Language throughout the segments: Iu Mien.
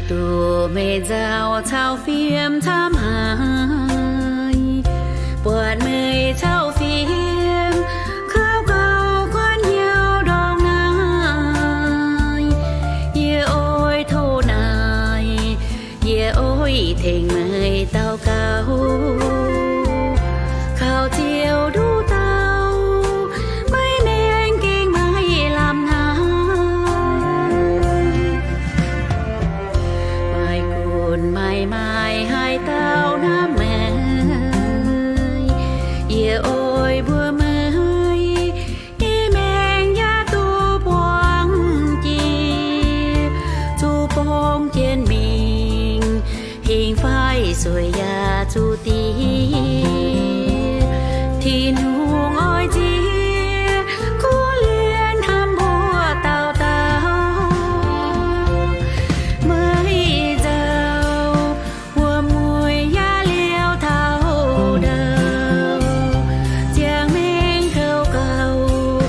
Duqv meih nzauh caux fiem camv haic, buatc meih caux fiem kouv gauh guanh hnyouv ndortv naaiv. Yie oix tov naaic, yie oix tengx meih daux gaux. Kaux Ziouv nduqc dauh, maiv maengx gengh maiv lamh hnangv. Maaih gunv maaih maaiz haaix dauh hnamv meih, yie oix mbuox meih, yie maengx yaac duqv buangh jiex, zuqc borngz jienv mingh, hingh fai sueih yaac zuqc diev. Tin-Hungh oix nziex kuv lienh hnamv mbuo dauh dauh. Meih nzauh wuom-mueiz yaac liouh taux ndau, ziangh maengx kouv gauh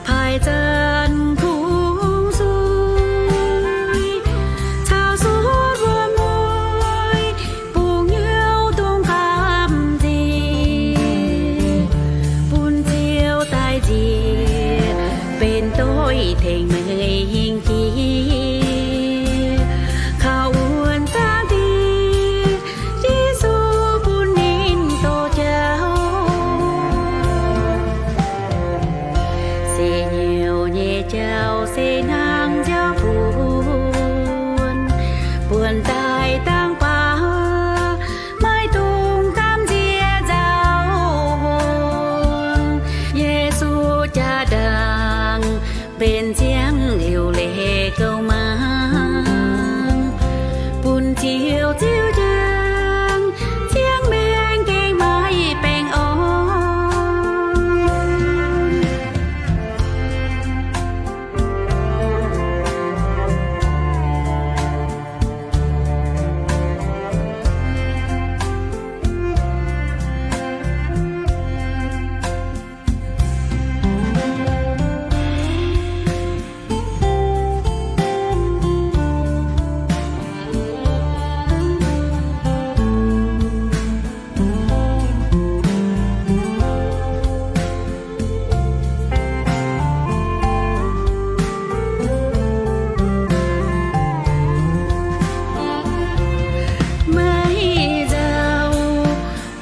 paaiv zanc kungx suiv, caux suotv wuom-mueiz bungx hnyouv dongh gamh nziex, bun Ziouv daaih nziex benx doix tengx meih hingh jiex. Kaux wuonh zaangv Diex, Yesu bun ninh doz jauv. Se hnyouv nyei jauv se hnangv nziaaux buonc, buonc daaih dangh baac maiv dungx gamh nziex nzauh hngongx. Yesu jaa-ndaangc benx ziangh liuc leiz gouv maang, bun Ziouv ziux njang, ziangh maengx gengh maiv baengh orn. Meih nzauh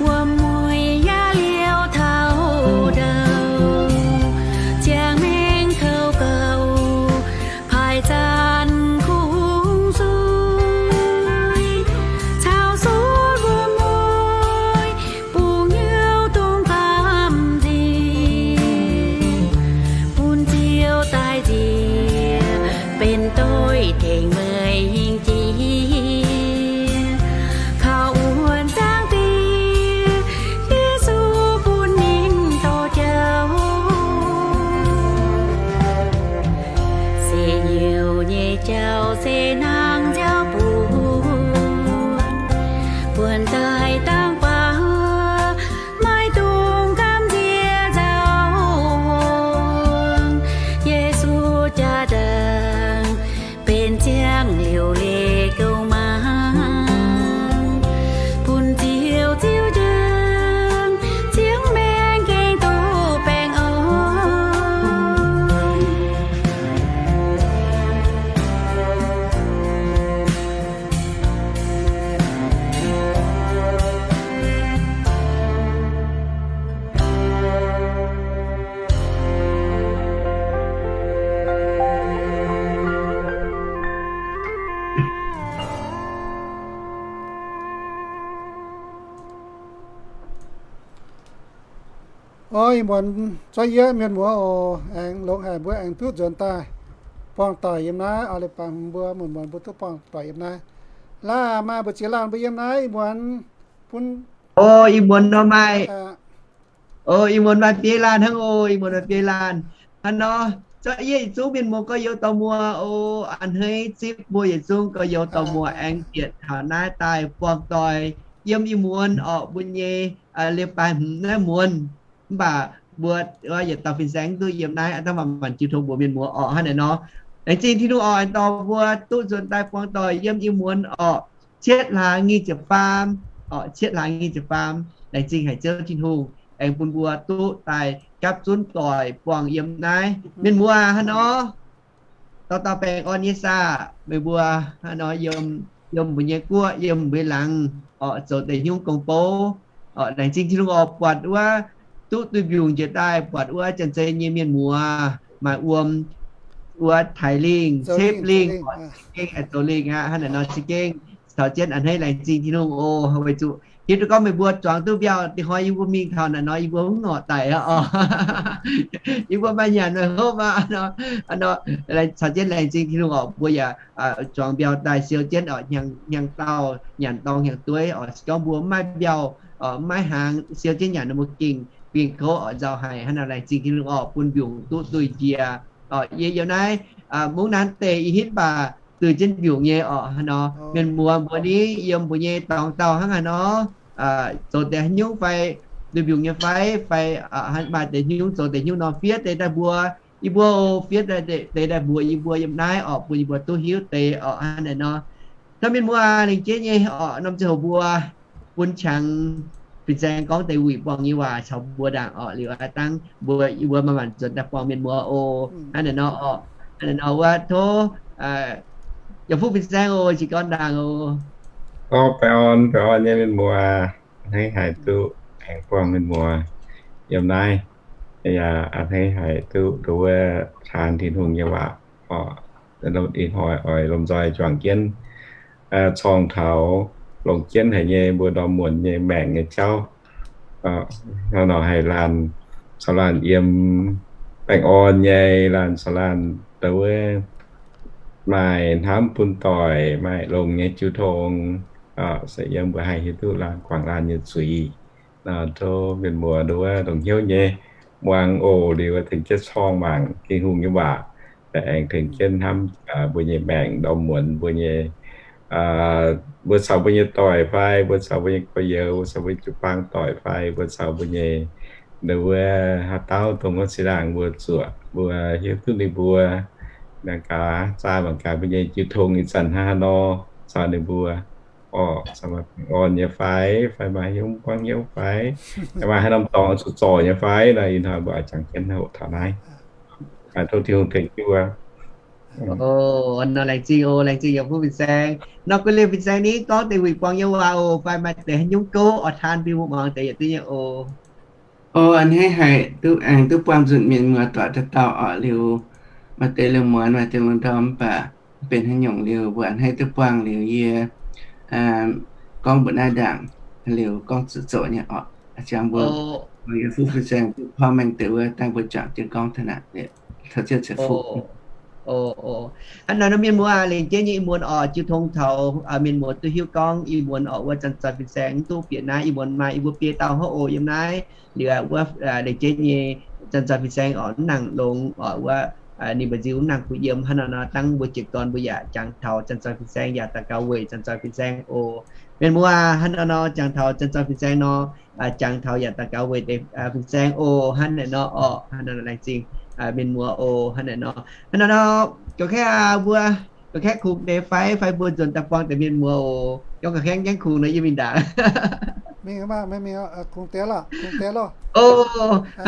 wuom-mueiz yaac liouh taux ndau, ziangh maengx kouv gauh paaiv zanc kungx suiv, caux suotv wuom-mueiz bungx hnyouv dongh gamh nziex, bun Ziouv daaih nziex benx doix tengx meih hingh jiex. Kaux wuonh zaangv Diex, Yesu bun ninh doz jauv. Se hnyouv nyei jauv se hnangv nziaaux buonc, buonc daaih dangh baac maiv dungx gamh nziex nzauh hngongx. Yesu jaa-ndaangc benx ziangh liuc leiz gouv maang, bun Ziouv ziux njang, ziangh maengx gengh duqv baengh orn. O, ih muonz zorqv yie mienh muoz oc, aengx longx haic mbuo aengx duqv nzuonx daaih buangh doic yiem naaiv. Oix leiz-baaix hmz mbuo muonz muonz mbuo duqv buangh doic yiem naaiv. Laaix maaih mbu'ziex laanh mbuo yiem naaiv ih muonz bun. O, ih muonz nor maaih. O, ih muonz maaih biei laanh hnangv. O, ih muonz maaih biei laanh hnangv nor. Zorqv yie yietc zungv mienh muoz gorx-youz dorh muoz. O, a'hneiv zipv mbuo yietc zungv gorx-youz dorh muoz aengx bieqc taux naaiv daaih buangh doic yiem ih muonz orqc, mbuo nyei leiz-baaix hmz naaiv muonz. Mv baac mbuo yietc dauh fin-saeng duqv yiem naaiv, a'hneiv maanc jiu tong mbuox mienh muoz orqc, hnangv naaiv nor. Laengz zingh Tin-Hungh oc, aengx dorh mbuo duqv nzuonx daaih buangh doic yiem ih muonz orqc, cietv hlaax nyic ziepc faam, orqc, cietv hlaax nyic ziepc faam. Laengz zingh haic Ziouv Tin-Hungh aengx bun mbuo duqv daaih gapv zunv doic buangh yiem naaiv. Mienh muoz hnangv nor, dauh dauh baengh orn nyei saah, meih mbuo hnangv nor yiem, yiem mbuo nyei guoqv, yiem mbuo laangz orqc, zoux deix hnyouv gong bou orqc. Laengz zingh Tin-Hungh oc, buatc wuov duqv duih mbiungc njiec daaih, buatc wuov Janx-Zei nyei mienh muoz maaih wuom, wuov Taiv Lingh, Cipv Lingh, za'gengh zoux lingh aqv. Hnangv naaiv nor za'gengh caux jienv a'hneiv laengz zingh Tin-Hungh oc, weic zuqc hiuv duqv gorngv meih mbuo zuangx duqv mbiauh dingh hnoi yie mbuo mingh taux naaic nor yie mbuo mv ngorc daic aqv oc. Yie mbuo maaih nyanc maaih hopv aqv nor. Caux jienv laengz zingh Tin-Hungh oc, mbuo yaac zuangx mbiauh daaih siou jienv oc, hnyangx dauh nyanc dorng hnyangx dueiv oc. Se gorngv mbuo mv maaih mbiauh, mv maaih hnaangx siou jienv nyanc nor mbuo gengh bingx kouv oc, nzauh haic. Hnangv naaic laengz zingh Tin-Hungh oc, bun mbiungc duqv duih njiec oc. Yie yiem naaiv mungv naaiv deix ih hitv baac duih jienv mbiungc nyei oc. Hnangv nor mienh muoz mbuo ni yiem mbuo nyei dorngx dauh hnangv haaix nor, zoux deix haaix nyungc fai, duih mbiungc nyei fai, fai maaih deix haaix nyungc zoux deix haaix nyungc nor fiev deix daaih mbuox yie mbuo oc, fiev deix daaih mbuox yie mbuo yiem naaiv oc, bun yie mbuo duqv hiuv deix oc. Hnangv naaic nor, tov mienh muoz lengc jeiv nyei oc, norm ziangh hoc mbuo bun qangx fin-saeng gorngv deix wuic buangh nyei waac caux mbuo ndaangc oc. Liuz aav dangv mbuo, yie mbuo manc-manc nzuonx daaih buangh mienh muoz oc. Hnangv naaic nor oc, hnangv naaic nor wuov tov Yaac Fuqv fin-saeng oc, jiex gorn ndaangc oc. Gorngv baengh orn, baengx orn nyei mienh muoz, a'hneiv haic duqv aengx buangh mienh muoz yiem naaiv. Yaac a'hneiv haic duqv nduov wuov taan Tin-Hungh nyei waac oc. Ih hnoi oix lomh nzoih juangc jienv corng taux, longc jienv haic nyei mbuo ndorm muonz nyei maengc nyei jauv. Hnangv nor haih laanh caux laanh yiem baengh orn nyei, laanh caux laanh nduov wuov maaih hnamv bun doic, maaih longx nyei jiu tong, se yiem mbuo haih hiuv duqv laanh guangc laanh nyei zuiz. Tov mienh muoz nduov wuov longc hnyouv nyei muangx oc. Liuz tengx jienv corng mangc Tin-Hungh nyei waac, aengx tengx jienv hnamv mbuo nyei maengc ndorm muonz mbuo nyei, mbuo caux mbuo nyei doic fai mbuo caux mbuo nyei gorx-youz, mbuo caux mbuo nyei jiu-baang doic fai mbuo caux mbuo nyei nduov wuov haaix dauh dongh wuov singx laangz mbuo zuoqc, mbuo hiuv duqv ninh mbuo mangc gaax, zaah mangc gaax mbuo nyei jiu tong ih zanc hnangv haaix nor caux ninh mbuo orqc, caux maaih baengh orn nyei fai, fai maaih hnyouv buangv hnyouv fai, maaih haaix norm dorngx zuqc zorc nyei fai nor, ih hnoi mbuo oix jangx jienv hoqc taux naaiv. Tov Tin-Hungh tengx jienv mbuo. Nor laengz zingh oc, laengz zingh Yaac Fuqv fin-saeng. Nor guei liemh fin-saeng ni gorngv deix wuic buangh nyei waac oc, fai maaih deix haaix nyungc gouv oix taan bun mbuo muangx deix yietc diuh nyei oc. O, a'hneiv haic duqv aengx duqv buangh nzunc mienh muoz doic dauh dauh oc. Liuz maaih deix lungh muonz, maaih deix lungh ndorm, mv baac benx haaix nyungc liuz mbuo a'hneiv duqv buangh liuz yie gorngv mbuo naaiv ndaangc, liuz gorngv zuqc zoqc nyei oc. Ziangx mbuo Yaac Fuqv fin-saeng duqv porv mengh deix wuov dangh mbuo juangc jienv gorngv taux naaic, taux ziouc ceix fuqv. Hnangv naaic nor mienh muoz, lengc jeiv nyei ih muonz oc, jiu tong taux mienh muoz duqv hiuv gorngv ih muonz oc, wuov Janx-Zoih fin-saeng mv duqv bieqc naaiv. Ih muonz maaih yie mbuo biei dauh hov oc yiem naaiv. Liuz wuov lengc jeiv nyei Janx-Zoih fin-saeng oc, mv nangc longx oc, wuov ninh mbu'nziu mv nangc kuh yiem. Hnangv naaic nor dangh mbuo jiez gorn mbuo yaac jangx taux Janx-Zoih fin-saeng yaac daux gaux weic Janx-Zoih fin-saeng oc. Mienh muoz, hnangv naaic nor jangx taux Janx-Zoih fin-saeng nor, jangx taux yaac daux gaux weic deix fin-saeng oc. Hnangv naaic nor oc, hnangv naaic nor laengz zingh mienh muoz oc. Hnangv naaic nor, hnangv naaic nor, gorngv kaeqv mbuo, gorngv kaeqv kungx deix fai, fai mbuo nzuonx daaih buangh deix mienh muoz oc. Gorngv gorngv kaeqv, gorngv kungx nor yie mingh ndaangc. Hnangv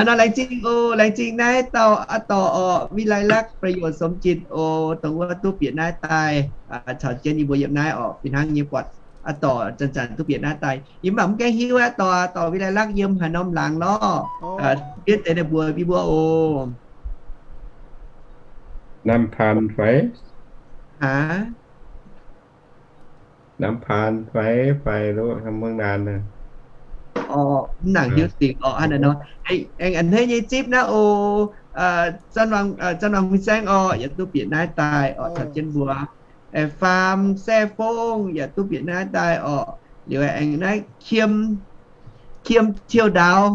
nor laengz zingh oc, laengz zingh naaiv dauh a'dorh oc, วิไลลักษณ์ ประโยชน์สมจิต oc, dongh wuov duqv bieqc naaiv daaih caux jienv yie mbuo yiem naaiv oc. Fih hnangv nyei buatc a'dorh zanc-zanc duqv bieqc naaiv daaih. Yie mv baac mv gaengh hiuv a'dorh, a'dorh วิไลลักษณ์ yiem haaix norm laangz lorqc. Fiev deix naaic mbuox yie mbuo oc. Namh Paan fai? Aa, Namh Paan fai, fai loqv Mungv Naan? Mv nangc hiuv dingc oc. Hnangv naaic nor, aengx a'hneiv nyei zipv naaiv oc, Zanc Wangc fin-saeng oc, yaac duqv bieqc naaiv daaih oc, caux jienv mbuo. Faam Se Fongv yaac duqv bieqc naaiv daaih oc. Liuz aengx naaiv Kiem Ciou Ndaaux,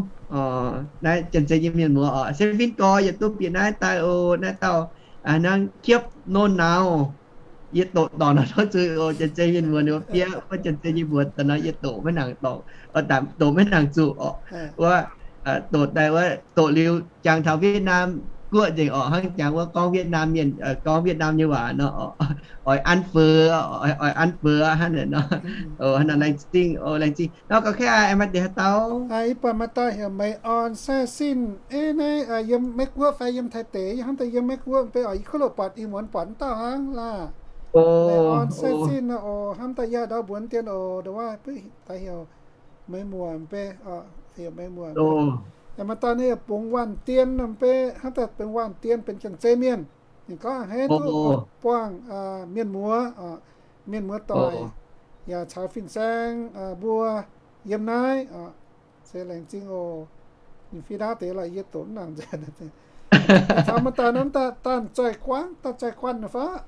naaiv Janx-Zei nyei mienh muoz oc. Se Fin Gorx yaac duqv bieqc naaiv daaih oc. Naaiv dauh hnangv Kiepv Nonx Nauz, yie doqc dorngc nor tov zuiz oc. Janx-Zei mienh muoz ninh mbuo fiev, wuov Janx-Zei nyei mbuox daaih nor yie doqc maiv nangc dorngc, doqc maiv nangc zuqc oc. Wuov doqc daaih wuov doqc liuz jangx taux Vietnam guoqv nzengc orqc. Hnangv jangx wuov gorngv Vietnam mienh, gorngv Vietnam nyei waac nor, oix ăn phở, oix ăn phở hnangv naaic nor. Hnangv naaic laengz zingh, laengz zingh nor. Gauh kaav aengx maaih deix haaix dauh? Yie buatc maaih dauh heuc Meix Orn Sai Sin. Ei, naaiv yiem Meiv Guoqv fai yiem Taiv deic? Yie hnamv daaih yiem Meiv Guoqv. Mv baac oix yie kuv loc buatc ih muonz buatc mv dauh hnangv laah. Meix Orn Sai Sin nor oc. Hnamv daaih yie ndau mbuonx dien oc. Ndau wuov daaih heuc Meix Muoc mv bei, heuc Meix Muoc. Maaih dauh naaiv Bongx Waanh Dien nor mv bei, hnamv daaih Bongx Waanh Dien benx Janx-Zei mienh. Ninh gorngv a'hneiv duqv buangh mienh muoz, mienh muoz-doic yaac caux fin-saeng mbuo yiem naaiv. Se laengz zingh oc. Ninh fih ndaav deix lorqc, yie doqc mv nangc nzengc. Taux maaih dauh nor, daaih zaih guangv, daaih zaih guanh faqv.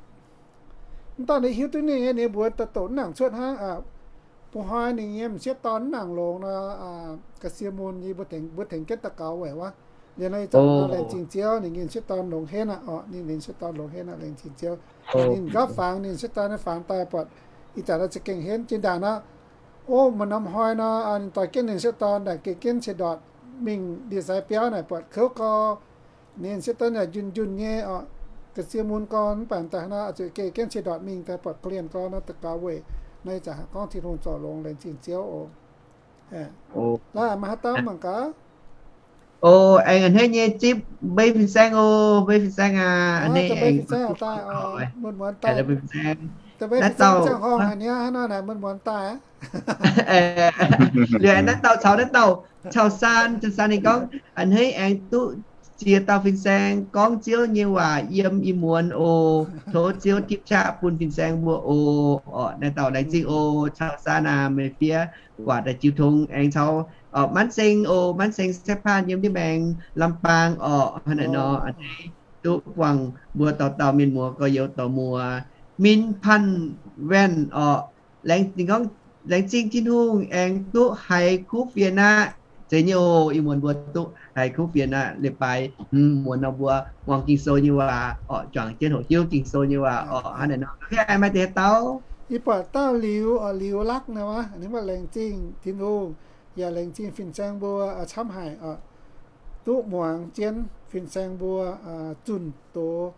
Mv dauh ninh hiuv duqv ninh nyei, ninh mbuox daaih doqc mv nangc cuotv hnangv. Bun hnoi ninh nyei m'sieqv dorn mv nangc longx nor, ga'sie mun yie mbuo tengx, mbuo tengx jienv daux gaux weic wuov. Liuz nor ih zanc nor laengz zingh Ziouv, ninh nyei m'sieqv dorn longx henv aqv oc. Ninh nyei m'sieqv dorn longx henv aqv, laengz zingh Ziouv. Ninh nqaapv fangx, ninh m'sieqv dorn nyei fangx daaih buatc ih zanc naaiv za'gengh henv jiex ndaangc nor. O, maaih norm hnoi nor, ninh doix jienv ninh m'sieqv dorn naaic geh jienv ciex ndortc mingh ndie-sai biauv naaic buatc kouv gau. Ninh m'sieqv dorn yaac njunh njunh nyei oc, ga'sie mun gorn mv baac daaih nor zuqc geh jienv ciex ndortc mingh daaih buatc korv-lienh gorn nor daux gaux weic nor ih zanc gorngv Tin-Hungh zorc longx, laengz zingh Ziouv oc. Laaix maaih haaix dauh mangc gaax? O, aengx a'hneiv nyei zipv mbei fin-saeng oc, mbei fin-saeng aac, a'hneiv mbei fin-saeng daaih oc, muonz muonz daaih. Mbei fin-saeng, naaiv dauh ziangh horngh haic niaa, hnangv nor naaic muonz muonz daaih. Liuz naaiv dauh caux naaiv dauh cau saan, cau saan ninh gorngv, a'hneiv aengx duqv ziex dauh fin-saeng gorngv Ziouv nyei waac yiem ih muonz oc. Tov Ziouv tipv qaqv bun fin-saeng mbuo oc. Orqc, naaiv dauh laengz zingh oc, cau saan aac, meih fiev waac daaih jiu tong aengx caux Manv Seng oc, Manv Seng Saeqv Paanh yiem ndiev maengx Lambaang orqc. Hnangv naaic nor, a'hneiv duqv buangh mbuo dauh dauh mienh muoz gorx-youz dorh muoz. Min Panh Waenc orqc, laengz zingh gorngv, laengz zingh Tin-Hungh aengx duqv haiz kuv fienx aqv. Zeiz nyei oc, ih muonz mbuo duqv haiz kuv fienx aqv. Leiz-baaix hmz muonz nor mbuo muangx Ging-Sou nyei waac orqc, juangc jienv hoqc hiuv Ging-Sou nyei waac orqc. Hnangv naaic nor, maaih deix haaix dauh? Yie buatc dauh Liuz, Liuz Lakv naaic wuov, ninh mbuo laengz zingh Tin-Hungh, yaac laengz zingh fin-saeng mbuo camv haic oc. Duqv muangx jienv fin-saeng mbuo zunh doz,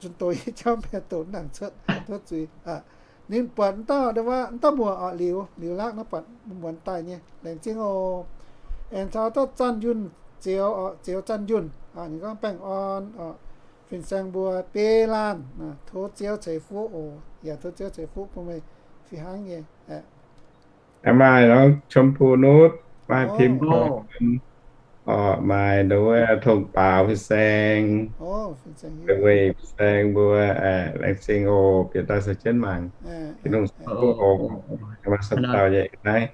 zunh doz nyei jauv mv baac doqc mv nangc cuotv, tov zuiz. Ninh buatc m'dauh, m'dauh muoc orqc, Liuz, Liuz Lakv naaiv buatc muonz daaih nyei, laengz zingh oc. Aengx caux dauh Zanc Yunh Zioux orqc, Zioux Zanc Yunh, ninh gorngv baengh orn orqc, fin-saeng mbuo biei laanh, tov Ziouv ceix fuqv oc. Yaac tov Ziouv ceix fuqv bun meih fih hnangv nyei. Maaih norm ชมพูนุช, maaih พิมพร, orqc, maaih nduov wuov Tongh Baaux fin-saeng, fin-saeng mbuo, laengz zingh oc, bieqc daaih caux jienv mangc. Tin-Hungh ceix fuqv oc. Maaih camv dauh nyei naaiv,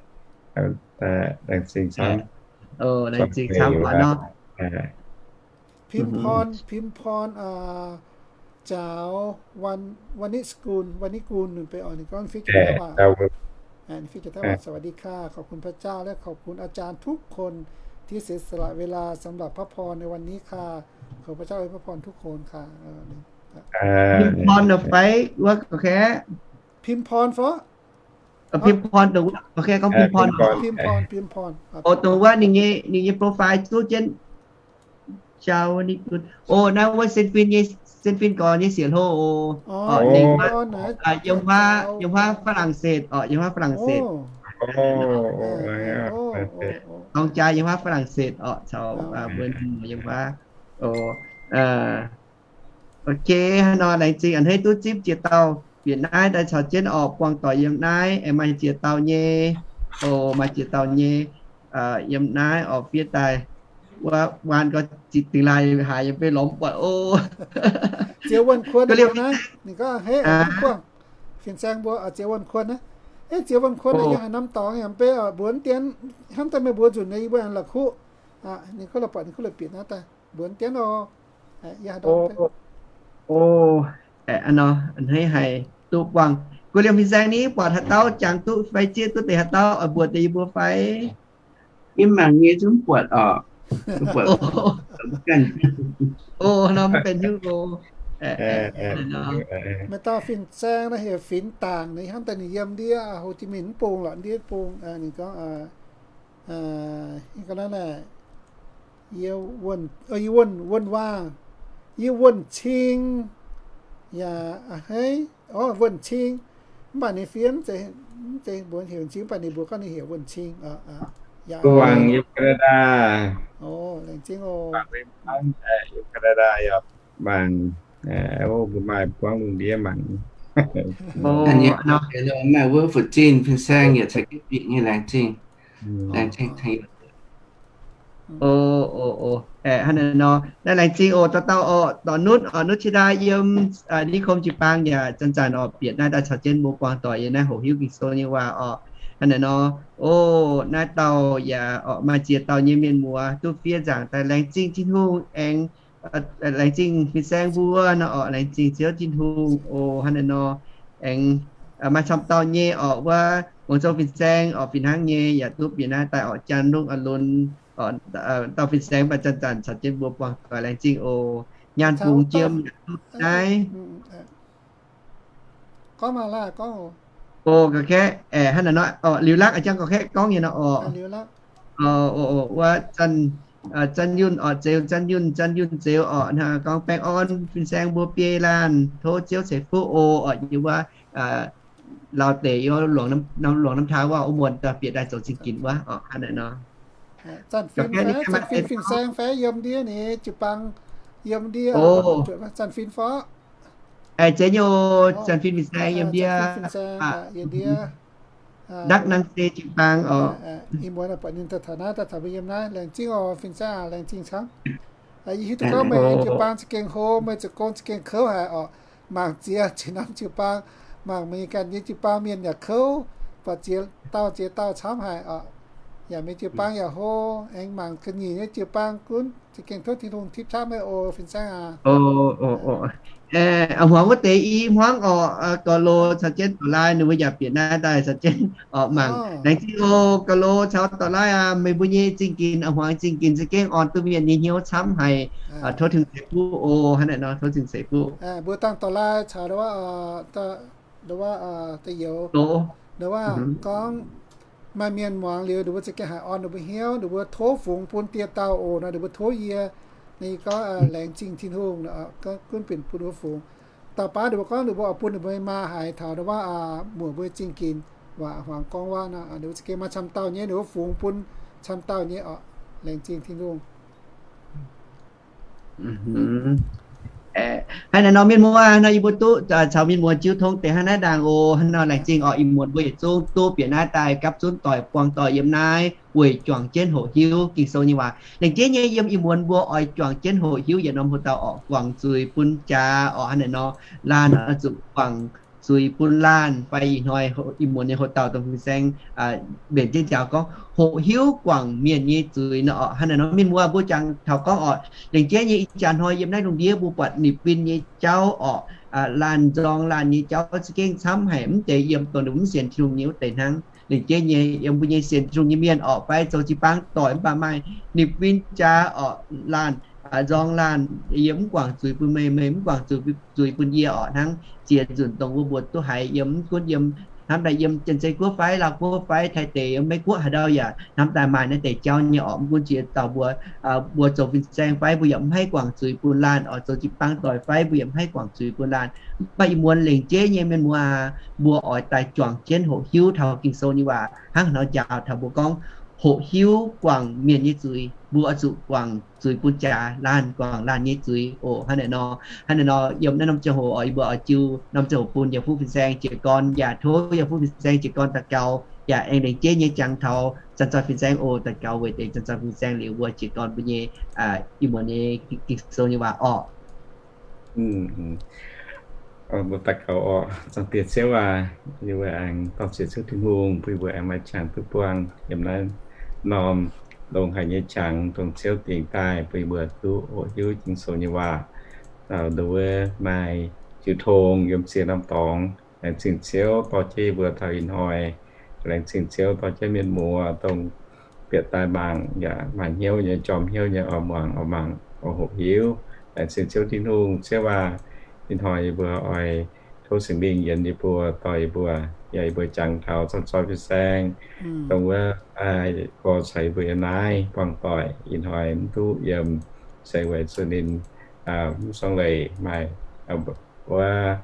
laengz zingh camv. พิมพร, พิมพร Jaux Van, Vanish Gun, Vanish Gun นุ่นไปออก นี่ก็ feature ไต้หวัน feature ไต้หวัน สวัสดีค่ะ ขอบคุณพระเจ้า และขอบคุณอาจารย์ทุกคนที่เสียสละเวลาสำหรับพระพรในวันนี้ค่ะ ขอพระเจ้าอวยพระพรทุกคนค่ะ พิมพร fai wuov, พิมพร fai? พิมพร dongh wuov, ok, gorngv พิมพร orqc. พิมพร พิมพร orqc, dongh wuov ninh nyei, ninh nyei profile duqv jienv Jaux ninh gunv. O, naaiv wuov Sen Fin nyei, Sen Fin gorx nyei sieqv hlo oc. Ninh yiem huaav, yiem huaav Faa^lang^setv orqc, yiem huaav Faa^lang^setv. Dorng jaax yiem huaav Faa^lang^setv orqc, caux mbuo yiem huaav. Ok, hnangv nor laengz zingh a'hneiv duqv zipv ziex dauh bieqc naaiv daaih caux jienv orqc, buangh doic yiem naaiv aengx maaih ziex dauh nyei. O, maaih ziex dauh nyei yiem naaiv orqc, fiev daaih. Wuov waan gorx zitc dingh laanh haaix yaac mv bei lorz mv buatc o. Ziex Wuonh Kuon naaiv, ninh gorngv a'hneiv duqv buangh fin-saeng mbuo, Ziex Wuonh Kuon naaiv. Ziex Wuonh Kuon naaiv yie haiz norm dorngx yaac mv bei orqc, mbuox dien hnamv daaih meih mbuox nzunc nyei yie mbuo aengx la'kuqv. Ninh kuv la'buatc, ninh kuv la'bieqc naaiv daaih mbuox dien oc. Yie haiz dorngx. O, a'hneiv haiz duqv buangh. Gu'liemh fin-saeng ni buatc haaix dauh jangx duqv fai zieqv duqv deix haaix dauh oix mbuox deix yie mbuo fai? Yie mangc nyei zungv buatc orqc. Mv buatc. O, nor mv benx hiuv o. Maaih dauh fin-saeng naaiv heuc Finx Daangc, ninh hnamv daaih ninh yiem ndiev Hồ Chí Minh mv bung lorqc, ndiev bung ninh gorngv Yie wuonh, yie wuonh, wuonh waac, yie wuonh cing, yaac a'hneiv, orv, wuonh cing. Mv baac ninh fiev mv zeiz, mv zeiz mbuo heuc cing, mv baac ninh mbuox gorngv ninh heuc wuonh cing. Yaac wangc yiem Canada. Laengz zingh oc. Yiem Canada yaac mangc, mbuo maaih buangv lungh ndiev mangc. Maaih wuov fu'zinh fin-saeng yaac caux jienv bieqc nyei, laengz zingh. Laengz zingh tengx. O, o, o, hnangv naaiv nor, naaiv laengz zingh oc, dauh dauh oc, dorh nutv oc, nutv qiex ndau yiem niv kom jiu-baang yaac zanc-zanc oc bieqc naaiv daaih caux jienv mbuo buangh doic yiem naaiv hoqc hiuv Ging-Sou nyei waac oc. Hnangv naaiv nor, o, naaiv dauh yaac oc maaih ziex dauh nyei mienh muoz duqv fiev nzaangc daaih, laengz zingh Tin-Hungh aengx laengz zingh fin-saeng mbuo nor oc, laengz zingh Ziouv Tin-Hungh oc. Hnangv naaiv nor, aengx maaih camv dauh nyei oc, wuov Guangv Zou fin-saeng oc, fih hnangv nyei yaac duqv bieqc naaiv daaih oc, Janx Lungh A'lonx, dauh fin-saeng mv baac zanc-zanc caux jienv mbuo buangh doic, laengz zingh oc. Nyaanh Bungx Jiem yaac duqv naaiv. O, ga'kaeqv, hnangv naaiv nor, liuz lakv a'jang ga'kaeqv gorngv nyei nor oc. Wuov Zanc Yunh oc, Zeux Zanc Yunh, Zanc Yunh Zeux oc, gorngv baengh orn fin-saeng mbuo biei laanh, tov Ziouv ceix fuqv oc. Oc, yie wuov Laauv deic, yie luangc norm taa wuov, o, muonz daaih bieqc daaih zoux zingh ginx wuov oc, hnangv naaiv nor. Zanc fin, fin-saeng fai yiem ndiev ni jiu-baang, yiem ndiev, zanc fin fai. Zeiz nyei, zanc fin fin-saeng yiem ndiev, ndiev. Ndakv nangh se jiu-baang oc. Ih muonz buatc ninh daaih taux naaiv, daaih taux mbuo yiem naaiv, laengz zingh oc fin-saeng aac, laengz zingh camv. Yie hiuv duqv gorngv meih nyei jiu-baang za'gengh hlo, meih zoux gong za'gengh kouv haic oc. Mangc ziex ziex norm jiu-baang, mangc meih ganh nyei jiu-baang mienh yaac kouv, buatc ziex dauh ziex dauh camv haic oc. Yaac meih jiu-baang yaac hlo, aengx mangc ga'nyiec nyei jiu-baang gunv za'gengh tov Tin-Hungh tipv camv meih oc fin-saeng aac. A'hmuangx wuov deix i hmuangv oc, Gaulo caux jienv Dorc Laaih ninh mbuo yaac bieqc naaiv daaih caux jienv oc mangc. Laengz zingh oc, Gaulo caux Dorc Laaih aac, meih mbuo nyei zingh ginx, a'hmuangx zingh ginx za'gengh orn duqv mienh nyei hnyouv camv haic. Tov Tin-Hungh ceix fuqv oc, hnangv naaiv nor tov Tin-Hungh ceix fuqv. Mbuo dangh Dorc Laaih caux ndau wuov, ndau wuov, da'youz, ndau wuov gorngv maaih mienh muangx liuz, ninh mbuo za'gengh haiz orn ninh mbuo hnyouv, ninh mbuo tov fungx bun dieh dauh oc nor, ninh mbuo tov yie. Naaiv yie gorngv laengz zingh Tin-Hungh, gunv binc bun ninh mbuo fungx. Dauh baav ninh mbuo gorngv ninh mbuo oix bun ninh mbuo nyei maa haiz taux ndau wuov muoc mbuo zingh ginx waac hmuangx gorngv waac nor, ninh mbuo za'gengh maaih camv dauh nyei, ninh mbuo fungx bun camv dauh nyei oc. Laengz zingh Tin-Hungh. Hnangv naaiv nor mienh muoz nor, yie mbuo duqv caux mienh muoz jiu tong deix hnangv naaiv ndaangc oc. Hnangv nor laengz zingh oc, ih muonz mbuo yietc zungv duqv bieqc naaiv daaih gapv zunv doic buangh doic yiem naaiv weic juangc jienv hoqc hiuv Ging-Sou nyei waac. Laengz zingh nyei yiem ih muonz mbuo oix juangc jienv hoqc hiuv yietc norm hoc dauh oc, guangc zuiz bun jaax oc. Hnangv naaiv nor laanh oix zuqc guangc zuiz bun laanh fai ih hnoi ih muonz nyei hoc dauh dongh fin-saeng mbenc jienv njaaux gorngv hoqc hiuv guangc mienh nyei zuiz nor oc. Hnangv naaiv nor mienh muoz mbuo jangx taux gorngv oc, laengz zingh nyei ih jaax hnoi yiem naaiv lungh ndiev mbuo buatc nipv win nyei jauv oc, laanh nzorng laanh nyei jauv za'gengh camv haic, mv deix yiem dongh ninh mv sienx Tin-Hungh nyei wuov deix hnangv. Laengz zingh nyei yiem mbuo nyei sienx Tin-Hungh nyei mienh oc, fai zoux jiu-baang doic mv baac maaih nipv win jaax oc, laanh nzorng laanh, yie mv guangc zuiz bun meih, meih mv guangc zuiz bun yie oc. Hnangv ziex nzunc dongh wuov mbuo duqv haiz yiem, mv gunv yiem hnamv daaih yiem Janx-Zei Guoqv fai Laauv Guoqv fai Taiv deic, Meiv Guoqv haaix ndau yaac hnamv daaih maaih naaiv deix jauv nyei oc. Mv gunv ziex dauh mbuo, mbuo zoux fin-saeng fai mbuo yaac mv haih guangc zuiz bun laanh oc, zoux jiu-baang doic fai mbuo yaac mv haih guangc zuiz bun laanh. Mv baac ih muonz laengz zingh nyei mienh muoz, mbuo oix daaih juangc jienv hoqc hiuv taux Ging-Sou nyei waac hnangv haaix nor njaaux taux mbuo gorngv hoqc hiuv guangc mienh nyei zuiz, mbuo oix zuqc guangc zuiz bun jaax, laanh guangc laanh nyei zuiz oc. Hnangv naaiv nor, hnangv naaiv nor yiem naaiv norm ziangh hoc oix, yie mbuo oix jiu norm ziangh hoc bun yaac fuqv fin-saeng jiez gorn, yaac tov yaac fuqv fin-saeng jiez gorn daux gaux, yaac aengx laengz zingh nyei jangx taux Janx-Zei fin-saeng oc, daux gaux weic deix Janx-Zei fin-saeng liuz mbuo jiez gorn mbuo nyei ih muonz nyei Ging-Sou nyei waac oc. Mbuo daux gaux oc. Zaangc Diex Ziouv aac, yie mbuo aengx dorh ziec Ziouv Tin-Hungh bun yie mbuo aengx maaih qangx duqv buangh yiem naaiv norm longx haic nyei qangx dongh Ziouv dingc daaih bun yie mbuo duqv hoqc hiuv Ging-Sou nyei waac. Nduov maaih jiu tong yiem ziex norm dorngx. Laengz zingh Ziouv dorh jienv yie mbuo taux ih hnoi. Laengz zingh Ziouv dorh jienv mienh muoz dongh bieqc daaih mangc yaac maaih hnyouv nyei, jorm hnyouv nyei oix muangx, oix mangc, oix hoqc hiuv. Laengz zingh Ziouv Tin-Hungh. Ziouv aac, ih hnoi yie mbuo oix tov Singx Lingh yienx yie mbuo, dorh yie mbuo, yaac yie mbuo jangx taux zorqv zoi fin-saeng, dongh wuov gorx caux yie mbuo yiem naaiv buangh doic, ih hnoi mv duqv yiem se weic zuqc ninh mv suang leiz maaih wuov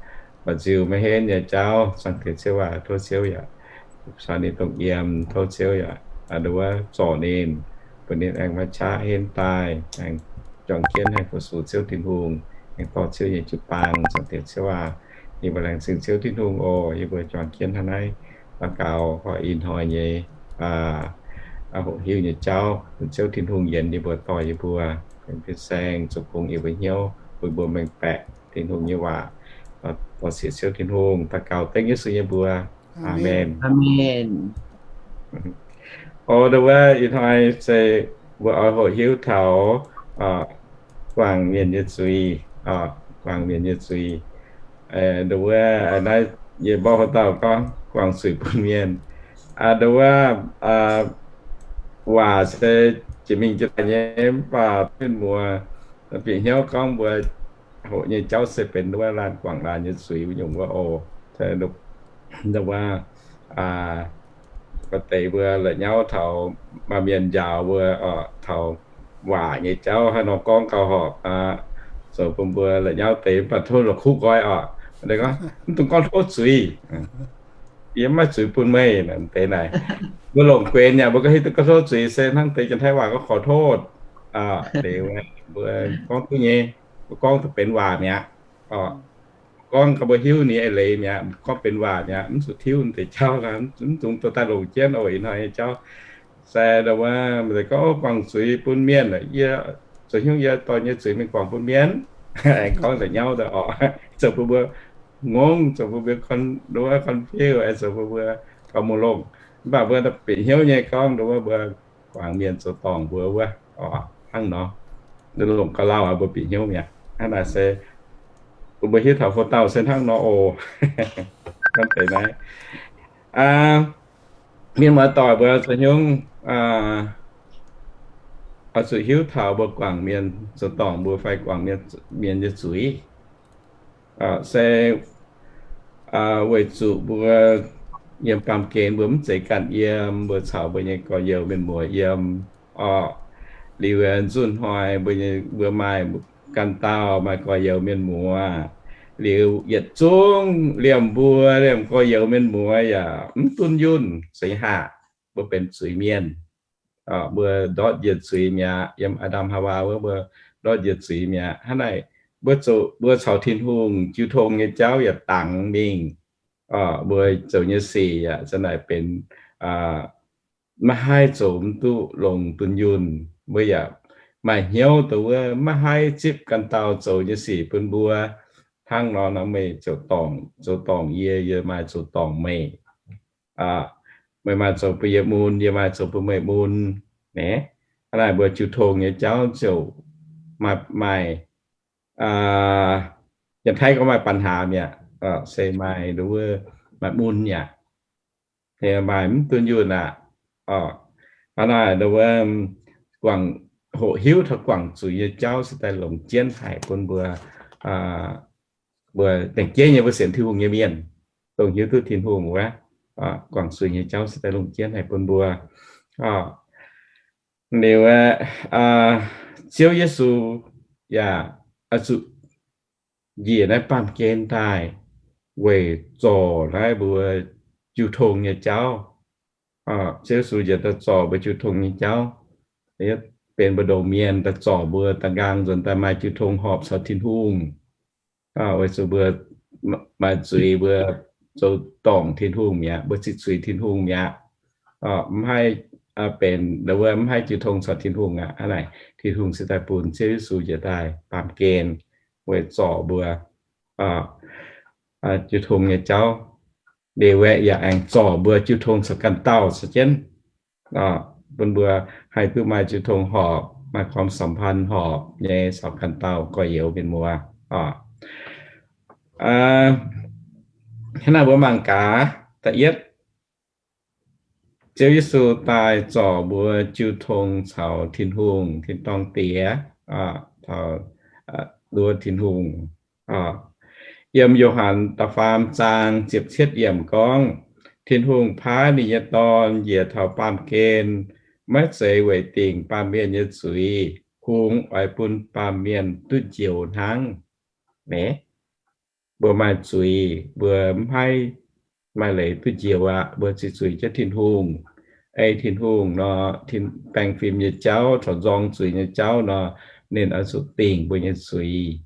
mba'nziu maiv henv nyei jauv, Zaangc Diex Ziouv aac, tov Ziouv yaac caux ninh dongh yiem, tov Ziouv yaac nduov wuov zorc ninh, bun ninh aengx maiv qaqv henv daaih, aengx juangc jienv haih fu-sux Ziouv Tin-Hungh, aengx dorh Ziouv nyei jiu-baang, Zaangc Diex Ziouv aac. Yie mbuo laengz zingh Ziouv Tin-Hungh oc. Yie mbuo juangc jienv hnangv naaiv daux gaux, ih hnoi nyei hoqc hiuv nyei jauv, bun Ziouv Tin-Hungh yienx yie mbuo, dorh yie mbuo, fin-saeng zuqc bungx yie mbuo hnyouv, bun mbuo mengh baeqc Tin-Hungh nyei waac. Dorh siec Ziouv Tin-Hungh, daux gaux dengv Yesu nyei mbuox. Aamen. Aamen. O, nduov wuov ih hnoi se mbuo oix hoqc hiuv taux guangc mienh nyei zuiz, guangc mienh nyei zuiz. Nduov wuov naaiv yie mborqv haaix dauh gorngv guangc zuiz bun mienh. Nduov wuov waac se jiex mingh jiex daaih nyei, mv baac mienh muoz bieqc hnyouv gorngv mbuo hoqc nyei jauv se benx nduov wuov laanh guangc laanh nyei zuiz wuov nyungc wuov oc. Nduov wuov ba'deix mbuo la'nyauv taux maaih mienh njaaux mbuo taux waac nyei jauv haaix nor gorngv gauh horpc aqv, zoux bun mbuo la'nyauv deix mv baac tov la'kuqv nqoi oc. Deix gorngv, mv dungx gorngv tov zuiz. Yie mv maaih zuiz bun meih deix naaic. Mbuo longc guenx yaac mbuo gauh hiuv duqv gorngv tov zuiz se hnangv deix Janx-Taiv waac gorngv ขอโทษ. Liuz mbuo gorngv duqv nyei, mbuo gorngv duqv benx waac mi'aqv. Gorngv gauh mbuo hiuv ninh eix leiz mi'aqv, gorngv benx waac mi'aqv, mv zuqc tiuv deix jauv, mv dungx dorh daaih longc jienv oc. Ih hnoi nyei jauv se nduov wuov gorngv guangc zuiz bun mienh, yie zoux hnyouv yie dorh nyei zuiz mingh guangc bun mienh. Aengx gorngv la'nyauv daaih oc, zoux bun mbuo ngongh, zoux bun mbuo nduov wuov confuse, aengx zoux bun mbuo gauh mungh longh. Mv baac mbuo bieqc hnyouv nyei gorngv nduov wuov mbuo guangc mienh zoux dorngc mbuo wuov, hnangv nor, longc gauh lauh aqv, mbuo bieqc hnyouv mi'aqv. Hnangv naaic se bun mbuo hiuv taux hlo dauh se hnangv nor oc. Hnangv deix naaiv, mienh muoz doic mbuo zoux hnyouv oix zuqc hiuv taux mbuo guangc mienh zoux dorngc mbuo fai guangc mienh nyei zuiz se weic zuqc mbuo yiem baamh gen mbuo mv zeiz ganh yiem, mbuo caux mbuo nyei gorx-youz mienh muoz yiem oc. Liuz nzunc hnoi mbuo maaih ganh dauh maaih gorx-youz mienh muoz, liuz yietc zungv liemh mbuo liemh gorx-youz mienh muoz yaac mv dunh yunh seix haac. Mbuo benx zuiz mienh, mbuo ndortv njiec zuiz mi'aqv. Yiem Aa^ndam Haawaa wuov mbuo ndortv njiec zuiz mi'aqv. Hnangv naaic, mbuo zoux, mbuo caux Tin-Hungh jiu tong nyei jauv yaac dangx mingh. Mbuo zoux nyei sic yaac za'naaic benx maiv haih zoux mv duqv longx dunh yunh. Mbuo yaac maaih hnyouv dongh wuov maiv haih zipv ganh dauh zoux nyei sic bun mbuo. Hnangv nor nor meih zoux dorngc, zoux dorngc yie, yie maaih zoux dorngc meih. Meih maaih zoux bun yie mun, yie maaih zoux bun meih mun. Hnangv naaic mbuo jiu tong nyei jauv ziouc maaih, maaih, Janx-Taiv gorngv maaih ปัญหา mi'aqv, se maaih, maaih mun mi'aqv. Maaih mv dunh yunh aqv. Hnangv naaic, guangc, hoqc hiuv taux guangc zuiz nyei jauv se daaih longc jienv haic bun mbuo, mbuo dengh jeiv nyei mbuo sienx Tin-Hungh nyei mienh, dongh hiuv duqv Tin-Hungh wuov, guangc zuiz nyei jauv se daaih longc jienv haic bun mbuo. Liuz, Ziouv Yesu yaac oix zuqc njiec naaiv baamh gen daaih weic zorc naaiv mbuo jiu tong nyei jauv. Ziouv Yesu njiec daaih zorc mbuo jiu tong nyei jauv, benx mbu'ndongx mienh daaih zorc mbuo da'nqaang nzuonx daaih maaih jiu tong horpc caux Tin-Hungh. Weic zuqc mbuo maaih zuiz, mbuo zoux dorngc Tin-Hungh mi'aqv, mbuo zitc zuiz Tin-Hungh mi'aqv. Mv haih benx, mbuo mv haih jiu tong caux Tin-Hungh aqv. Hnangv naaic, Tin-Hungh se daaih bun Ziouv Yesu njiec daaih baamh gen weic zorc mbuo jiu tong nyei jauv. Liuz aeqv, yaac aengx zorc mbuo jiu tong caux ganh dauh caux jienv, bun mbuo haih duqv maaih jiu tong horpc, maaih ความสัมพันธ์ horpc nyei caux ganh dauh gorx-youz mienh muoz. Hnangv naaic mbuo mangc gaax, da'yietv, Ziouv Yesu daaih zorc mbuo jiu tong caux Tin-Hungh, tin-dorngh Diex, caux nduov Tin-Hungh. yiem Yo^han da'faam zaang ziepc cietv yiemc gorngv, Tin-Hungh paaiv ninh nyei Dorn njiec taux baamh gen, maiv zeiz weic dingc baamh mienh nyei zuiz, kungx oix bun baamh mienh duqv njoux hnangv. Mbuo maaih zuiz, mbuo maiv haih maaih leiz duqv njoux aqv. Mbuo ziqc zuiz jienv Tin-Hungh. Ei Tin-Hungh nor, baengh fim nyei jauv caux nzorng zuiz nyei jauv nor, ninh oix zuqc dingc mbuo nyei zuiz.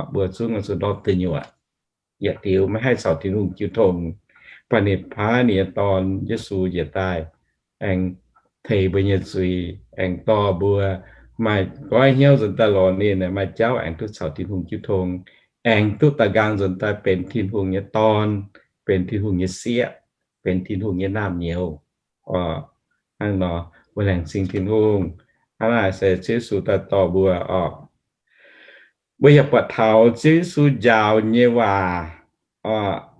Mbuo zungv oix zuqc ndortv deic-nyuoqc, yietc diuc maiv haih caux Tin-Hungh jiu tong. Mv baac ninh paaiv ninh nyei Dorn, Yesu, njiec daaih aengx teix mbuo nyei zuiz, aengx dorh mbuo maaih goiv hnyouv nzuonx daaih lorz ninh, maaih jauv aengx duqv caux Tin-Hungh jiu tong, aengx duqv daaih nqaang nzuonx daaih benx Tin-Hungh nyei dorn, benx Tin-Hungh nyei sieqv, benx Tin-Hungh nyei naamh nyouz. Hnangv nor, mbuo laengz zingh Tin-Hungh. Hnangv naaic se Ziouv Yesu daaih dorh mbuo oc. Mbuo yaac buatc taux Ziouv Yesu njaaux nyei waac,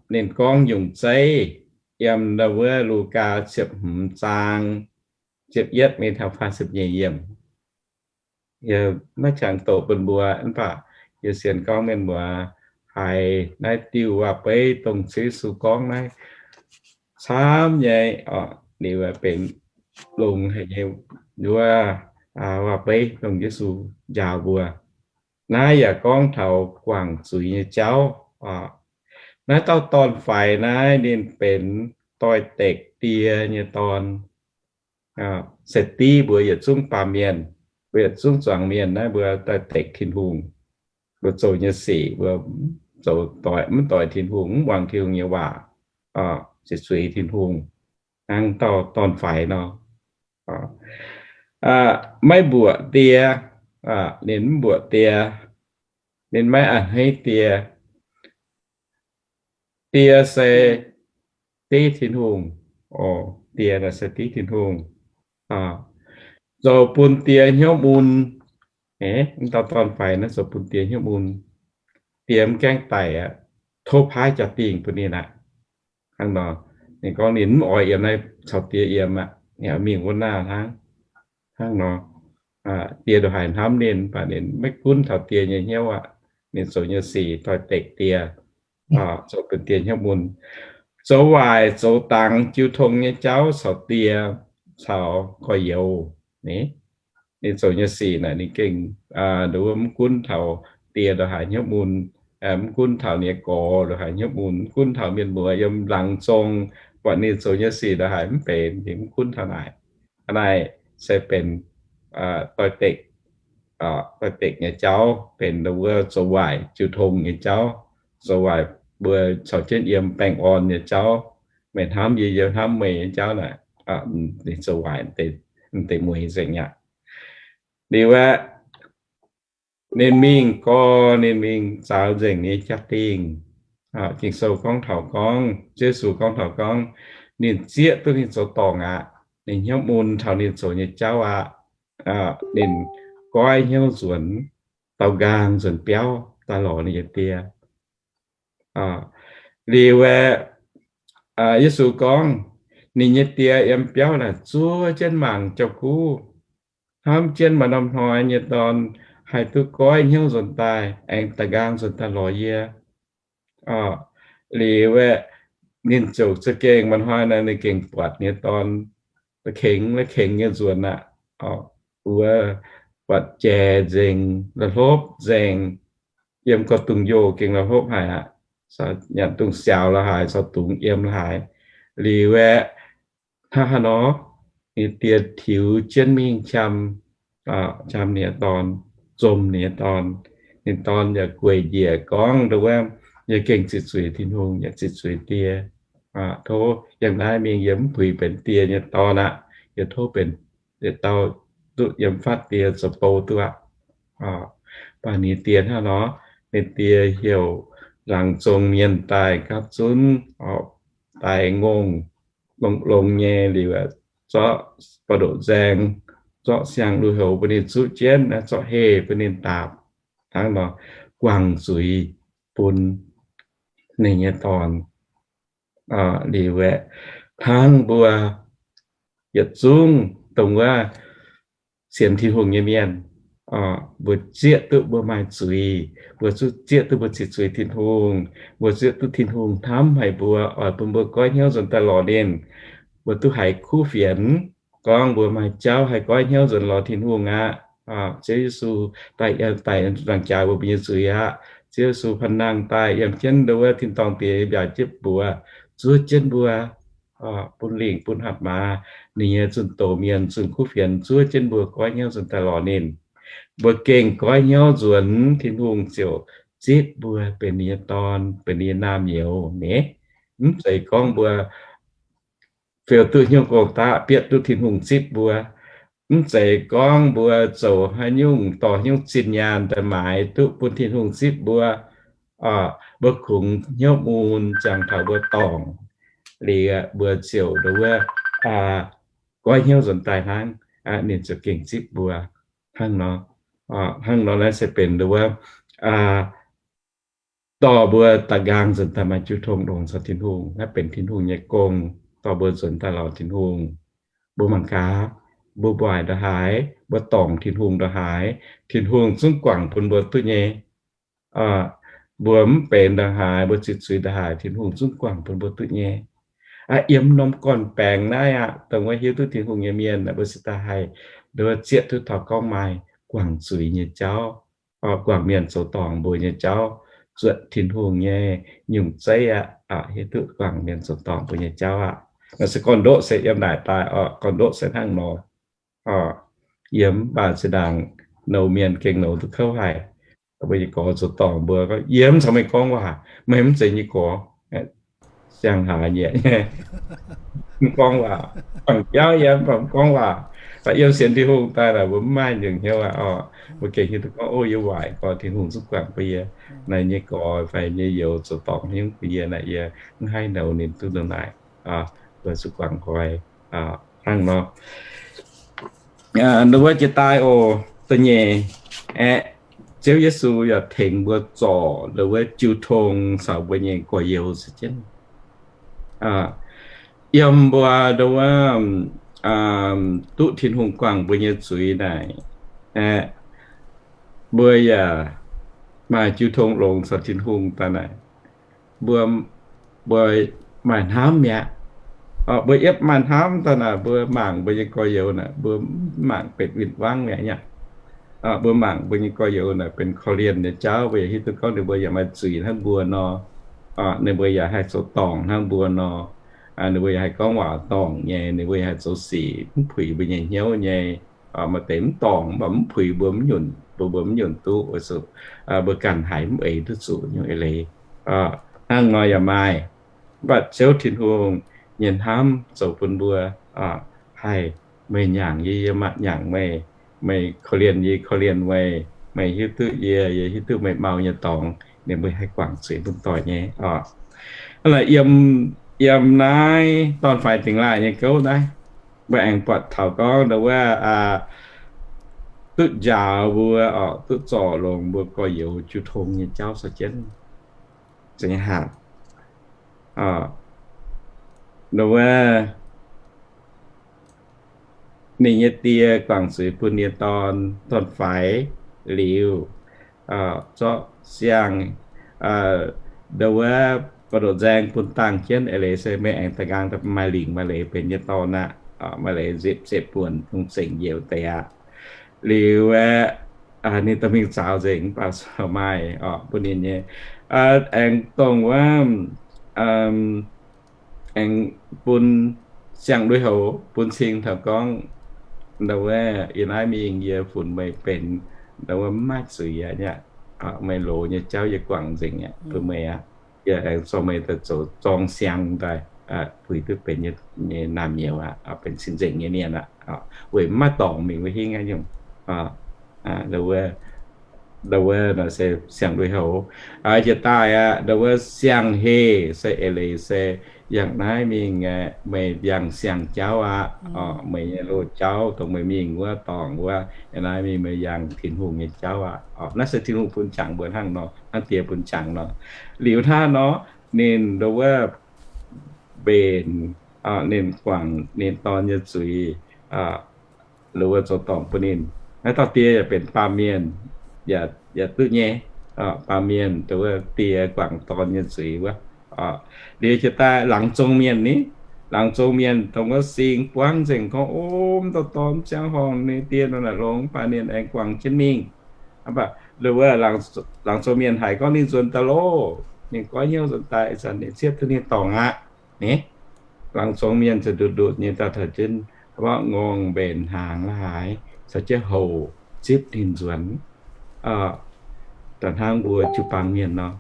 ninh gorngv nyungc zeiv yiem ndau wuov Lugaa ziepc hmz zaang ziepc yietv mingh taux faah ziepc nyeic yiemc. Yie maiv jangx doqc bun mbuo, mv baac yie sienx gorngv mienh muoz haiz naaiv diuh waac-beiv dongh Ziouv Yesu gorngv naaiv camv nyei oc, liuz benx longx haic nyei wuov waac-beiv dongh Yesu njaaux mbuo. Naaiv yaac gorngv taux guangc zuiz nyei jauv. Naaiv dauh dorn-faix naaiv ninh benx doix-dekc die nyei dorn. Se div mbuo yietc zungv baamh mienh, mbuo yietc zungv zuangx mienh naaiv mbuo doix-dekc Tin-Hungh. Mbuo zoux nyei sic mbuo zoux doix, mv doix Tin-Hungh, mv muangx Tin-Hungh nyei waac, ziqc zuiz Tin-Hungh, hnangv dauh dorn-faix nor. Maiv mbuoqc die, ninh mv mbuoqc die, ninh maiv a'hneiv die. Die se div Tin-Hungh. Die se div Tin-Hungh, zoux bun die hnyouv mun. Mv dauh dorn-faix naaiv zoux bun die hnyouv mun. Die mv gaengh daic aqv, tov paaiv jaa-dingh bun ninh aqv. Hnangv nor, ninh gorngv ninh mv oix yiem naaiv caux die yiem aqv, ninh oix mingh wuov naaiv hnangv. Hnangv nor, die ndongc haaix hnamv ninh, mv baac ninh maiv gunv taux die nyei hnyouv aqv. Ninh zoux nyei sic doix-dekc die, zoux bun die hnyouv mun, zoux waaic zoux dangx jiu tong nyei jauv caux die, caux gorx-youz. Ninh zoux nyei sic naaic ninh gengh mv gunv taux die ndongc haaix hnyouv mun, mv gunv taux ninh nyei gorx ndongc haaix hnyouv mun, mv gunv taux mienh muoz yiem laangz zong buatc ninh zoux nyei sic ndongc haaix mv benx, ninh mv gunv taux naaic. Naaiv se benx doix-dekc, doix-dekc nyei jauv, benx wuov zoux waaic jiu tong nyei jauv, zoux waaic mbuo caux jienv yiem baengh orn nyei jauv. Meih hnamv yie, yie hnamv meih nyei jauv naaic, ninh zoux waaic deix mueiz nzengc aqv. Liuz aeqv, ninh mingh gorx, ninh mingh zaux nzengc nyei jaa-dingh. Ging-Sou gorngv taux gorngv, Yesu gorngv taux gorngv, ninh zieqv duqv ninh zoux dorngc aqv. Ninh hnyouv mun taux ninh zoux nyei jauv aqv. Ninh goiv hnyouv nzuonx, daux nqaang nzuonx biauv daaih lorz ninh nyei die. Liuz aeqv, Yesu gorngv, ninh nyei die yiem biauv naaic zuov jienv mangc jauv-guv, hnamv jienv maaih norm hnoi nyei dorn haih duqv goiv hnyouv nzuonx daaih aengx daux nqaang nzuonx daaih lorz yie. Liuz aeqv, ninh ziouc za'gengh, maaih hnoi naaic ninh gengh buatc ninh nyei dorn kengx, kengx nyei nzuonx aqv. Wuov buatc jaic nzengc, la'hlopv nzengc, yiem gorx-dungz-yoh gengh la'hlopv haic aqv. Nyanc dungz siaaux la'haaix, caux dungz yiem la'haaix. Liuz aeqv, hnangv haaix nor, ninh die tiux jienv mingh qam, qam ninh nyei dorn, zomh ninh nyei dorn. Ninh dorn yaac gueic njiec gorngv, Ndo wuov, yie gengh ziqc zuiz Tin-Hungh, yaac ziqc zuiz die. Tov yiem naaiv mingh, yie mv puix benx die nyei dorn aqv. Yie tov benx yietc dauh duqv yiem fatv die zoux bou duqv aqv. Mv baac ninh die hnangv nor, ninh die heuc laangz zong mienh daaih gapv zunv, daaih ngongh longx-longx nyei liuz, zorqv ba'ndoqc nzaeng, zorqv siang-lui-houx bun ninh zuqv jienv, zorqv heh bun ninh daapc, hnangv nor guangc zuiz bun ninh nyei dorn. Liuz aeqv, hnangv mbuo yietc zungv dongh wuov sienx Tin-Hungh nyei mienh, Mbuo zieqv duqv mbuo maaih zuiz, mbuo zieqv duqv mbuo cix zuiz Tin-Hungh, mbuo zieqv duqv Tin-Hungh hnamv haic mbuo, oix bun mbuo goiv hnyouv nzuonx daaih lorz ninh. Mbuo duqv haiz kuv fienx gorngv mbuo maaih jauv haih goiv hnyouv nzuonx lorz Tin-Hungh aqv. Ziouv Yesu daaih, daaih nzangc jaax mbuo mbuo nyei zuiz aqv. Ziouv Yesu panh nangh daaih yiem jienv ndo wuov tin-dorngh diex mbiaauc jienv mbuox, zuov jienv mbuo, bun lingc bun hatc maaz, ninh nyei zunh doz mienh zunh kuv fienx zuov jienv mbuo goiv hnyouv nzuonx daaih lorz ninh. Mbuo gengh goiv hnyouv nzuonx, Tin-Hungh ziouc zipv mbuo benx ninh nyei dorn, benx ninh nyei naamh nyouz nyei. Mv zeiz gorngv mbuo fiou duqv hnyouv gong-daqv bietv duqv Tin-Hungh zipv mbuo. Mv zeiz gorngv mbuo zoux haaix nyungc dorh haaix nyungc zinh nyaanh daaih maaiz duqv bun Tin-Hungh zipv mbuo. Mbuo kungx hnyouv mun ziangh taux mbuo dorngc liuz, mbuo ziouc ndo wuov goiv hnyouv nzuonx daaih hnangv, ninh ziouc gengh zipv mbuo. Hnangv nor, hnangv nor naaiv se benx ndo wuov dorh mbuo da'nqaang nzuonx daaih maaih jiu tong longx caux Tin-Hungh. Naaiv benx Tin-Hungh nyei gong, dorh mbuo nzuonx daaih lorz Tin-Hungh. Mbuo mangc gaax, mbuo mbuo haic ndongc haaix, mbuo dorngc Tin-Hungh ndongc haaix, Tin-Hungh zungv guangc bun mbuo duqv nyei. Mbuo mv benx ndongc haaix, mbuo cix zuiz ndongc haaix, Tin-Hungh zungv guangc bun mbuo duqv nyei. Yiem norm gorn-baengx naaiv aqv, dongh wuov hiuv duqv Tin-Hungh nyei mienh, mbuo se daaih haih ndo wuov zieqv duqv taux gorngv maaih guangc zuiz nyei jauv, guangc mienh zoux dorngc mbuo nyei jauv, zuotc Tin-Hungh nyei nyungc zeiv aqv. Hiuv duqv guangc mienh zoux dorngc mbuo nyei jauv aqv. Naaiv se gorn-ndoqv se yiem naaic daaih oc, gorn-ndoqv se hnangv nor. Yiem mv baac zinh ndaangc nouh mienh gengh nouz duqv kouv haic. Mbuo nyei gorx zoux dorngc mbuo, yie mv caux meih gorngv waac, meih mv zeiz nyei gorx. Siang-haaix nyieqc, mv gorngv waac. Bangc biauv yie mv baac mv gorngv waac. Mv baac yiem sienx Tin-Hungh daaih naaic mbuo mv maaih nyungc hnyouv aqv oc. Mbuo gengh hiuv duqv gorngv, o, yie waaic gorx, Tin-Hungh zungv guangc bun yie. Naaiv nyei gorx fai nyei youz zoux dorngc haaix nyungc bun yie naaic, yie mv haih nouz ninh duqv ndongc naaic. Mbuo zungv guangc nqoi hnangv nor. Ndo wuov jiex daaih oc, da'nyeic aeqv, Ziouv Yesu yaac tengx mbuo zorc ndo wuov jiu tong caux mbuo nyei gorx-youz se jienv. Yiem mbuo ndo wuov duqv Tin-Hungh guangc mbuo nyei zuiz naaic, mbuo yaac maaih jiu tong longx caux Tin-Hungh daaih naaic. Mbuo, mbuo maaih hnamv mi'aqv. Mbuo yietv maaih hnamv daaih naaic, mbuo mangc mbuo nyei gorx-youz naaic, mbuo mv mangc benx win-wangv mi'aqv. Mbuo mangc mbuo nyei gorx-youz naaic benx korv-lienh nyei jauv, mbuo yaac hiuv duqv gorngv ninh mbuo yaac maaih zuiz hnangv mbuo nor. Ninh mbuo yaac haih zoux dorngc hnangv mbuo nor. Ninh mbuo yaac haih gorngv waac dorngc nyei, ninh mbuo yaac haih zoux sic mv puix mbuo nyei hnyouv nyei. Maaih deix mv dorngc, mv baac mv puix mbuo, mv nyunc, mbuo, mbuo mv nyunc duqv weic zuqc mbuo ganh haiz mv eix duqv zuqc nyungc eix leiz. Hnangv nor yaac maaih. Mv baac Ziouv Tin-Hungh nyei hnamv zoux bun mbuo haih, meih nyaangc yie, yie maaih nyaangc meih, meih korv-lienh yie, korv-lienh meih, meih hiuv duqv yie, yie hiuv duqv meih mau nyei dorngx, ninh mbuo haih guangc zuiz bun doic nyei oc. Hnangv naaic, yiem, yiem naaiv dorn-faix dingx laaih nyei gouv naaiv, mbuo aengx buatc taux gorngv ndo wuov duqv njaaux mbuo oc, duqv zorc longx mbuo gorx-youz jiu tong nyei jauv se jienv. Za'gengh hatc, ndo wuov ninh nyei die guangc zuiz bun ninh nyei dorn, dorn-faix liuz, zorqv siang, ndo wuov ba'ndoqc nzaeng bun dangh jienv eix leiz se meih aengx da'nqaang maaih lingc maaih leiz benx nyei dorn aqv. Maaih leiz nzipc, nzipc buonc, zengc njoux deix aqv. Liuz aeqv, ninh dorh mingh zaux nzengc mv baac maaih oc bun ninh nyei, aengx dongh wuov, aengx bun siang-lui-houx bun cing taux gorngv, ndo wuov yie naaiv mingh yie funx meih benx ndo wuov mv maaih zuiz aqv. Meih loz nyei jauv yie guangc nzengc aqv bun meih aqv. Yie aengx zorqv meih daaih zoux zorng siang daaih, puix duqv benx yie nyei naamh nyouz aqv, benx cing-nzengc nyei mienh aqv. Weic mv maaih dorngc mingh wuov hingv aqv nyungc. Ndo wuov, ndo wuov nor se siang-lui-houx. Jiex daaih aqv, ndo wuov siang-heh se eix leiz se yangh naaiv mingh aeqv, meih yangh siang-jauv aqv. Meih nyei loz-jauv dongh meih mingh wuov dorngc wuov, yangh naaiv mingh meih yangh Tin-Hungh nyei jauv aqv. Naaiv se Tin-Hungh bun jangx mbuo hnangv nor, hnangv die bun jangx nor. Liuz hnangv nor, ninh ndo wuov mbenc, ninh guangc ninh dorn nyei zuiz, ndo wuov zoux dorngc bun ninh. Naaiv dauh die yaac benx baamh mienh, yaac duqv nyei. Baamh mienh, wuov die guangc dorn nyei zuiz wuov. Liuz jiex daaih laangz zong mienh ni, laangz zong mienh dongh wuov sing buangv nzengc gorngv, Ov, dauh dorn ziangh horngh, ninh die nor naaic longx, mv baac ninh aengx guangc jienv mingh. Mv baac wuov laangz zong mienh haiz gorngv ninh nzuonx daaih loh, ninh goiv hnyouv nzuonx daaih, ih zanc ninh cietv duqv ninh dorngc aqv. Laangz zong mienh ziouc ndutc ndutc nyei daaih taux jienv mborqv ngongh mbenc hnaangx la'haaix, caux jienv houc zipv ninh nzuonx. Da'hnangv mbuo jiu-baang mienh nor,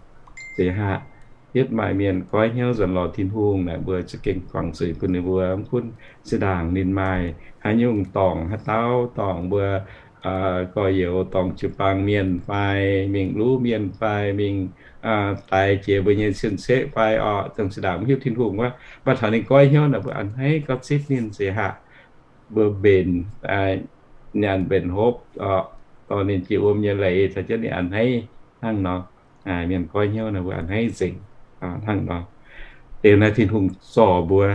zeiz haic, yietv maaih mienh goiv hnyouv nzuonx lorz Tin-Hungh naaic, mbuo za'gengh guangc zuiz bun ninh mbuo. Mv gunv zinh ndaangc ninh maaih haaix nyungc dorngc haaix dauh, dorngc mbuo gorx-youz, dorngc jiu-baang mienh fai mingh luv mienh fai mingh daix jiex mbuo nyei cien-ceqv fai orqc, zinh ndaangc mv hiuv Tin-Hungh wuov, mv baac taux ninh goiv hnyouv naaic, mbuo a'hneiv gorngv zipv ninh zeiz haic. Mbuo mbenc nyanc mbenc hopv, dorh ninh jiex wuom nyei leiz caux jienv ninh a'hneiv hnangv nor. Mienh goiv hnyouv naaic mbuo a'hneiv nzengc hnangv nor. Liuz naaiv Tin-Hungh zorc mbuo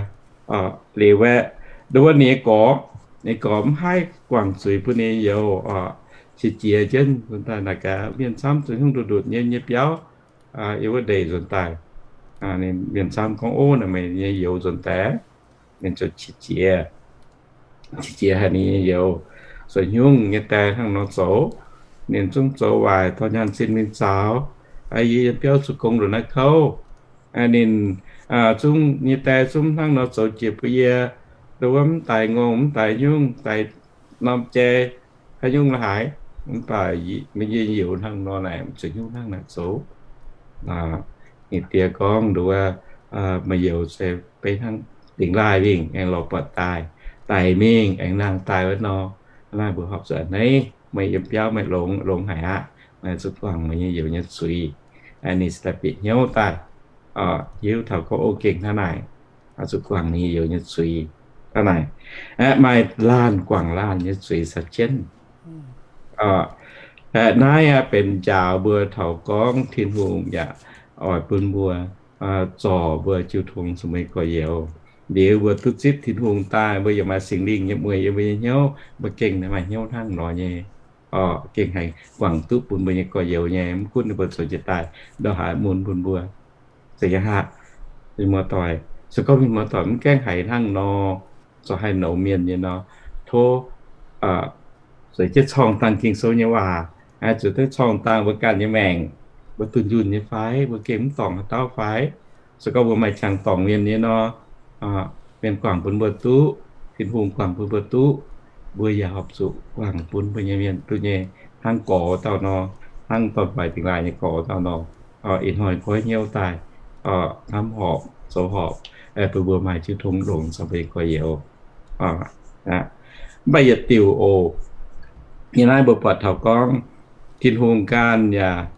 liuz aeqv, nduov ninh nyei gorx, ninh gorx mv haih guangc zuiz bun ninh youz oc. Qiex jiez jienv bun daaih naaic gaax, mienh camv zuqc hnyouv ndutc ndutc nyei nyei biauv, yiem wuov ndeic nzuonx daaih. Mienh camv gorngv, Ov, naaic meih nyei youz nzuonx daaih. Ninh ziouc qiex jiez, qiex jiez haic ninh nyei youz, zuqc hnyouv nyei die hnangv nor zoux. Ninh zungv zoux waaic dorh nyaanh zinh mingh zaux, yie yiem biauv zuqc gong ndongc naaiv kouv. Ninh zungv nyei die zungv hnangv nor zoux jiex bun yie, nduov mv daic ngongh, mv daic hnyouv, daic norm jai, haaix nyungc la'haaix, mv baac meih nyei youz hnangv nor naaic, zuqc hnyouv hnangv naaic zoux. Ninh die gorngv, nduov, meih youz se beiv hnangv dingx laaih mingh aengx lorz buatc daaih, daic mingh aengx nangh daaih wuov nor. Naaiv mbuo horpc zuqc a'hneiv, meih yiem biauv meih longx, longx haic aqv. Meih zuqc guangc meih nyei youz nyei zuiz. Ninh se daaih bieqc hnyouv daaih, hiuv taux gorngv, Ov, gengh hnangv naaic, zuqc guangc ninh nyei youz nyei zuiz. Hnangv naaic, maaih laanh guangc laanh nyei zuiz caux jienv. Naaiv aqv benx njaaux mbuo taux gorngv Tin-Hungh yaac oix bun mbuo, zorc mbuo jiu tong zuqc meih gorx-youz. Liuz mbuo duqv zipv Tin-Hungh daaih, mbuo yaac maaih Singx Lingh nyei mueiz yiem mbuo nyei hnyouv, mbuo gengh maaih hnyouv hnangv nor nyei. Gengh haih guangc duqv bun mbuo nyei gorx-youz nyei, mv gunv ninh mbuo zoux jiex daaih ndongc haaix mun bun mbuo. Zeiz nyei haic, mienh muoz-doic. Se gorngv mienh muoz-doic mv gaengh haiz hnangv nor, zoux haih nouz mienh nyei nor, tov zueiz jienv corng dangh Ging-Sou nyei waac, zueiz jienv corng dangh mbuo ganh nyei maengc, mbuo dunh yunh nyei fai, mbuo gengh mv dorngc haaix dauh fai. Se gorngv mbuo maaih qangx dorngc mienh nyei nor, mienh guangc bun mbuo duqv, Tin-Hungh guangc bun mbuo duqv, mbuo yaac horpc zuqc guangc bun mbuo nyei mienh duqv nyei, hnangv gorx dauh nor, hnangv dorn-faix dingx laaih nyei gorx dauh nor. Ih hnoi goiv hnyouv daaih, hnamv horpc, zoux horpc, bun mbuo maaih jiu tong longx caux mbuo nyei gorx-youz. Mv baac yietc diuc oc, yie naaiv mbuo buatc taux gorngv Tin-Hungh ganh yaac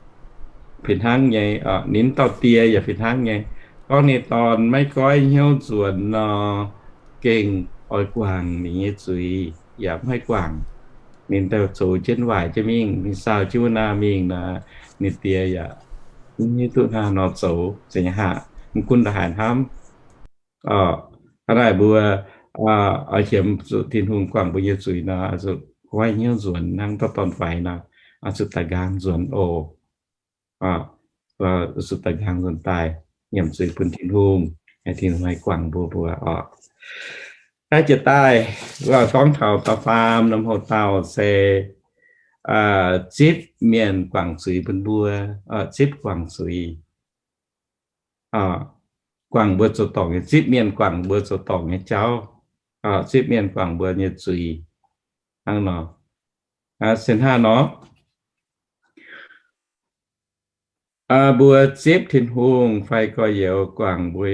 fih hnangv nyei, ninh dauh die yaac fih hnangv nyei. Gorngv ninh dorn maiv goiv hnyouv nzuonx nor, gengh oix guangc ninh nyei zuiz yaac mv haih guangc. Ninh daaih zoux jienv waaic jienv mingh, ninh saau jienv wuov naaiv mingh nor, ninh die yaac mv hiuv duqv hnangv nor zoux. Zeiz nyei haic, mv gunv ndongc haaix hnamv. Hnangv naaic mbuo oix qiemx zuqc Tin-Hungh guangc mbuo nyei zuiz nor, zuqc goiv hnyouv nzuonx hnangv dauh dorn-faix nor, zuqc daaih nqaang nzuonx oc. Zuqc daaih nqaang nzuonx daaih nyiemc zuiz bun Tin-Hungh, Tin-Hungh haih guangc mbuo mbuo oc. Naaiv jiex daaih, gorngv taux da'faam norm houx-dauh se zipv mienh guangc zuiz bun mbuo, zipv guangc zuiz, guangc mbuo zoux dorngc nyei, zipv mienh guangc mbuo zoux dorngc nyei jauv, zipv mienh guangc mbuo nyei zuiz. Hnangv nor, se hnangv nor, mbuo zipv Tin-Hungh fai gorx-youz guangc mbuo,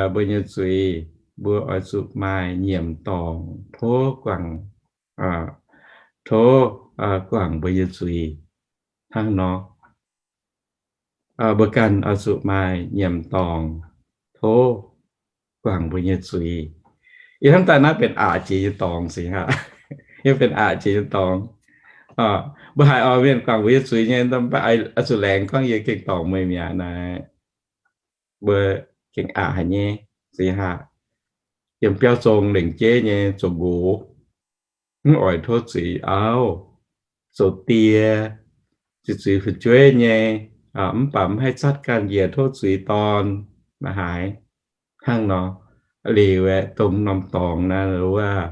mbuo nyei zuiz, mbuo oix zuqc maaih nyiemc dorngc tov guangc, tov guangc mbuo nyei zuiz. Hnangv nor, mbuo ganh oix zuqc maaih nyiemc dorngc tov guangc mbuo nyei zuiz. Ih hnamv daaih naaiv benx aqc jiex nyei dorngx sic aqv. Yie benx aqc jiex nyei dorngx. Mbuo haiz oix mienh guangc mbuo nyei zuiz nyei, oix zuqc laengz gorngv yie gengh dorngc meih mi'aqv naaic. Mbuo gengh aqc haic nyei, sic aqv. Yiem biauv zong lengc jeiv nyei zoux nqox, mv oix tov zuiz auv. zoux die, zuqc zuiz fu'jueiv nyei, mv baac mv haih zatv ganh njiec tov zuiz dorn, maiv haaix. Hnangv nor, liuz aeqv, dongh norm dorngx naaiv wuov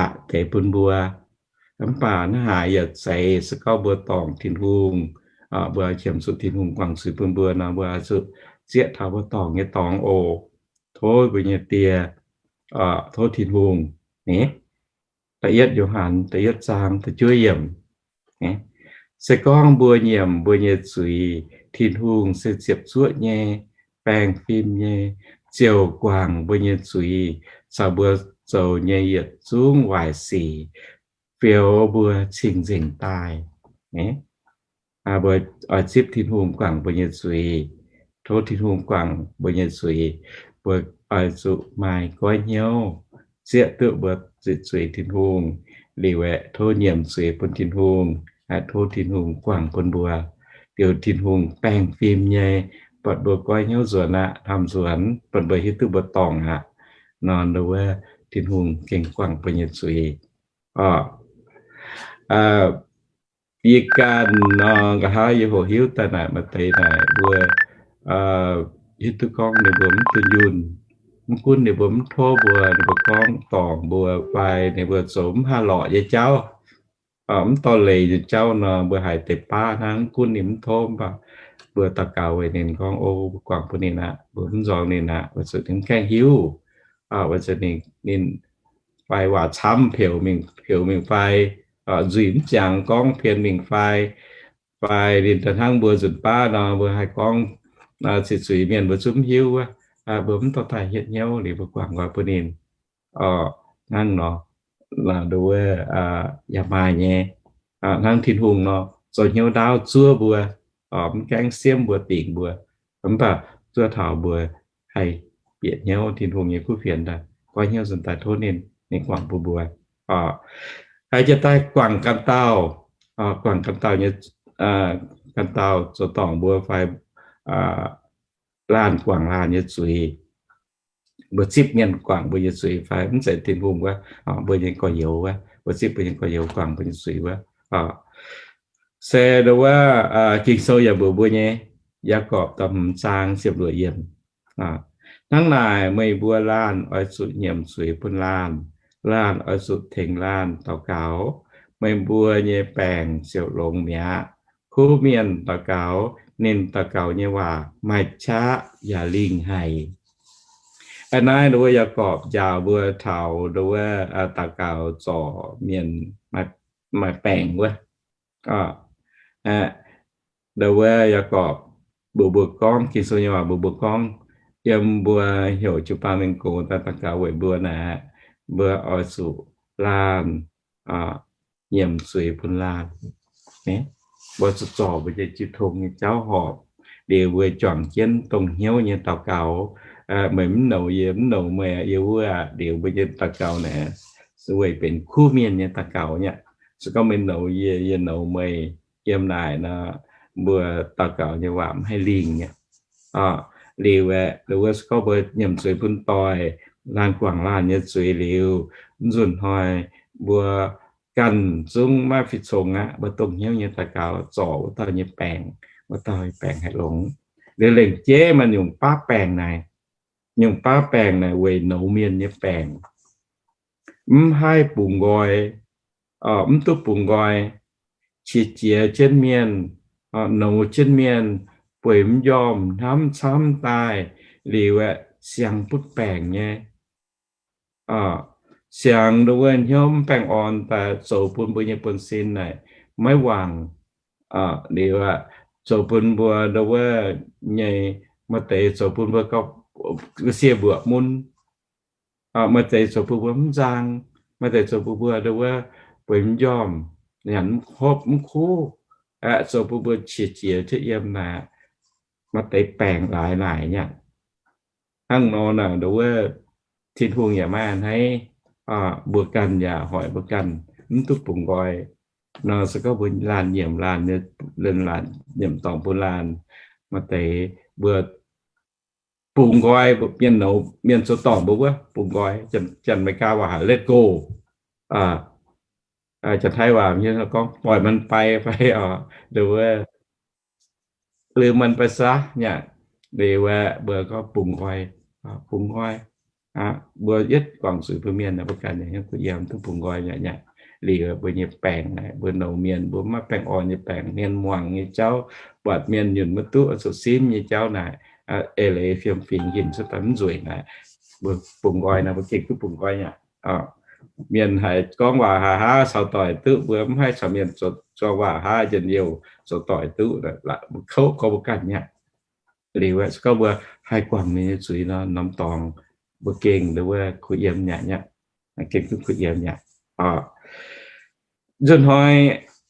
aqc deix bun mbuo. Mv baac naaiv haaix yaac zeiz, se gorngv mbuo dorngc Tin-Hungh, mbuo qiemx zuqc Tin-Hungh guangc zuiz bun mbuo nor, mbuo oix zuqc zieqv taux mbuo dorngc nyei dorngx oc. Tov mbuo nyei Die, tov Tin-Hungh. Da'yietv Yo^han da'yietv zaang da'juov yiemc. Se gorngv mbuo nyiemc mbuo nyei zuiz, Tin-Hungh se ziepc zuoqv nyei, baengh fim nyei, ziouc guangc mbuo nyei zuiz caux mbuo zoux nyei yietc zungv waaic sic, fioux mbuo cing-nzengc daaih. Mbuo oix zipv Tin-Hungh guangc mbuo nyei zuiz. Tov Tin-Hungh guangc mbuo nyei zuiz. Mbuo oix zuqc maaih goiv hnyouv zieqv duqv mbuo zuiz, zuiz Tin-Hungh. Liuz aeqv, tov nyiemc zuiz bun Tin-Hungh, tov Tin-Hungh guangc bun mbuo. Liuz Tin-Hungh baengh fim nyei, buatc mbuo goiv hnyouv nzuonx aqv, hnamv nzuonx, buatc mbuo hiuv duqv mbuo dorngc aqv. Nor wuov Tin-Hungh gengh guangc mbuo nyei zuiz. Yie ganh nor, nqa'haav yie hoqc hiuv daaih naaic maaih deix naaic mbuo hiuv duqv gorngv ninh mbuo mv dunh yunh. Mv gunv ninh mbuo mv tov mbuo, ninh mbuo gorngv dorngc mbuo fai ninh mbuo zoux mv haih lorqc nyei jauv, mv dorh leiz nyei jauv nor, mbuo haiz deix baav hnangv. Mv gunv ninh mv tov, mv baac mbuo daux gaux weic ninh gorngv, O, mbuo guangc bun ninh aqv, mbuo mv nzorng ninh aqv, weic zuqc ninh mv gaengh hiuv, weic zuqc ninh, ninh fai waac camv peux mingh, peux mingh fai nzuih mv jangx gorngv pien mingh fai, fai ninh daaih hnangv mbuo nzunc baav nor, mbuo haih gorngv zuiz-zuiz mienh mbuo zungv mv hiuv wuov, mbuo mv dorh daaih hietv hnyouv liuz mbuo guangc nqoi bun ninh. Hnangv nor, nduov yaac maaih nyei. Hnangv Tin-Hungh nor, zoux hnyouv ndaauv zuov mbuo, mv gaengh siemv mbuo, dingc mbuo, mv baac zuov taux mbuo haih bieqc hnyouv Tin-Hungh nyei kuv fienx daaih, goiv hnyouv nzuonx daaih tov ninh, ninh guangc bun mbuo. Haih jiex daaih guangc ganh dauh, guangc ganh dauh nyei, ganh dauh zoux dorngc mbuo fai laanh guangc laanh nyei zuiz. Mbuo zipv mienh guangc mbuo nyei zuiz fai mv zeiz Tin-Hungh wuov, mbuo nyei gorx-youz wuov, mbuo zipv mbuo nyei gorx-youz guangc mbuo nyei zuiz wuov. Se nduov wuov, Ging-Sou yaac mbuox mbuo nyei, Yaagorpc da'hmz zaang ziepc luoqc yiemc, Hnangv naaic, meih mbuo laanh oix zuqc nyiemc zuiz bun laanh. Laanh oix zuqc tengx laanh daux gaux, meih mbuo nyei baengc ziouc longx mi'aqv. Kuv mienh daux gaux, ninh daux gaux nyei waac maaih qaqv yaac lingh haic. Aa, naaiv nduov Yaagorpc njaaux mbuo taux nduov wuov daux gaux zorc mienh maaih baengc wuov. Nduov wuov Yaagorpc mbuox mbuo gorngv, Ging-Sou nyei waac mbuox mbuo gorngv, yiem mbuo heuc jiu-baang mingh gox daaih daux gaux weic mbuo naaic, mbuo oix zuqc laanh nyiemc zuiz bun laanh. Mbuo zuqc zorc mbuo nyei jiu tong nyei jauv horpc, liuz mbuo juangc jienv dongh hnyouv nyei daux gaux. Meih mv nouz yie, mv nouz meih, yie wuov aqv. Liuz mbuo nyei daux gaux naaic se weic benx kuv mienh nyei daux gaux nyei. Se gorngv meih nouz yie, yie nouz meih, yiem naaic nor, mbuo daux gaux nyei waac mv haih lingh nyei. Liuz aeqv, wuov se gorngv mbuo nyiemc zuiz bun doic, laanh guangc laanh nyei zuiz liuz, mv nzunc hnoi mbuo ganh zungv maiv fih congx aqv. Mbuo dongh hnyouv nyei daux gaux zorc wuov dauh nyei baengc, wuov dauh nyei baengc haih longx. Liuz lengc jeiv maaih nyungc baav baengc naaic, nyungc baav baengc naaic weic nouz mienh nyei baengc, mv haih bungx nqoi, mv duqv bungx nqoi, qiex jiez jienv mienh, nouz jienv mienh, bueix mv njormh, hnamv camv daaih, liuz aeqv, siang butv baengc nyei. Siang nduov wuov hnyouv mv baengh orn daaih zoux bun mbuo nyei buonv-sin naaic maiv wangc. Liuz aeqv, zoux bun mbuo nduov wuov nyei, maaih deix zoux bun mbuo gauh ga'sie mbuoqc mun. Maaih deix zoux bun mbuo mv nzang, maaih deix zoux bun mbuo nduov wuov bueix mv njormh, nyanc mv hopv mv kuv, aeqv, zoux bun mbuo qiex jiez jienv yiem naaic, maaih deix baengc laaix naaic nyei aqv. Hnangv nor naaic nduov wuov Tin-Hungh yaac maiv a'hneiv. Mbuo ganh yaac hoic mbuo ganh mv duqv bungx nqoi. Nor se gorngv mbuo laanh nyiemc laanh, laanh nyiemc dorngc bun laanh, maaih deix mbuo bungx nqoi, mienh nouz, mienh zoux dorngc mbuo wuov bungx nqoi, janx-Meigaa waac haic let go. Janx-Taiv waac gorngv ปล่อยมันไป fai oc, nduov wuov, liuz มันไปซะ nyei aqv. Liuz wuov mbuo gorngv bungx nqoi, bungx nqoi. Mbuo yietv guangc zuiz bun mienh naaic, mbuo ganh yaac hiuv duqv bungx nqoi nyei aqv. Liuz mbuo nyei baengc naaic, mbuo nouz mienh, mbuo maiv baengh orn nyei baengc, hmien muangx nyei jauv, buatc mienh nyunc maiv duqv zuqc simv nyei jauv naaic, eix leiz fiem fingx hinc cuotv daaih mv nzueic naaic, mbuo bungx nqoi naaic, mbuo gengh duqv bungx nqoi nyei aqv. Mienh haiz gorngv waac haaix-haaix caux doic duqv, mbuo mv haih caux mienh zoux waac haaix njien-youh zoux doic duqv, kouv gorngv mbuo ganh nyei aqv. Liuz se gorngv mbuo haih guangc mienh nyei zuiz nor, norm dorngx mbuo gengh nduov wuov kuh yiem nyei aqv, gengh duqv kuh yiem nyei aqv. Nzunc hnoi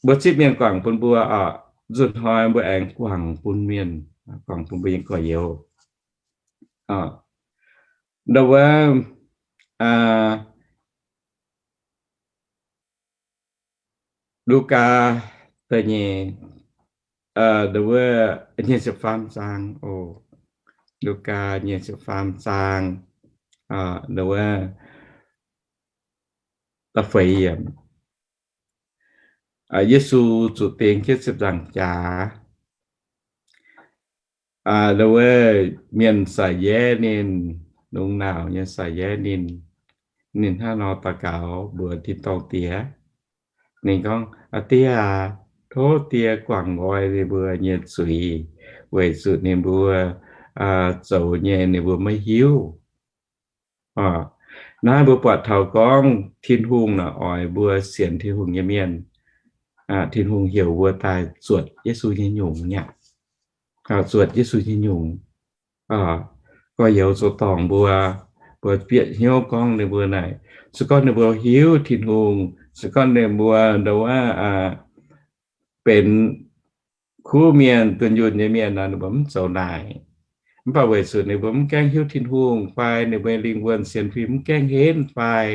mbuo zipv mienh guangc bun mbuo oc, nzunc hnoi mbuo aengx guangc bun mienh, guangc bun mbuo nyei gorx-youz. Nduov wuov, Lugaa da'nyeic, nduov wuov, nyeic ziepc faam zaang oc. Lugaa nyeic ziepc faam zaang, nduov wuov, da'feix yiemc. Yesu zuqc dingx jienv ziepc nzaangc jaax. Nduov wuov, mienh saic yaev ninh, lungh naauc nyei saic yaev ninh. Ninh hnangv nor daux gaux mbuox tin-dorngh Diex. Ninh gorngv, Aa Die aac, tov Die guangc nqoi ninh mbuo nyei zuiz, weic zuqc ninh mbuo zoux nyei ninh mbuo maiv hiuv. Naaiv mbuo buatc taux gorngv Tin-Hungh naaic oix mbuo sienx Tin-Hungh nyei mienh, Tin-Hungh heuc mbuo daaih zuotc Yesu nyei nyungc nyei aqv. Zuotc Yesu nyei nyungc. Gorx-youz zoux dorngc mbuo, mbuo bieqc hnyouv gorngv ninh mbuo naaic, se gorngv ninh mbuo hiuv Tin-Hungh, se gorngv ninh mbuo nduov wuov, benx kuv mienh, dunh yunh nyei mienh nor, ninh mbuo mv zoux naaic. Mv baac weic zuqc ninh mbuo mv gaengh hiuv Tin-Hungh fai ninh mbuo lingh wuonh sienx fim mv gaengh henv fai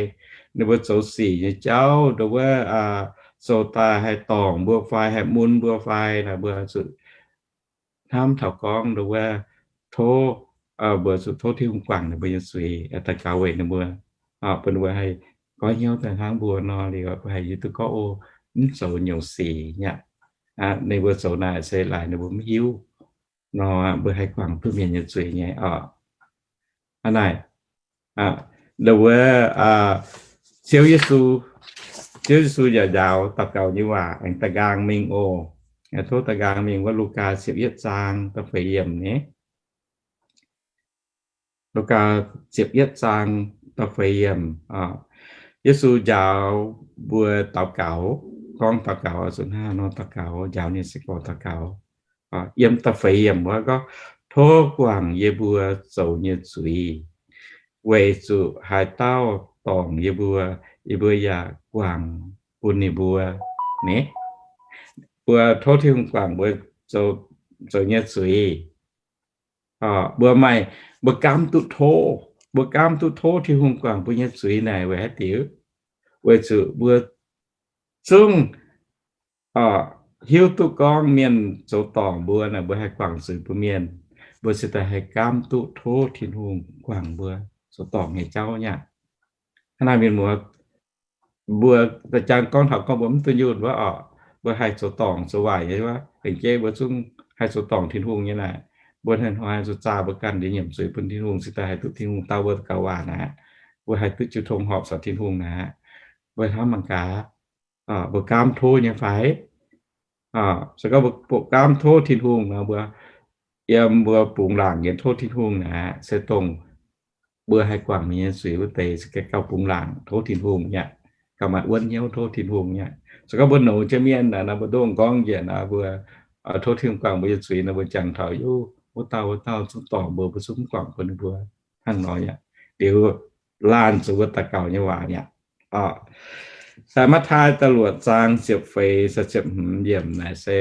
ninh mbuo zoux sic nyei jauv nduov wuov, zoux daaih haih dorngc mbuo fai haih mun mbuo fai naaic, mbuo zuqc hnamv taux gorngv nduov wuov, tov, mbuo zuqc tov Tin-Hungh guangc ninh mbuo nyei zuiz, daux gaux weic ninh mbuo, bun ninh mbuo haih goiv hnyouv daaih hnangv mbuo nor liuz, mbuo haih hiuv duqv gorngv, o, mv zoux nyungc sic nyei aqv. Ninh mbuo zoux naaic se laaix ninh mbuo mv hiuv nor, mbuo haih guangc duqv mienh nyei zuiz nyei oc. Hnangv naaic, nduov wuov, Ziouv Yesu, Ziouv Yesu yaac njaaux daux gaux nyei waac aengx da'nqaang mingh oc. Tov da'nqaang mingh wuov Lugaa ziepc yietv zaang da'feix yiemc nyei. Lugaa ziepc yietv zaang da'feix yiemc. Yesu njaaux mbuo daux gaux, gorngv daux gaux zuqc hnangv nor daux gaux, njaaux ninh se gorx daux gaux. Yiem da'feix yiemc wuov gorngv, Tov guangc yie mbuo zoux nyei zuiz, weic zuqc haaix dauh dorngc yie mbuo, yie mbuo yaac guangc bun ninh mbuo. Ni, mbuo tov Tin-Hungh guangc mbuo zoux nyei zuiz. Mbuo maaih, mbuo gaamv duqv tov, mbuo gaamv duqv tov Tin-Hungh guangc mbuo nyei zuiz naaic weic haaix diuc? Weic zuqc mbuo zungv hiuv duqv gorngv mienh zoux dorngc mbuo naaic, mbuo haih guangc zuiz bun mienh, mbuo se daaih haih gaamv duqv tov Tin-Hungh guangc mbuo zoux dorngc nyei jauv nyei aqv. Hnangv naaic mienh muoz, mbuo da'jang gorngv taux gorngv mbuo mv dunh yunh wuov oc, mbuo haih zoux dorngc zoux waaic nyei wuov, aengx jeiv mbuo zungv haih zoux dorngc Tin-Hungh nyei naaic, mbuo hnoi-hnoi zuqc zaah mbuo ganh nyei nyiemc zuiz bun Tin-Hungh, se daaih haih duqv Tin-Hungh dau mbuo gaux waac naaic, mbuo haih duqv jiu tong horpc caux Tin-Hungh naaic, mbuo hnamv mangc gaax. Mbuo gaamv tov nyei fai? Se gorngv mbuo gaamv tov Tin-Hungh nor, mbuo yiem mbuo bungx laangc nyei tov Tin-Hungh naaic, se dongh mbuo haih guangc mienh nyei zuiz wuov deix se gauh bungx laangc tov Tin-Hungh nyei aqv, gauh maaih wuonv hnyouv tov Tin-Hungh nyei aqv. Se gorngv mbuo nouz jienv mienh naaic nor, mbuo ndongc gorngv njiec naaic, mbuo tov Tin-Hungh guangc mbuo nyei zuiz nor, mbuo jangx taux, Yov, wuov dauh wuov dauh zungv dorngc mbuo, mbuo zungv mv guangc bun ninh mbuo, hnangv nor nyei aqv. Liuz laanh zuqc mbuo daux gaux nyei waac nyei aqv. Matv^taai da'luoqc zaang ziepc feix caux ziepc hmz yiemc naaic se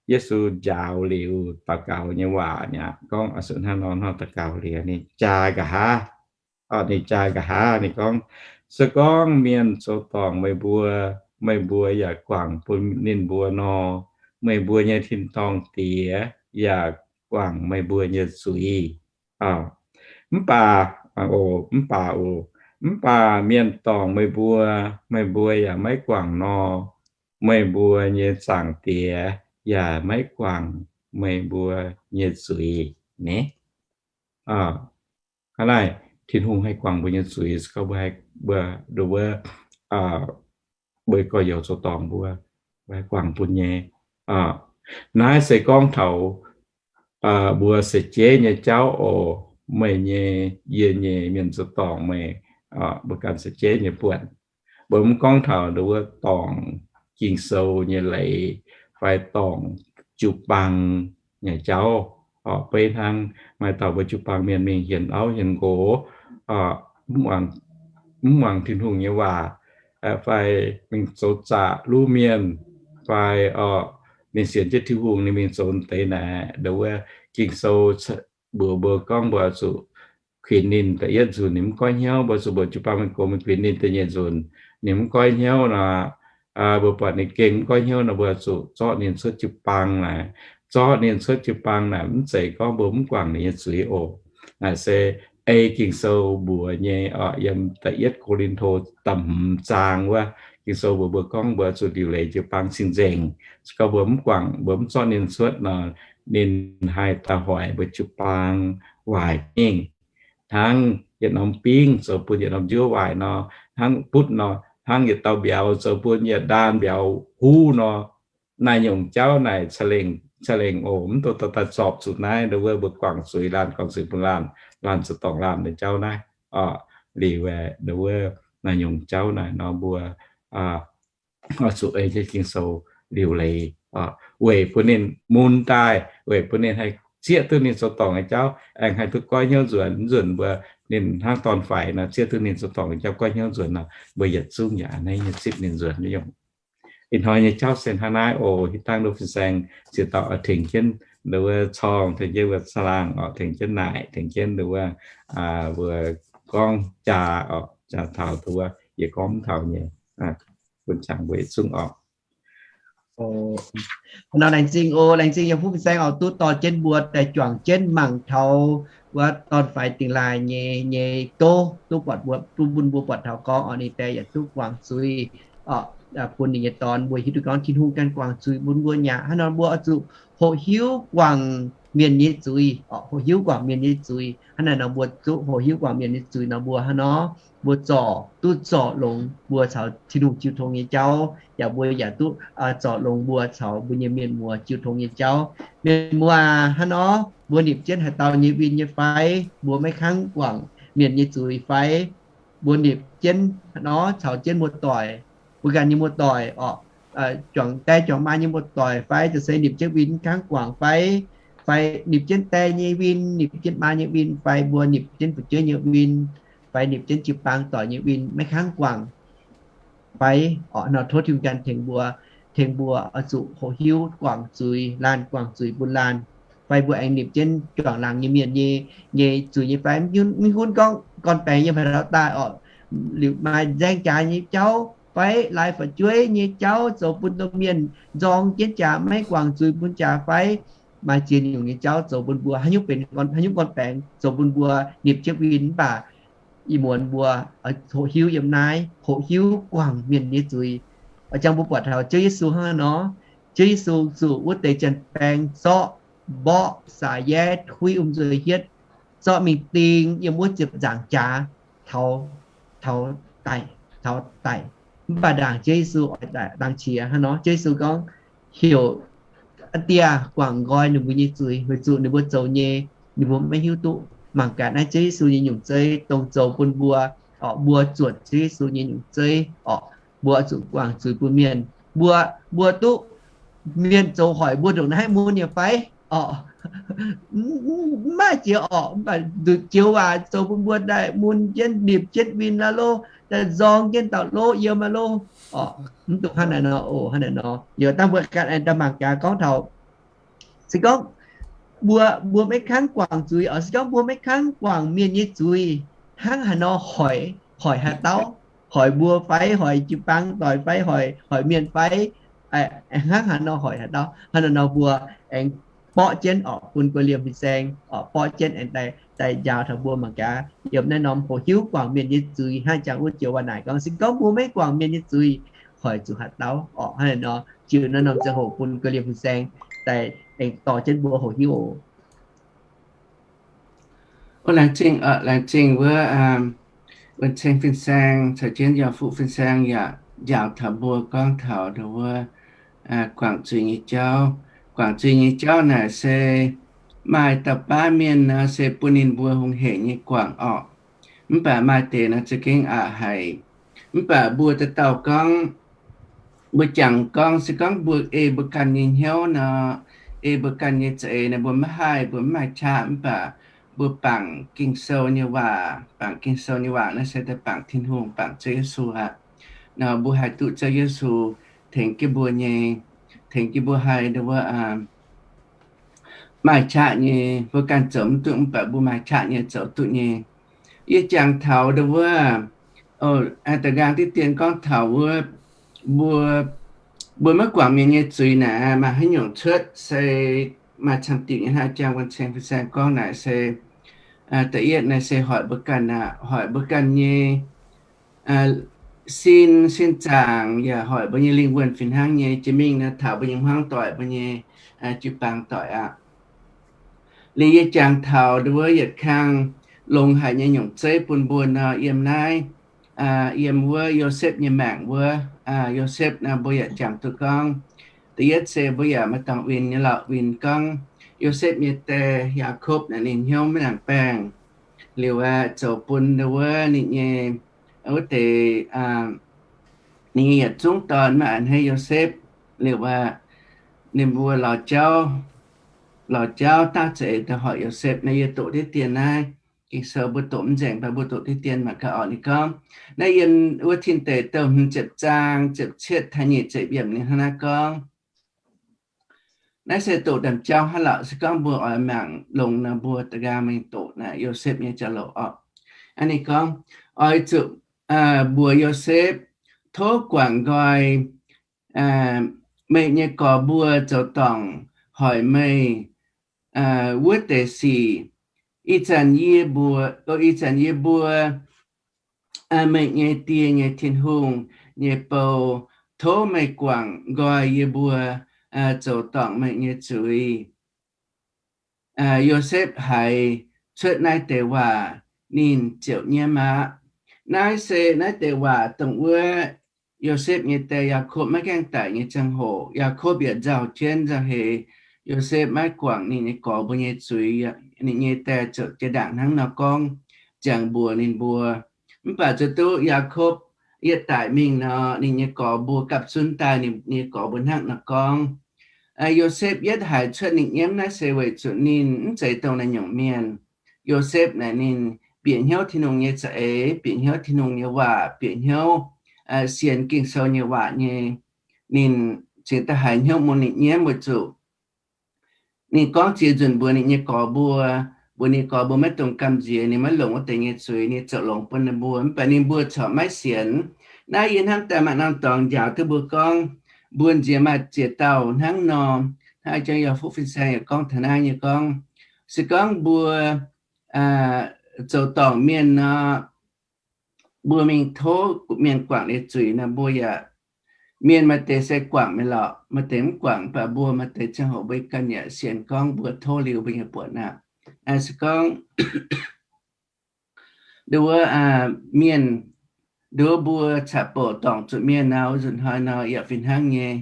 Yesu njaaux liuz daux gaux nyei waac nyei aqv. Gorngv zuqc hnangv nor hnangv daux gaux liuz ninh jaa nqa'haav, ninh jaa nqa'haav ninh gorngv, Se gorngv mienh zoux dorngc meih mbuo, meih mbuo yaac guangc bun ninh mbuo nor, meih mbuo nyei tin-dorngh Diex yaac guangc meih mbuo nyei zuiz. Mv baac, mv baac oc, Mv baac mienh dorngc meih mbuo, meih mbuo yaac maiv guangc nor, meih mbuo nyei Zaangc Diex yaac maiv guangc meih mbuo nyei zuiz. Hnangv naaic, Tin-Hungh haih guangc mbuo nyei zuiz, se gorngv mbuo, mbuo, mbuo, mbuo gorx-youz zoux dorngc mbuo, mbuo haih guangc bun nyei. Naaiv se gorngv taux mbuo seix jeiv nyei jauv oc. Meih nyei, yie nyei, mienh zoux dorngc meih, mbuo ganh seix jeiv nyei buonc. Mbuo mv gorngv taux nduov dorngc Ging-Sou nyei leiz fai dorngc jiu-baang nyei jauv. Beiv hnangv maaih dauh mbuo jiu-baang mienh mingh hienx auv hienx nqox, mv muangx Tin-Hungh nyei waac, fai mingh zoux zaqc luv mienh, fai ninh sienx jienv Tin-Hungh ninh mingh zoux deix naaic, nduov Ging-Sou mbuox mbuo gorngv mbuo zuqc kuinx ninh. Da'yietv nzunc ninh mv goiv hnyouv, mbuo zuqc mbuox jiu-baang mingh gox mingh kuinx ninh. Da'nyeic nzunc ninh mv goiv hnyouv nor, mbuo buatc ninh gengh mv goiv hnyouv nor, mbuo zuqc zorqv ninh cuotv jiu-baang naaic. Zorqv ninh cuotv jiu-baang naaic mv zeiz gorngv mbuo mv guangc ninh nyei zuiz oc. Naaic se ei Ging-Sou mbuox nyei oc, yiem da'yietv Ko^lin^to da'hmz zaang wuov, Ging-Sou mbuox mbuo gorngv mbuo zuqc liuc leiz jiu-baang cing-nzengc. Se gorngv mbuo mv guangc, mbuo mv zorqv ninh cuotv nor, ninh haih daaih hoic mbuo jiu-baang waaic mingh. Hnangv yietc norm bingv zoux bun yietc norm njuov waaic nor, hnangv butv nor, hnangv yietc dauh mbiauz zoux bun yietc ndaam mbiauz huv nor, naaiv nyungc jauv naaic ca'lengc, ca'lengc oc, mv dungx dorh daaih zorpc zuqc naaiv, nduov mbuo guangc zuiz, laanh guangc zuiz bun laanh, laanh zoux dorngc laanh nyei jauv naaiv. Liuz, nduov naaiv nyungc jauv naaic nor mbuo oix zuqc ei jienv Ging-Sou liuc leiz, weic bun ninh mun daaih, weic bun ninh haih zieqv duqv ninh zoux dorngc nyei jauv, aengx haih duqv goiv hnyouv nzuonx. Nzunc mbuo ninh hnangv dorn-faix nor, zieqv duqv ninh zoux dorngc nyei jauv goiv hnyouv nzuonx nor, mbuo yietc zungv yaac a'hneiv nyei zipv ninh nzuonx nyei yongc. Ih hnoi nyei jauv se hnangv naaiv oc. Hitv dangh nduov fin-saeng ziex dauh oix tengx jienv nduov wuov corng, tengx jienv wuov caangh laangh oc, tengx jienv naaic, tengx jienv nduov wuov, mbuo gorngv jaa oc, jaa taux nduov wuov yie gorngv mv taux nyei, bun qangx mbuo yietc zungv oc. Nor laengz zingh oc, laengz zingh yiem fuqv fin-saeng oc, duqv dorh jienv mbuo daaih juangc jienv mangc taux wuov dorn-faix dingh laaih nyei, nyei gouv, duqv buatc mbuo, duqv bun mbuo buatc taux gorngv oc, ninh diex yaac duqv guangc zuiz oc, bun ninh nyei dorn. Mbuo hiuv duqv gorngv Tin-Hungh ganh guangc zuiz bun mbuo nyei aqv. Hnangv nor mbuo oix zuqc hoqc hiuv guangc mienh nyei zuiz oc, hoqc hiuv guangc mienh nyei zuiz. Hnangv naaic nor mbuo zuqc hoqc hiuv guangc mienh nyei zuiz nor mbuo hnangv nor, mbuo zorc, duqv zorc longx mbuo caux Tin-Hungh jiu tong nyei jauv, yaac mbuo yaac duqv zorc longx mbuo caux mbuo nyei mienh muoz jiu tong nyei jauv. Mienh muoz aac, hnangv nor mbuo nipc jienv haaix dauh nyei win nyei fai? Mbuo maiv kangv guangc mienh nyei zuiz fai? Mbuo nipc jienv hnangv nor caux jienv muoz-doic, mbuo ganh nyei muoz-doic oc, juangc die juangc maa nyei muoz-doic fai, ziouc se nipc jienv win mv kangv guangc fai? Fai nipc jienv die nyei win, nipc jienv maa nyei win fai, mbuo nipc jienv fu'jueiv nyei win fai, nipc jienv jiu-baang doic nyei win maiv kangv guangc fai? Oc, nor tov Tin-Hungh ganh tengx mbuo, tengx mbuo oix zuqc hoqc hiuv guangc zuiz, laanh guangc zuiz bun laanh. Fai mbuo aengx nipc jienv juangc laangz nyei mienh nyei, nyei zuiz nyei fai? Maiv gunv gorngv gorn-baengx yiem haaix dauh daaih oc, liuz maaih nzaeng jaax nyei jauv fai, laaix fu'jueiv nyei jauv zoux bun domh mienh nzorng jienv jaax, maiv guangc zuiz bun jaax fai, maaih ziex nyungc nyei jauv zoux bun mbuo haaix nyungc benx, haaix nyungc gorn-baengx zoux bun mbuo nipc jienv win. Mv baac ih muonz mbuo hoqc hiuv yiem naaiv, hoqc hiuv guangc mienh nyei zuiz. Oix jangx mbuo buatc taux Ziouv Yesu hnangv nor, Ziouv Yesu zuqc wuov deix janx-baeng zorqv mborqv saax-yaev huiv wuom nzuih hietv, zorqv mingh ding yiem wuov ziepc nzaangc jaax taux, taux daic, taux daic. Mv baac ndaangc Ziouv Yesu oix dangx qiex hnangv nor, Ziouv Yesu gorngv heuc Die guangc nqoi ninh mbuo nyei zuiz, weic zuqc ninh mbuo zoux nyei, ninh mbuo maiv hiuv duqv. Mangc gaax naaiv Ziouv Yesu nyei nyungc zeiv dongh zoux bun mbuo, oc, mbuo zuotc Ziouv Yesu nyei nyungc zeiv, oc, mbuo zuqc guangc zuiz bun mienh. Mbuo, mbuo duqv mienh zoux hoic mbuo ndongc naaiv mun nyei fai? Oc, mv maaih jiex oc. Mv baac nduqc joux waac zoux bun mbuo daaih mun jienv, nipc jienv win aqv loh, daaih nzorng jienv dauh loh, yiem aqv loh. Oc, mv dungx hnangv naaic nor oc. Hnangv naaic nor, yaac dangh mbuo ganh aengx daaih mangc gaax gorngv taux, se gorngv mbuo, mbuo maiv kangv guangc zuiz oc, se gorngv mbuo maiv kangv guangc mienh nyei zuiz, hnangv haaix nor hoic, hoic haaix dauh? Hoic mbuo fai? Hoic jiu-baang doic fai? Hoic, hoic mienh fai? Hnangv haaix nor hoic haaix dauh? Hnangv naaic nor mbuo aengx borqv jienv orqc, bun guei liemh fin-saeng orqc, borqv jienv aengx daaih, daaih njaaux taux mbuo mangc gaax, yiem naaiv norm hoqc hiuv guangc mienh nyei zuiz hnangv jangx wuov joux waac naaic gorngv, se gorngv mbuo maiv guangc mienh nyei zuiz, hoic zuqc haaix dauh orqc. Hnangv naaiv nor, ziux naaiv norm ziangh hoc bun guei liemh fin-saeng daaih aengx dorh jienv mbuo hoqc hiuv oc. Laengz zingh, laengz zingh wuov, wuov ceng fin-saeng caux jienv yaac fuqv fin-saeng yaac njaaux taux mbuo gorngv taux ndau wuov guangc zuiz nyei jauv. Guangc zuiz nyei jauv naaic se maaih dauh baav mienh nor se bun ninh mbuo hungh heic nyei guangc orqc. Mv baac maaih deix nor za'gengh aqc haic. Mv baac mbuo dauh dauh gorngv, mbuo jangx gorngv se gorngv mbuo ei mbuo ganh nyei hnyouv nor, ei mbuo ganh nyei za'eix nor, mbuo maiv haih, mbuo maiv maaih qaqv, mv baac mbuo bangc Ging-Sou nyei waac. Bangc Ging-Sou nyei waac naaiv se daaih bangc Tin-Hungh, bangc Ziouv Yesu aqv. Nor mbuo haih duqv Ziouv Yesu tengx jienv mbuo nyei, tengx jienv mbuo haih ndau wuov maaih qaqv nyei. Mbuo ganh zoux mv duqv, mv baac mbuo maaih qaqv nyei zoux duqv nyei. Yie jangx taux ndau wuov, da'nqaang diqv dien gorngv taux wuov, mbuo, mbuo maiv guangc mienh nyei zuiz naaic maaih haaix nyungc cuotv, se maaih camv diuc nyei hnangv jangx wuov ceng fin-saeng gorngv naaic se, da'yietv naaic se hoic mbuo ganh aqv, hoic mbuo ganh nyei sin, sin zaangc, yaac hoic mbuo nyei lingh wuonh fih hnangv nyei. Jiex mingh naaic taux mbuo nyei hmuangv doic, mbuo nyei jiu-baang doic aqv. Liuz yie jangx taux ndau wuov yietc kang longx haic nyei nyungc zeiv bun mbuo nor, yiem naaiv, yiem wuov Yosepv nyei maengc wuov, Yosepv naaic mbuo yaac jangx duqv gorngv, da'yietv se mbuo yaac maaih dorngx win nyei lorqc, win gorngv Yosepv nyei die Yaakopv naaic ninh hnyouv maiv nangc baengh. Liuz aeqv, zoux bun ndau wuov ninh nyei, wuov deix, ninh nyei yietc zungv dorn maiv a'hneiv Yosepv. Liuz aeqv, ninh mbuo lorz jauv, lorz jauv daav za'eix daaih hoic Yosepv. Naaiv yie doqc diqv dien naaiv, Ging-Sou mbuo doqc mv nzengc, mv baac mbuo doqc diqv dien mangc gaax orqc. Ninh gorngv naaiv yiem wuov Tin Deic Douh hmz ziepc zaang ziepc cietv taux nyic ziepc yiemc ninh hnangv naaiv gorngv. Naaiv se doqc ndaamv-jauv hnangv lorqc. Se gorngv mbuo oix mangc longx nor, mbuo da'nqaang mingh doqc naaic Yosepv nyei jauv-louc orqc. Ninh gorngv, oix zuqc mbuox Yosepv, tov guangc nqoi meih nyei gorx mbuo zoux dorngc hoic meih wuov deix sic. Ih zanc yie mbuox, ih zanc yie mbuo meih nyei die nyei Tin-Hungh nyei bou, tov meih guangc nqoi yie mbuo zoux dorngc meih nyei zuiz. Yosepv haiz cuotv naaiv deix waac, ninh ziouc nyiemv aqv. Naaiv se naaiv deix waac dongh wuov Yosepv nyei die Yaakopv maiv gaengh daic nyei ziangh hoc, Yaakopv yietc nzauh jienv nzauh heix, Yosepv maiv guangc ninh nyei gorx mbuo nyei zuiz. Ninh nyei die ziouc jiex ndaangc hnangv nor gorngv, ziangx mbuox ninh mbuo. Mv baac zuqc duqv Yaakopv yietc daic mingh nor, ninh nyei gorx mbuo gapv zunv daaih, ninh nyei gorx mbuo hnangv nor gorngv. Yosepv yietv haiz cuotv ninh nyiemv naaiv se weic zuqc ninh mv zeiz dongh naaiv nyungc mienh. Yosepv naaic ninh bieqc hnyouv Tin-Hungh nyei za'eix, bieqc hnyouv Tin-Hungh nyei waac, bieqc hnyouv sienx Ging-Sou nyei waac nyei. Ninh cingx daaih haiz hnyouv mun ninh nyiemv weic zuqc ninh gorngv ziex nzunc mbuox ninh nyei gorx mbuo, mbuox ninh gorx mbuo maiv dungx gamh nziex, ninh maiv longc wuov deix nyei zuiz, ninh zoux longx bun ninh mbuo, mv baac ninh mbuo corc maiv sienx. Naaiv yie hnamv daaih maaih norm dorngx njaaux duqv mbuo gorngv, mbuo nziex maaih ziex dauh hnangv nor. Hnangv jang yaac fuqv fin-saeng yaac gorngv taux naaiv nyei gorngv, se gorngv mbuo zoux dorngc mienh nor, mbuo mingh tov mienh guangc ninh zuiz nor, mbuo yaac, mienh maaih deix se guangc mingh lorqc, maaih deix mv guangc, mv baac mbuo maaih deix ziangh hoc mbuo ganh yaac sienx gorngv mbuo tov liuz mbuo nyei buonc aqv. Se gorngv nduov mienh, nduov mbuo caqv-bouc dorngc zuqc mienh nor, nzunc hnoi nor yaac fih hnangv nyei.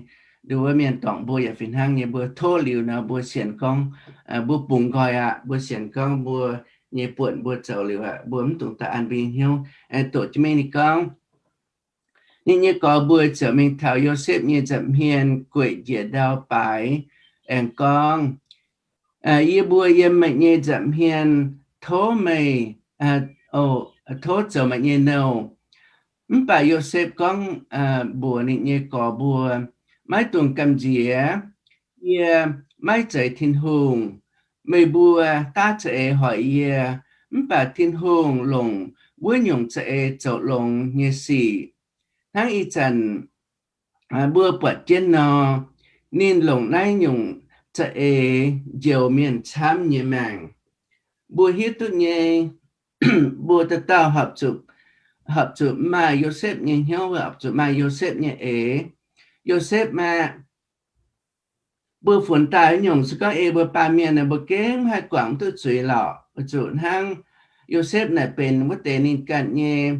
Nduov mienh dorngc mbuo yaac fih hnangv nyei. Mbuo tov liuz nor, mbuo sienx gorngv mbuo bungx nqoi aqv. Mbuo sienx gorngv mbuo nyei buonc mbuo zoux liuz aqv, mbuo mv dungx daaih an mbuo nyei hnyouv. Doqc jienv mingh ninh gorngv, ninh nyei gorx mbuo ziouc mingh taux Yosepv nyei nza'hmien gueic njiec ndau baaix, aengx gorngv, Yie mbuo yiem meih nyei nza'hmien tov meih, tov zoux meih nyei nouh. Mv baac Yosepv gorngv mbuox ninh nyei gorx mbuo, Maiv dungx gamh nziex. Yie maiv zeiz Tin-Hungh. Meih mbuo daav za'eix hoic yie, mv baac Tin-Hungh longc wuov nyungc za'eix zoux longx nyei sic. Hnangv ih zanc mbuo buatc jienv nor, ninh longc naaiv nyungc za'eix njoux mienh camv nyei maengc. Mbuo hiuv duqv nyei, mbuo dauh dauh horpc zuqc, horpc zuqc maaih Yosepv nyei hnyouv, horpc zuqc maaih Yosepv nyei eix. Yosepv aeqv, mbuo funx daaih nyungc se gorngv ei mbuo baamh mienh, mbuo gengh maiv haih guangc duqv zuiz lorqc. Weic zuqc hnangv Yosepv naaic benx wuov deix ninh ganh nyei,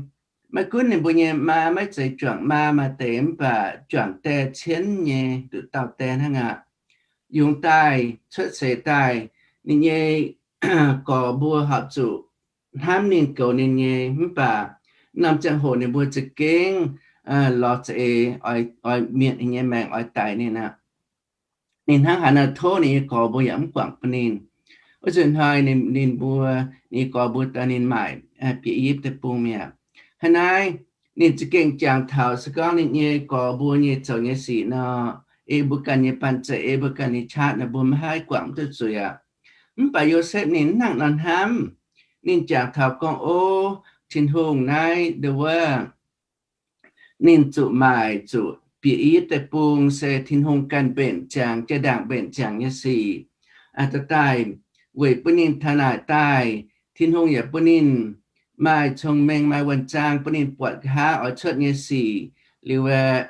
maiv gunv ninh mbuo nyei maa maiv zeiz juangc maa maaih deix, mv baac juangc die cienv nyei nduqc dauh die hnangv aqv. Yungz daaih, cuotv seix daaih, ninh nyei gorx mbuo horpc zuqc hnamv ninh, goux ninh nyei, mv baac norm ziangh hoc ninh mbuo za'gengh lorz za'eix, oix mietc ninh nyei maengc, oix daix ninh aqv. Ninh hnangv haaix nor tov ninh nyei gorx mbuo yaac mv guangc bun ninh. Wuov zanc hnoi ninh, ninh mbuo, ninh nyei gorx mbuo dorh ninh maaic bieqc Yipv deic-bung mi'aqv. Hnangv naaiv, ninh za'gengh jangx taux se gorngv ninh nyei gorx mbuo nyei zoux nyei sic nor, ei mbuo ganh nyei banh zeic, ei mbuo ganh nyei qaqv nor, mbuo maiv haih guangc duqv zuiz aqv. Mv baac Yosepv ninh mv hnangv nor hnamv. Ninh jangx taux gorngv, O, Tin-Hungh naaiv nduov wuov, ninh zuqc maaic zuqc bieqc Yipv deic-bung se Tin-Hungh ganh mbenc ziangx, jaa-ndaangc mbenc ziangx nyei sic. Aa, daaih daaih weic bun ninh taux naaic daaih, Tin-Hungh yaac bun ninh maaih cong-mengh, maaih wuonh zaang, bun ninh buatc nqa'haav oix cuotv nyei sic. Liuz aeqv,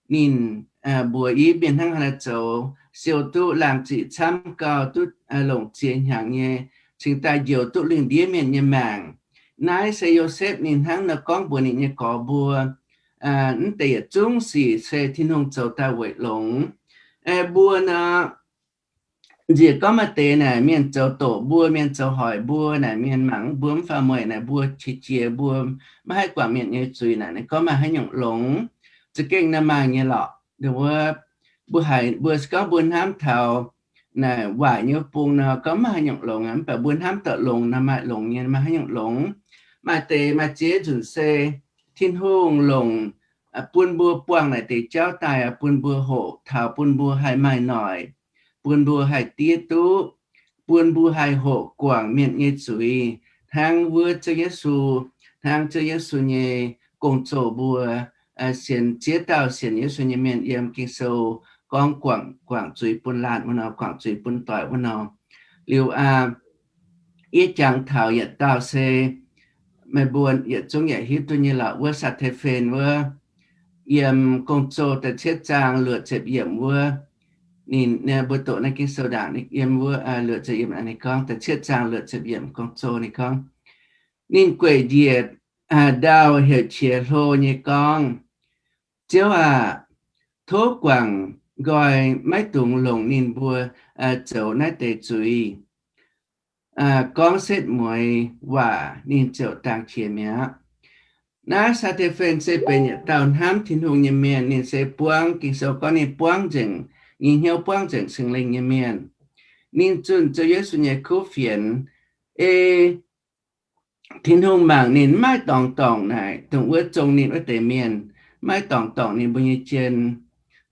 ninh mbuox Yipv mienh hnangv haaix nor zoux, siou duqv laangh ziqc camv gau, duqv longc ziex hnyangx nyei, cingx daaih njoux duqv lingh ndiev mienh nyei maengc. Naaiv se Yosepv ninh hnangv nor gorngv mbuox ninh nyei gorx mbuo. Mv deix yietc zungv sic se Tin-Hungh zoux daaih weic longx. Mbuo nor, nziex gorngv maaih deix naaic mienh zoux doqc mbuo, mienh zoux hoic mbuo, naaic mienh mangc mbuo mv faaux mueic naaic, mbuo qiex jiez, mbuo maiv haih guangc mienh nyei zuiz naaic, ninh gorngv maaih haaix nyungc longx? Za'gengh nor maaih nyei lorqc. Wuov, mbuo haiz, mbuo se gorngv mbuo hnamv taux naaic waaic nyei bung nor, gorngv maaih haaix nyungc longx aqv. Mv baac mbuo hnamv taux longx nor, maaih longx nyei, maaih haaix nyungc longx? Maaih deix maaih ziex nzunc se Tin-Hungh longc bun mbuo buangh naaic deix jauv daaih, bun mbuo hoqc taux, bun mbuo haih maaih noic, bun mbuo haih diev duqv, bun mbuo haih hoqc guangc mienh nyei zuiz, hnangv wuov Ziouv Yesu, hnangv Ziouv Yesu nyei gong-zoh mbuo, sienx ziex dauh sienx Yesu nyei mienh yiem Ging-Sou gorngv guangc, guangc zuiz bun laanh wuov nor, guangc zuiz bun doic wuov nor. Liuz aa, yie jangx taux yietc dauh se meih mbuo yietc zungv yaac hiuv duqv nyei lorqc, wuov Saa^te^fen wuov, yiem Gong-Zoh da'cietv zaang luoqc ziepc yiemc wuov, ninh, mbuo doqc naaiv Ging-Sou ndaangc, yiem wuov luoqc ziepc yiemc ninh gorngv, da'cietv zaang luoqc ziepc yiemc Gong-Zoh ninh gorngv, ninh gueic njiec ndau heuc qiex hlo nyei gorngv, Ziouv aah! Tov guangc nqoi maiv dungx longc ninh mbuo zoux naaiv deix zuiz. Gorngv setv mueiz waac ninh ziouc dangx qiex mi'aqv. Naaiv Saa^te^fen se benx yietc dauh hnamv Tin-Hungh nyei mienh. Ninh se buangv, Ging-Sou gorngv ninh buangv nzengc, nyei hnyouv buangv nzengc Singx Lingh nyei mienh. Ninh zunh Ziouv Yesu nyei kuv fienx, ei Tin-Hungh mangc ninh maiv maaih dorngx dorngc naaic dongh wuov zong ninh wuov deix mienh, maiv maaih dorngx dorngc ninh mbuo nyei jien.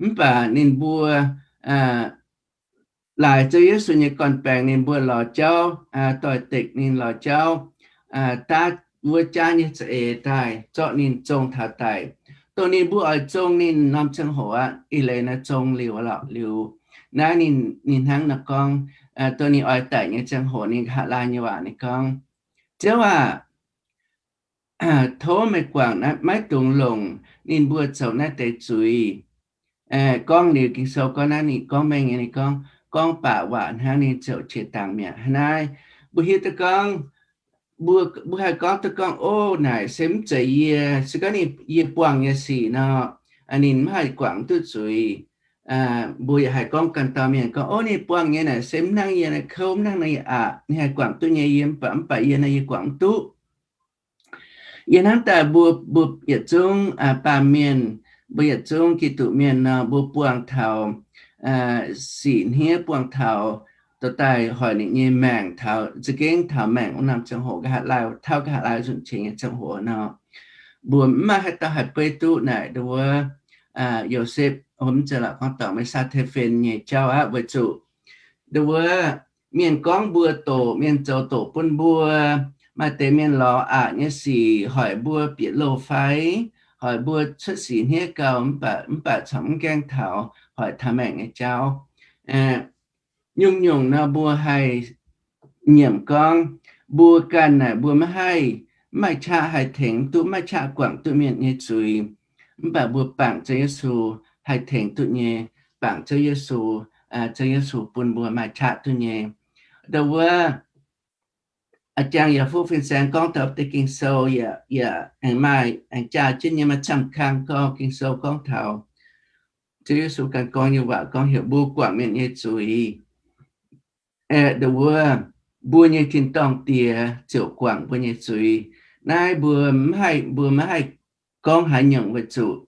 Mv baac ninh mbuo laaix Ziouv Yesu nyei gorn-baengx, ninh mbuo lorz jauv doix-dekc ninh, lorz jauv daav wuov jaav nyei za'eix daaih zorqv ninh zong taux daic. Dongh ninh mbuo oix zong ninh norm ziangh hoc aqv, ih leiz naaiv zong liuz lorqc liuz, naaiv ninh, ninh hnangv naaiv gorngv, dongh ninh oix daic nyei ziangh hoc ninh nqa'haav laai nyei waac ninh gorngv, Ziouv aah! Tov meih guangc maiv dungx longc ninh mbuo zoux naaiv deix zuiz. Gorngv liuz Ging-Sou gorngv naaiv ninh gorngv mengh nyei, ninh gorngv, gorngv baac waac hnangv ninh ziouc qiex dangx mi'aqv. Hnangv naaiv, mbuo hiuv duqv gorngv, mbuo haih gorngv duqv gorngv, O, naaic se mv zeiz yie, se gorngv ninh, yie buangh nyei sic nor, ninh maiv haih guangc duqv zuiz. Mbuo yaac haih gorngv ganh dauh mienh gorngv, O, ninh buangh nyei naaic se mv hnangv yie naaiv kouv, mv hnangv naaiv yie aqc, ninh haih guangc duqv nyei yie, mv baac, mv baac yie naaiv yie guangc mv duqv. Yie hnamv daaih mbuo, mbuo yietc zungv baamh mienh, mbuo yietc zungv Giduc mienh nor, mbuo buangh taux sic hniev, buangh taux dorh daaih hoic ninh nyei maengc, taux za'gengh taux maengc wuov norm ziangh hoc, nqa'haav laai, tauv nqa'haav laai nzunc qiex nyei ziangh hoc nor, mbuo mv maaih haaix dauh haih beiv duqv naaic nduov wuov Yosepv, mv zeiz lorqc, gorngv dorngc meih Saa^te^fen nyei jauv aqv, weic zuqc nduov wuov mienh gorngv mbuo doqc, mienh zoux doqc bun mbuo, maaih deix mienh lorz aqc nyei sic hoic mbuo bieqc loh fai, hoic mbuo cuotv sic hniev gau, mv baac, mv baac corc mv gaengh taux hoic taux maengc nyei jauv. nyungc-nyungc nor mbuo haih nyiemc gorngv, mbuo ganh naaic mbuo maiv haih, maiv maaih qaqv haih tengx duqv, maiv maaih qaqv guangc duqv mienh nyei zuiz. Mv baac mbuo bangc Ziouv Yesu haih tengx duqv nyei, bangc Ziouv Yesu, Ziouv Yesu bun mbuo maaih qaqv duqv nyei. Ndo wuov, a'jangv yaac fuqv fin-saeng gorngv taux deix Ging-Sou yaac, yaac aengx maaih aengx jaa jienv nyei maaih camv kang gorngv Ging-Sou gorngv taux Ziouv Yesu ganh gorngv nyei waac gorngv heuc mbuo guangc mienh nyei zuiz. Aeqv, ndo wuov, mbuo nyei tin-dorngh Diex ziouc guangc mbuo nyei zuiz. Naaiv mbuo maiv haih, mbuo maiv haih gorngv haaix nyungc weic zuqc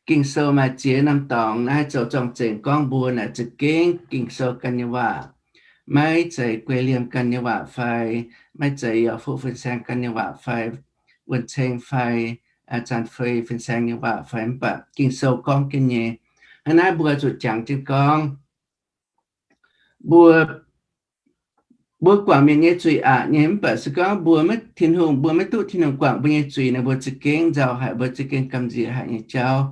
Ging-Sou maaih ziex norm dorngx naaiv zoux zorng-zengx gorngv mbuo naaic za'gengh Ging-Sou ganh nyei waac, maiv zeiz guei liemh ganh nyei waac fai maiv zeiz yaac fuqv fin-saeng ganh nyei waac fai wuonh ceng fai zanc fei fin-saeng nyei waac fai mv baac Ging-Sou gorngv jienv nyei. Hnangv naaiv mbuo zuqc jangx jienv gorngv, mbuo, mbuo guangc mienh nyei zuiz aqc nyei, mv baac se gorngv mbuo maiv, Tin-Hungh, mbuo maiv duqv Tin-Hungh guangc mbuo nyei zuiz naaic, mbuo za'gengh nzauh haic, mbuo za'gengh gamh nziex haic nyei jauv.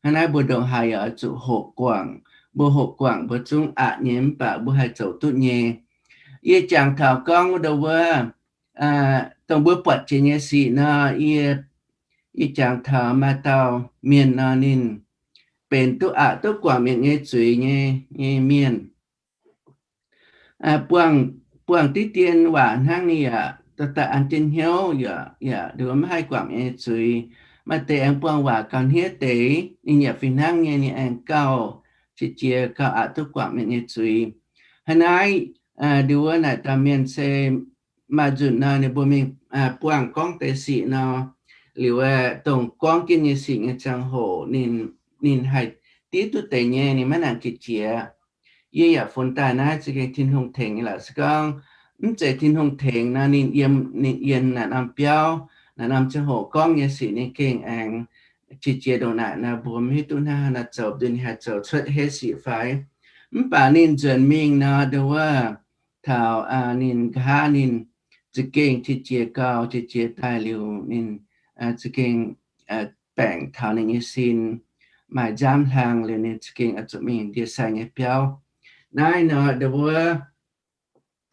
Hnangv naaiv mbuo ndongc haaix yaac oix zuqc hoqc guangc. Mbuo hoqc guangc mbuo zungv aqc nyei, mv baac mbuo haih zoux duqv nyei. Yie jangx taux gorngv ndo wuov, dongh mbuo buatc jiex nyei sic nor, yie, yie jangx taux maaih dauh mienh nor, ninh benx duqv aqc duqv guangc mienh nyei zuiz nyei, nyei mienh. Buangh, buangh diqv dien waac hnangv, ninh yaac dorh daaih an jienv hnyouv, yaac, yaac nduov maiv haih guangc mienh nyei zuiz. Maaih deix aengx buangh waac gauh hniev deix, ninh yaac fih hnangv nyei, ninh aengx gauh qiex jiez gauh aqc duqv guangc mienh nyei zuiz. Hnangv naaiv, nduov naaic dauh mienh se maaih nzunc nor ninh mbuo mingh buangh gorngv deix sic nor, liuz aeqv, dongh gorngv jienv nyei sic nyei ziangh hoc ninh, ninh haih div duqv deix nyei, ninh maiv nangc qiex jiez. Yie yaac funx daaih naaiv za'gengh Tin-Hungh tengx nyei lorqc. Se gorngv mv zeiz Tin-Hungh tengx nor, ninh yiem, ninh yiem naaiv norm biauv, naaiv norm ziangh hoc gorngv nyei sic ninh gengh aengx qiex jiez ndongc naaic nor, mbuo maiv hiuv duqv hnangv haaix nor zoux, nduov ninh haih zoux cuotv heiv sic fai. Mv baac ninh nzuonx mingh nor, ndo wuov, taux ninh nqa'haav ninh za'gengh qiex jiez gau, qiex jiez daaih liuz ninh za'gengh baengc taux ninh nyei sin, maaih nziaamv hlang liuz ninh za'gengh oix zuqc mingh ndie-sai nyei biauv. Naaiv nor ndo wuov,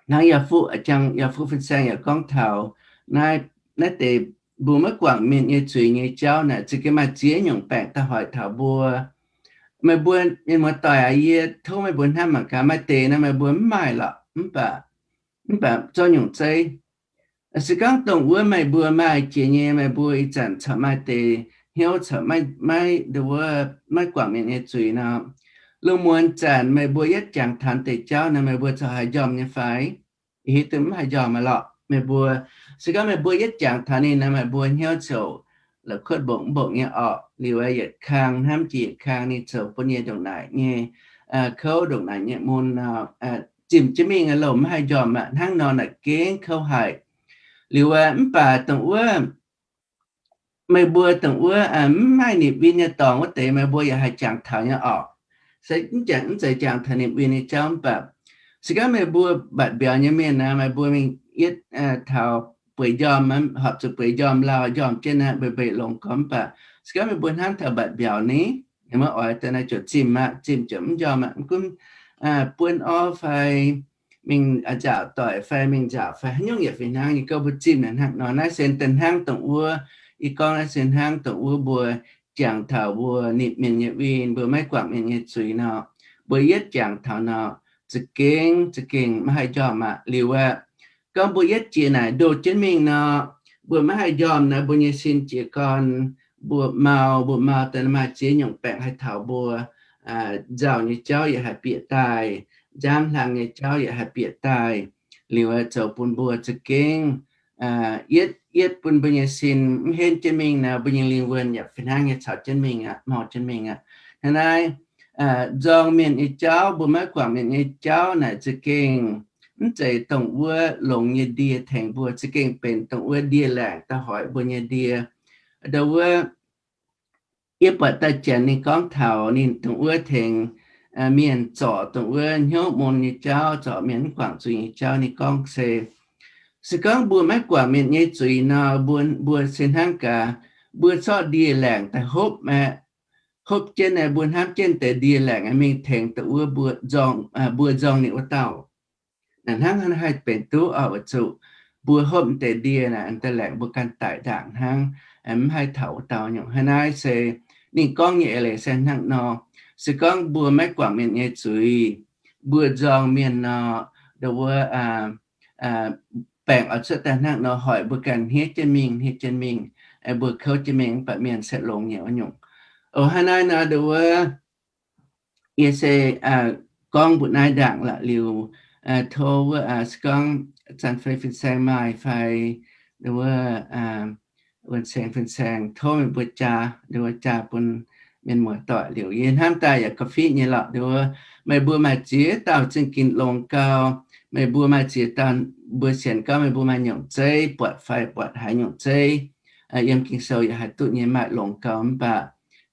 hnangv yaac fuqv, a'jangv yaac fuqv fin-saeng yaac gorngv taux naaiv, naaiv deix mbuo maiv guangc mienh nyei zuiz nyei jauv naaic, za'gengh maaih ziex nyungc baengc da'hoic taux mbuo. Meih mbuo mienh muoz-doic aac, yie tov meih mbuo hnamv mangc gaax, maaih deix nor meih mbuo mv maaih lorqc, mv baac, mv baac zorqv nyungc zeiv. Se gorngv dongh wuov meih mbuo maaih jiex nyei, meih mbuo ih zanc corc maaih deix hnyouv corc maiv, maiv, ndo wuov, maiv guangc mienh nyei zuiz nor, lungh muonz zanc meih mbuo yietv jangx taux deix jauv nor, meih mbuo corc haih njormh nyei fai? Hiuv duqv mv haih njormh aqv lorqc. Meih mbuo, se gorngv meih mbuo yietv jangx taux ninh nor, meih mbuo hnyouv ziouc la'kuotv mbongc mbongc nyei orqc. Liuz aeqv, yietc kang hnamv jiex yietc kang, ninh zoux bun yie ndongc naaic nyei kouv, ndongc naaic nyei mun nor, zimh jienv mingh aqv, lomh mv haih njormh aqv. Hnangv nor naaic gengh kouv haic. Liuz aeqv, mv baac dongh wuov, meih mbuo dongh wuov mv maaih nipc win nyei dorngx wuov deix, meih mbuo yaac haih jangx taux nyei orqc. Se mv jangx, mv zeiz jangx taux nipc win nyei jauv mv baac, se gorngv meih mbuo mbatc mbiauz nyei mienh nor, meih mbuo mingh yietv taux bueix njormh, horpc zuqc bueix njormh lauh, njormh jienv naaiv mbeix mbeix longx gormx. Mv baac se gorngv meih mbuo hnamv taux mbatc mbiauz ni, maiv oix daaih naaiv ziouc zimh aqv, zimh ziouc mv njormh aqv. Mv gunv buonv orv fai mingh nzaaux doic fai mingh nzaaux fai haaix nyungc yaac fih hnangv nyei, gorngv mbuo zimh naaic hnangv nor. Naaiv se da'hnangv dongh wuov, yie gorngv naaiv se hnangv dongh wuov mbuo jangx taux mbuo nipc mienh nyei win, mbuo maiv guangc mienh nyei zuiz nor, mbuo yietv jangx taux nor, za'gengh, za'gengh maiv haih njormh aqv. Liuz aeqv, gorngv mbuo yietv jiex naaic ndoh jienv mingh nor, mbuo maiv haih njormh nor, mbuo nyei sin jiez gorn, mbuo mau, mbuo mau daaih maaih ziex nyungc baengc haih taux mbuo. Nzauh nyei jauv yaac haih bieqc daaih, nziaamv hlang nyei jauv yaac haih bieqc daaih. Liuz aeqv, zoux bun mbuo za'gengh yietv, yietv bun mbuo nyei sin mv henv jienv mingh nor, mbuo nyei lingh wuonh yaac fih hnangv nyei caux jienv mingh aqv, mau jienv mingh aqv. Hnangv naaiv, nzorng mienh nyei jauv, mbuo maiv guangc mienh nyei jauv naaic za'gengh mv zeiz dongh wuov longx nyei ndie tengx mbuo, za'gengh benx dongh wuov ndie-laangc da'hoic mbuo nyei ndie. Ndo wuov, yie buatc daaih Janx ninh gorngv taux ninh dongh wuov tengx mienh zorc dongh wuov hnyouv mun nyei jauv, zorc mienh mv guangc zuiz nyei jauv. Ninh gorngv se, se gorngv mbuo maiv guangc mienh nyei zuiz nor, mbuo, mbuo se hnangv gaax, mbuo zorqv ndie-laangc daaih hopv aqv. hopv jienv naaic, mbuo hnamv jienv deix ndie-laengc mingh tengx dongh wuov mbuo nzorng, mbuo nzorng ninh wuov dauh. Naaic hnangv haaix haih benx duqv oc, weic zuqc mbuo hopv deix ndie naaic, deix laengc mbuo ganh daic ndaangc hnangv, mv haih taux wuov dauh nyungc. Hnangv naaiv se ninh gorngv nyei eix leiz se hnangv nor. Se gorngv mbuo maiv guangc mienh nyei zuiz, mbuo nzorng mienh nor, dongh wuov baengc oix cuotv daaih hnangv nor, hoic mbuo ganh hniev jienv mingh, hniev jienv mingh, mbuo kouv jienv mingh, mv baac mienh se longx nyei wuov nyungc. Oc, hnangv naaiv nor, dongh wuov yie se gorngv mbuox naaiv ndaangc lorqc liuz, tov wuov se gorngv zanc fei fin-saeng maaih fai wuov wuonh saeng fin-saeng, tov meih mbuo jaa, wuov jaa bun mienh muoz-doic liuz, yie hnamv daaih yaac ga'fitv nyei lorqc. Wuov meih mbuo maaih ziex dauh zingh ginc longx gau. Meih mbuo maaih ziex dauh, mbuo sienx gorngv meih mbuo maaih nyungc zeiv buatc fai buatc haaix nyungc zeiv yiem Ging-Sou yaac haih duqv nyei maaih longx gau, mv baac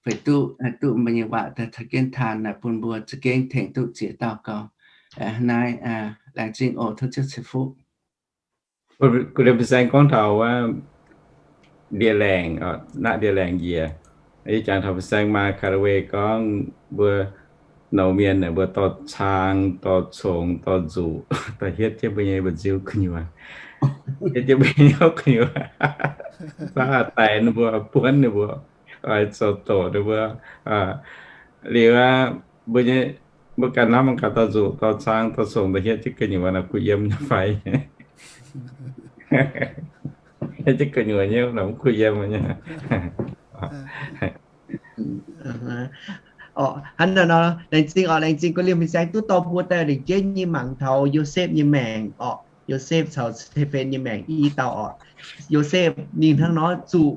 fai duqv, haih duqv meih nyei waac daaih taux jienv taan naaic bun mbuo za'gengh tengx duqv ziex dauh gau. Naaiv laengz zingh oc, tov Ziouv ceix fuqv. Gu liemh fin-saeng gorngv taux wuov ndie-laengc, naaiv ndie-laengc njiec. Yie jangx taux fin-saeng maaih Gataway gorngv mbuo nouz mienh mbuo dorh cang, dorh congx, dorh nzuqc, dorh hietv jienv mbuo nyei mba'nziu gu'nyuoz, hietv jienv mbuo nyei gu'nyuoz, baav daic ninh mbuo, buonv ninh mbuo, oix zoux doqc ninh mbuo. Liuz aqv, mbuo nyei, mbuo ganh hnamv mangc gaax, dorh nzuqc, dorh cang, dorh congx, dorh hietv jienv gu'nyuoz naaic kuh yiem nyei fai? Hietv jienv gu'nyuoz nyei naaic mv kuh yiem nyei. Hnangv naaiv nor, laengz zingh oc, laengz zingh gu liemh fin-saeng duqv dorh mbuo daaih lengc jeiv nyei mangc taux Yosepv nyei maengc oc. Yosepv caux Stiefan nyei maengc i dauh oc. Yosepv ninh hnangv nor zuqc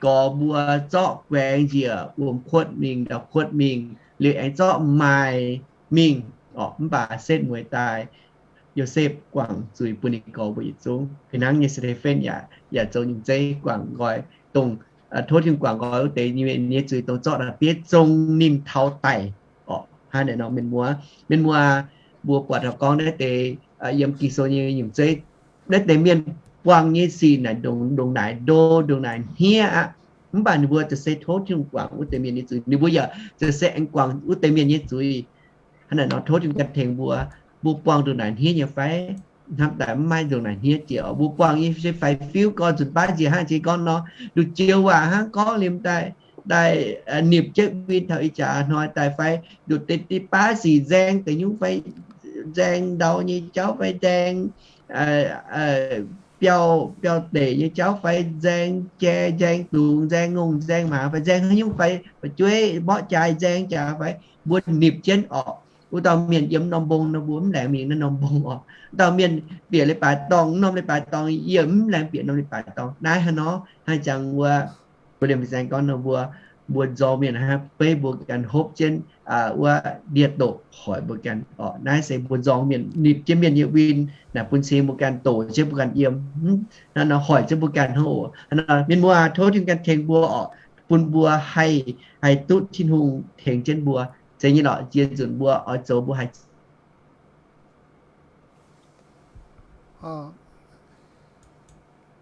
gorx mbuo zorqv guaengx njiec wuom kuotv mingh, ndau kuotv mingh, liuz aengx zorqv maaih mingh oc, mv baac setv mueiz daaih Yosepv guangc zuiz bun ninh gorx mbuo yietc zungv. Fih hnangv nyei Stiefan yaac, yaac zoux nyungc zeiv guangc nqoi, dongh tov Tin-Hungh guangc nqoi wuov deix mienh nyei zuiz, dongh zorqv naaiv bieiv zong ninh taux daic oc. Hnangv naaiv nor mienh muoz, mienh muoz, mbuo buatc taux gorngv naaiv deix yiem Ging-Sou nyei nyungc zeiv, naaiv deix mienh buangh nyei sic naaic ndongc, ndongc naaic ndo, ndongc naaic hniev aqv. Mv baac ninh mbuo za'gengh tov Tin-Hungh guangc wuov deix mienh nyei zuiz, ninh mbuo yaac za'gengh aengx guangc wuov deix mienh nyei zuiz. Hnangv naaic nor tov Tin-Hungh ganh tengx mbuo, mbuo buangh ndongc naaic hniev nyei fai? Hnamv daaih mv maaih ndongc naaic hniev jiex. Mbuo buangh nyei se fai fiuv gorn nzunc baav njiec hnangv jiex gorngv nor, nduqc joux waac hnangv gorngv liemh daaih, daaih nipc jienv win taux ih jaax hnoi daaih fai nduqc deix, deix baav sic nzaeng deix nyungc fai nzaeng ndau nyei jauv fai nzaeng biauv, biauv deic nyei jauv fai nzaeng jai, nzaeng dungz, nzaeng ngongh, nzaeng maaz fai nzaeng haaix nyungc fai fu'jueiv mborqv jaaix nzaeng jaax fai, mbuo nipc jienv oc. Wuov dauh mienh yiem norm mbong nor mbuo mv laengz mingh naaiv norm mbong oc. Wuov dauh mienh bieqc leiz-baaix dorngh, norm leiz-baaix dorngh yie mv laengz bieqc norm leiz-baaix dorngh. Naaiv hnangv nor, hnangv jangx wuov, mbuo liemh fin-saeng gorngv nor mbuo, mbuo nzorng mienh hnangv beiv mbuo ganh hopv jienv wuov ndie-doqc hoic mbuo ganh oc. Naaiv se mbuo nzorng mienh nipc jienv mienh nyei win naaic bun cing mbuo ganh, doqc jienv mbuo ganh yiem, hnangv nor hoic jienv mbuo ganh hnangv oc. Hnangv nor mienh muoz, tov Tin-Hungh ganh tengx mbuo oc, bun mbuo haih, haih duqv Tin-Hungh tengx jienv mbuo. Zeiz nyei lorqc, jiex nzunc mbuo oix zoux mbuo haih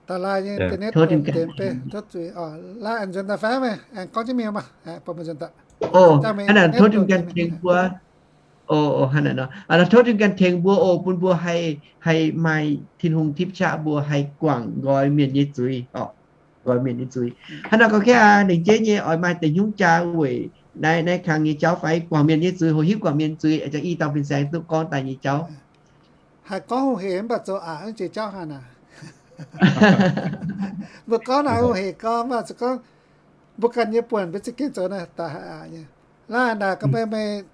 Hnangv naaic, tov Tin-Hungh ganh tengx mbuo. Hnangv naaic, tov Tin-Hungh ganh tengx mbuo oc, bun mbuo haih, haih maaih Tin-Hungh tipv qaqv mbuo haih guangc nqoi mienh nyei zuiz oc, nqoi mienh nyei zuiz. Hnangv naaic gauh kaav lengc jeiv nyei oix maaih deix hnyouv jaa weic naaiv, naaiv kang nyei jauv fai guangc mienh nyei zuiz, hoqc hiuv guangc mienh zuiz, jangx i dauh fin-saeng duqv gorngv daaih nyei jauv. Haih gorngv hungh hec mv baac zoux aqc mv jiex jauv haaix nor. Mbuo gorngv naaic hungh hec gorngv mv baac zoux gorngv mbuo ganh nyei buonc mbuo za'gengh zoux naaic daaih haih aqc nyei. Naaiv naaic gorngv meih, meih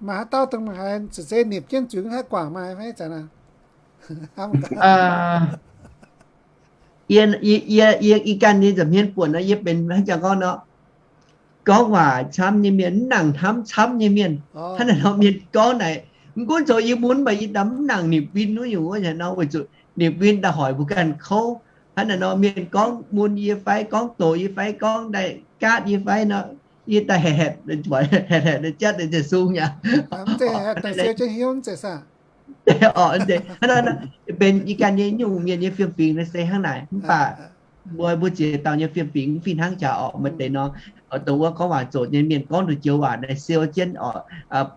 maaih haaix dauh dongh meih haiz za'gengh nipc jienv zuiz mv haih guangc maaih fai zanc naaic? Yie, yie, yie ganh nyei nza'hmien buonc nor, yie benx hnangv jangx gorngv nor, gorngv waac camv nyei mienh, mv nangc hnamv camv nyei mienh. Hnangv naaic nor mienh gorngv naaic, mv gunv zoux yie mun mv baac yie daaih mv nangc nipc win wuov nyungc wuov nor, weic zuqc nipc win daaih hoic mbuo ganh kouv. Hnangv naaic nor mienh gorngv mun yie fai, gorngv doqc yie fai, gorngv daaih gaatv yie fai nor, yie daaih haeqv, haeqv, haeqv jatv deix sung yaac benx yie ganh nyei nyungc mienh nyei fiem-fingx nor se hnangv naaic. Mv baac mbuo, mbuo ziex dauh nyei fiem-fingx fih hnangv jaax orqc. Maaih deix nor, dongh wuov gorngv waac zoqc nyei mienh gorngv nduqc joux waac naaic siou jienv orqc,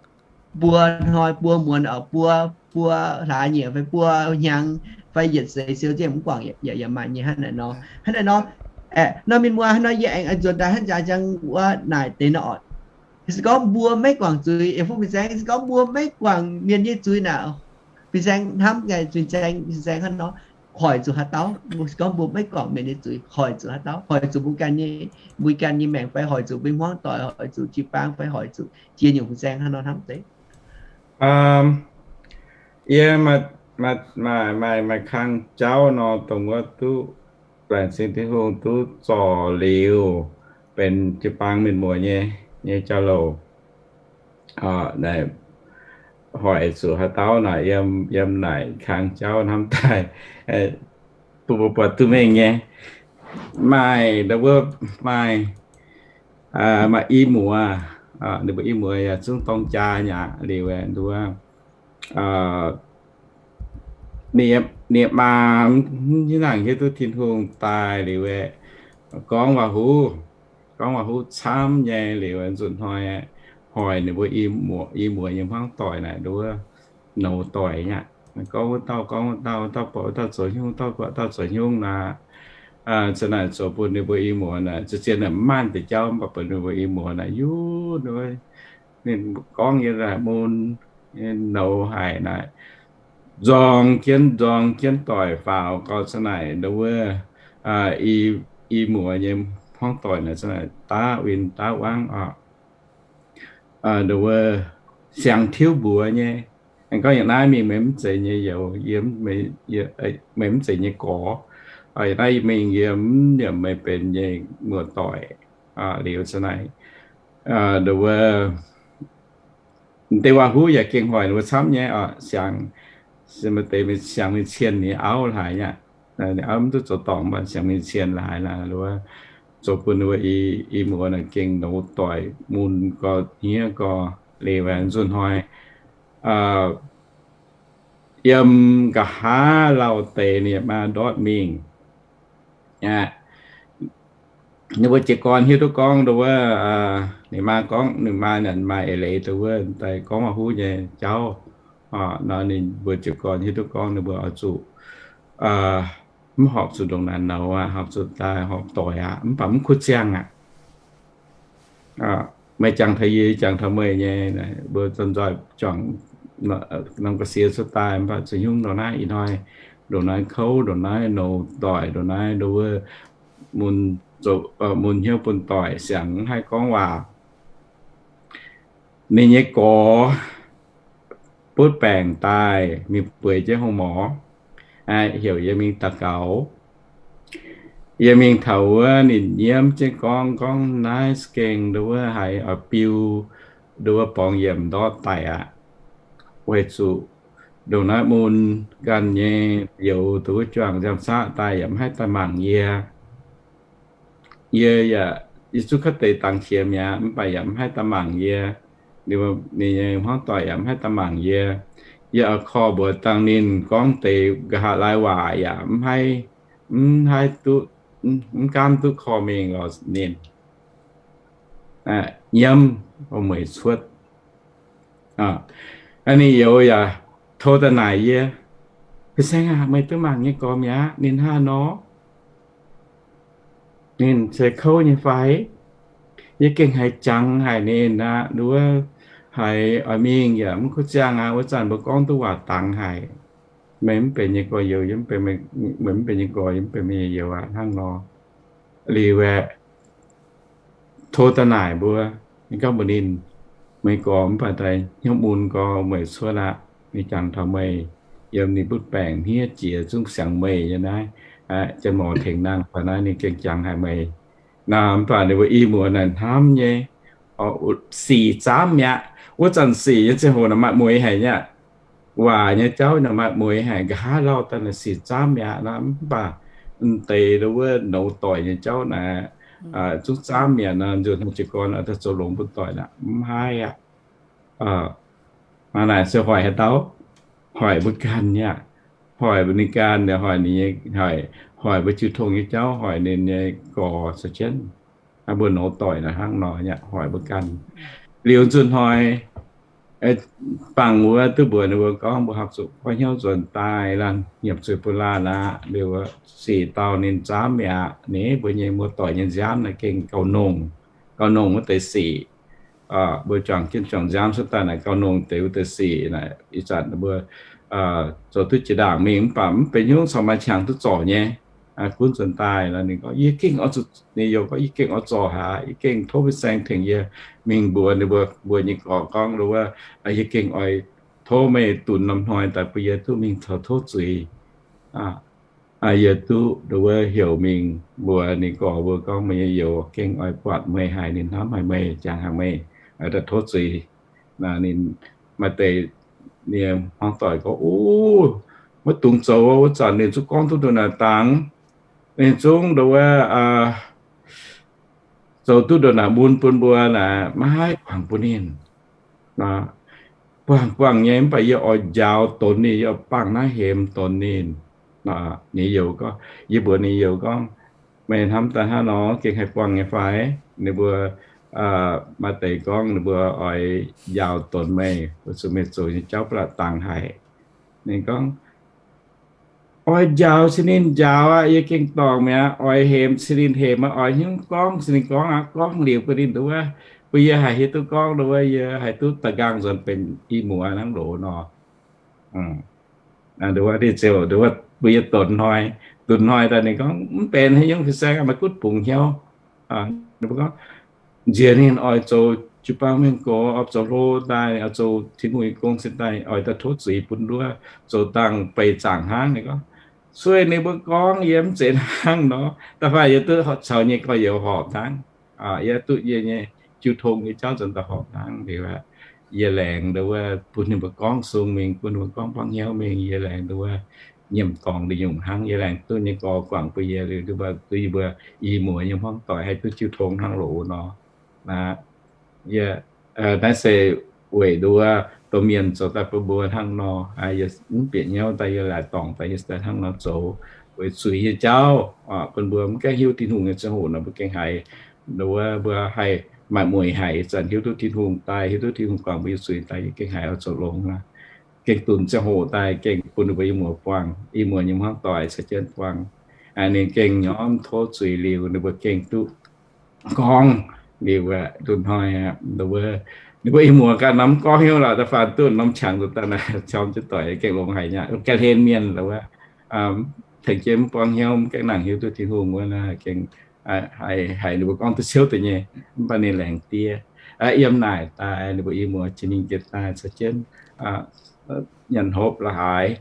buo hnoi buo muonz orqc, buo, buo hlaax nyieqc fai buo hnyangx fai yietc seix siou jienv mv guangc yaac maaih nyei hnangv naaiv nor. Hnangv naaiv nor, nor mienh muoz, hnangv nor yie aengx nzuonx daaih hnangv jaax jangx wuov naaic deix nor orqc. Se gorngv mbuo maiv guangc zuiz, fu fin-saeng, se gorngv mbuo maiv guangc mienh nyei zuiz naaic, fin-saeng hnamv, fin-saeng, fin-saeng hnangv nor, hoic zuqc haaix dauh. Se gorngv mbuo maiv guangc mienh nyei zuiz, hoic zuqc haaix dauh, hoic zuqc mbuo ganh nyei, mbuo ganh nyei maengc fai hoic zuqc mbuo hmuangv doic, hoic zuqc jiu-baang fai hoic zuqc jiex nyungc fin-saeng hnangv nor hnamv deix. Yie maaih, maaih, maaih kang jauv nor, dongh wuov duqv laengz zingh Tin-Hungh duqv zorc liuz benx jiu-baang mienh muoz nyei, nyei jauv-louc. Naaic hoic zuqc haaix dauh naaic, yiem, yiem naaic kang jauv hnamv daaih, bun mbuo buatc duqv mengh nyei. Maaih, wuov, maaih, maaih i muoz, ninh mbuo i muoz yaac zungv dorng jaa nyei aqv. Liuz nduov, ninh, ninh maa mv nangc hiuv duqv Tin-Hungh daaih liuz aeqv, gorngv waac-huv, gorngv waac-huv camv nyei liuz, nzunc hnoi hoic ninh mbuo i muoz, i muoz nyei hmuangv doic naaic nduov nouz doic nyei aqv. Gorngv wuov dauh, gorngv wuov dauh, wuov dauh buatc wuov dauh zoux haaix nyungc, wuov dauh buatc wuov dauh zoux haaix nyungc naaic, za'naaic zoux bun ninh mbuo i muoz naaic, zien-zien naaic mv maaih deix jauv, mv baac bun ninh mbuo i muoz naaic yungv, ninh gorngv nyei naaic mun, nouz haic naaic, nzorng jienv, nzorng jienv doic faaux gau za'naaic nduov, i muoz nyei hmuangv doic naaic za'naaic daav win daav wangv oc. Nduov siang tiuv mbuox nyei. Aengx gorngv yiem naaiv mingh meih mv zeiz nyei youz, yie, meih mv zeiz nyei gorx. Yiem naaiv mingh yie mv nyiemc meih benx nyei muoz-doic. Liuz za'naaic, nduov, deix waac-huv yaac gengh hoic ninh mbuo camv nyei oc. Siang, maaih deix siang mingh cien ninh auv laaix nyei aqv. Ninh auv mv duqv zoux dorngc, mv baac siang mingh cien laaix naaic, zoux bun ninh mbuo i muoz naaic gengh nouz doic mun gau hniev gau. Liuz nzunc hnoi yiem nqa'haav lauh deix ninh maa ndortv mingh. Ninh mbuo jiez gorn hiuv duqv gorngv nduov, ninh maa gorngv, ninh maa naaic maaih eix leiz nduov daaih gorngv waac-huv nyei jauv. Nor ninh mbuo jiez gorn hiuv duqv gorngv ninh mbuo oix zuqc mv horpc zuqc ndongc naaic nouz aqv, horpc zuqc daaih horpc doic aqv, mv baac mv kuv ziangh aqv. Meih jangx taux yie, yie jangx taux meih nyei, mbuo zon nzoih juangc norm ga'sie cuotv daaih, mv baac zuqc hnyungv ndongc naaiv ih hnoi, ndongc naaiv kouv, ndongc naaiv nouz doic, ndongc naaiv nduov mun, mun hnyouv bun doic siangx mv haih gorngv waac. Ninh nyei gorx butv baengc daaih mingh bueix jienv โรงหมอ, heuc yie mingh daux gaux. Yie mingh taux wuov ninh nyiemv jienv gorngv, gorngv naaiv gengh nduov haiz oix biu, nduov borngz yiemc ndortv daic aqv. Weic zuqc ndongc naaiv mun ganh nyei youz dongh wuov juangc nziaamv-saqv daaih yaac mv haih daaih mangc yie. Yie yaac, yie zungv kaav deix dangx qiex mi'aqv, mv baac yaac mv haih daaih mangc yie. Ninh nyei hmuangv doic yaac mv haih daaih mangc yie. Yie oix korv mbuox dangh ninh gorngv deix nqa'haav laai waac yaac mv haih, mv haih duqv, mv gaamv duqv korv mengh lorz ninh. Nyiemv, mueic cuotv. Ninh youz yaac tov daaih naaic yie, Fin-saeng aac, meih duqv mangc nyei gormx mi'aqv, ninh hnangv nor. Ninh se kouv nyei fai? Yie gengh haiz jangx haic ninh aqv, nduov haiz oix mingh yaac mv kuv ziangh aqv. Wuov zanc mbuo gorngv duqv waac dangx haic. Meih mv benx yie gorx-youz, meih mv benx yie gorx, yie mv benx meih nyei youz aqv, hnangv nor. Liuz aeqv, tov daaih naaic mbuo, gorngv mbuox ninh, meih gorx mv baac daaih hnyouv mun gorx, meih cuotv aqv. Ninh jangx taux meih yiem ninh butv baengc hniev jiex zungv siangx meih nyei naaiv. Janx-morc tengx nangh baac naaiv ninh gengh jangx haic meih. Naaiv mv baac ninh mbuo i muoz naaic hnamv nyei, sic zaamv mi'aqv. Wuov zanc sic nyei ziangh hoc naaic maaih mueix haic nyei aqv. Waac nyei jauv naaic maaih mueix haic, nqa'haav lauh daaih naaic sic zaamv mi'aqv nor. Mv baac m'deix wuov nouz doic nyei jauv naaic zungv zaamv mi'aqv nor, nzunc hnoi jiez gorn daaih zoux longx bun doic naaic mv haih aqv. Naaic se hoic haaix dauh? Hoic mbuo ganh nyei aqv. hoic mbuo ninh ganh, hoic ninh nyei, hoic, hoic mbuo jiu tong nyei jauv, hoic ninh nyei gorx caux jienv. Mbuo nouz doic naaic hnangv nor yaac hoic mbuo ganh. Liuz nzunc hnoi, bangc wuov duqv mbuox ninh mbuo gorngv mbuo horpc zuqc gorngv hnyouv nzuonx daaih laanh nyiemc zuiz bun laanh aqv. Liuz sic dauh ninh nzamv mi'aqv. Ninh mbuo nyei muoz-doic nyei nziaamv naaic gengh gauh nongh, gauh nongh wuov deix sic. Mbuo juangc jienv juangc nziaamv cuotv daaih naaic gauh nongh deix wuov deix sic naaic. Ih zanc mbuo zoux duqv jiex ndaangc mingh mv baac mv benx hnyouv caux maaih qangx duqv zorc nyei. Gunv nzuonx daaih ninh gorngv, yie gengh oix zuqc, ninh youh gorngv, yie gengh oix zorc haic, yie gengh tov fin-saeng tengx yie mingh mbuox ninh mbuo, mbuox nyei gorx gorngv wuov, yie gengh oix tov meih dunx norm hnoi daaih bun yie duqv mingh taux tov zuiz. Yie duqv nduov heuc mingh mbuox ninh gorx mbuo gorngv meih nyei youz gengh oix buatc meih haic, ninh hnamv haic meih, jangx haic meih, daaih tov zuiz. Ninh maaih deix nyei hmuangv doic gorngv, o, maiv dungx zoux. Wuov zanc ninh zungv gorngv duqv ndongc naaic dangx. Ninh zungv nduov zoux duqv ndongc naaic mun bun mbuo naaic, maiv haih guangc bun ninh. Buangh buangh nyei mv baac yie oix njaaux donx ninh, yie oix bangh naaiv hemx donx ninh. Ninh youz gorngv, yie mbuox ninh youz gorngv, meih hnamv daaih hnangv nor gengh haih buangh nyei fai? Ninh mbuo maaih deix gorngv ninh mbuo oix njaaux donx meih, weic zuqc meih zoux nyei jauv ba'laqc dangx haic. Ninh gorngv, oix njaaux cin ninh njaaux aqv, yie gengh dorngc mi'aqv. Oix hemx cin ninh hemx aqv. Oix hnyouv gorngv cin ninh gorngv aqv. Gorngv liuz bun ninh nduov, bun yie haih hiuv duqv gorngv nduov, yie haih duqv da'nqaang nzuonx benx i muoz hnangv loz nor. Nduov, ninh ziouc nduov bun yie donx hnoi, dunx hnoi daaih ninh gorngv, mv benx haaix nyungc fin-saeng, maaih gutv bungx hnyouv. Ninh mbuo gorngv, nziex ninh oix zoux jiu-baang mienh gox, oix zoux hlo daaih, oix zoux Tin-Hungh nyei gong cingx daaih, oix daaih tov zuiz bun nduov, zoux dangh beic zaangc hnangv. Ninh gorngv, sueih ninh mbuo gorngv yie mv zeiz hnangv nor, da'faanh yie duqv caux nyei gorx-youz horpc hnangv. Yie duqv yie nyei jiu tong nyei jauv nzuonx daaih horpc hnangv. Liuz yie laengz nduov bun ninh mbuo gorngv sung mingh, bun ninh mbuo gorngv buangv hnyouv mingh. Yie laengz nduov nyiemc dorngx liuz nyungc hnangv. Yie laengz duqv nyei gorx guangc bun yie liuz, duqv yie mbuo i muoz nyei hmuangv doic haih duqv jiu tong hnangv loz nor. Aa, yie, naaiv se weic nduov domh mienh zoux daaih bun mbuo hnangv nor. Yie mv bieqc hnyouv daaih yie laaic dorngc daaih yie se daaih hnangv nor zoux, weic zuiz nyei jauv, bun mbuo mv gaengh hiuv Tin-Hungh nyei ziangh hoc nor mbuo gengh haiz, nduov mbuo haih maaih mueic haic, ih zanc hiuv duqv Tin-Hungh daaih, hiuv duqv Tin-Hungh guangc mbuo nyei zuiz daaih, yie gengh haiz oix zoux longx aqv. Gengh dunx ziangh hoc daaih gengh bun ninh mbuo i muoz buangh, i muoz nyei hmuangv doic caux jienv buangh. Ninh gengh nyormv tov zuiz liuz ninh mbuo gengh duqv gorngv liuz aqv. Nduov hnoi aqv, ninh mbuo i muoz ganh norm gorngv hnyouv lorqc, da'faanh duqv norm qangx nzuqc daaih naaic, cong jienv doic gengh longx haic nyei, ga'hlen mienh lorqc wuov, tengx jienv mv buangv hnyouv, mv gaengh nangc hiuv duqv Tin-Hungh wuov naaic, gengh haiz ninh mbuo gorngv duqv ciouv deix nyei, mv baac ninh laengz diev. Yiem naaic daaih ninh mbuo i muoz jiex mingh jiex daaih caux jienv nyanc hopv la'haaix,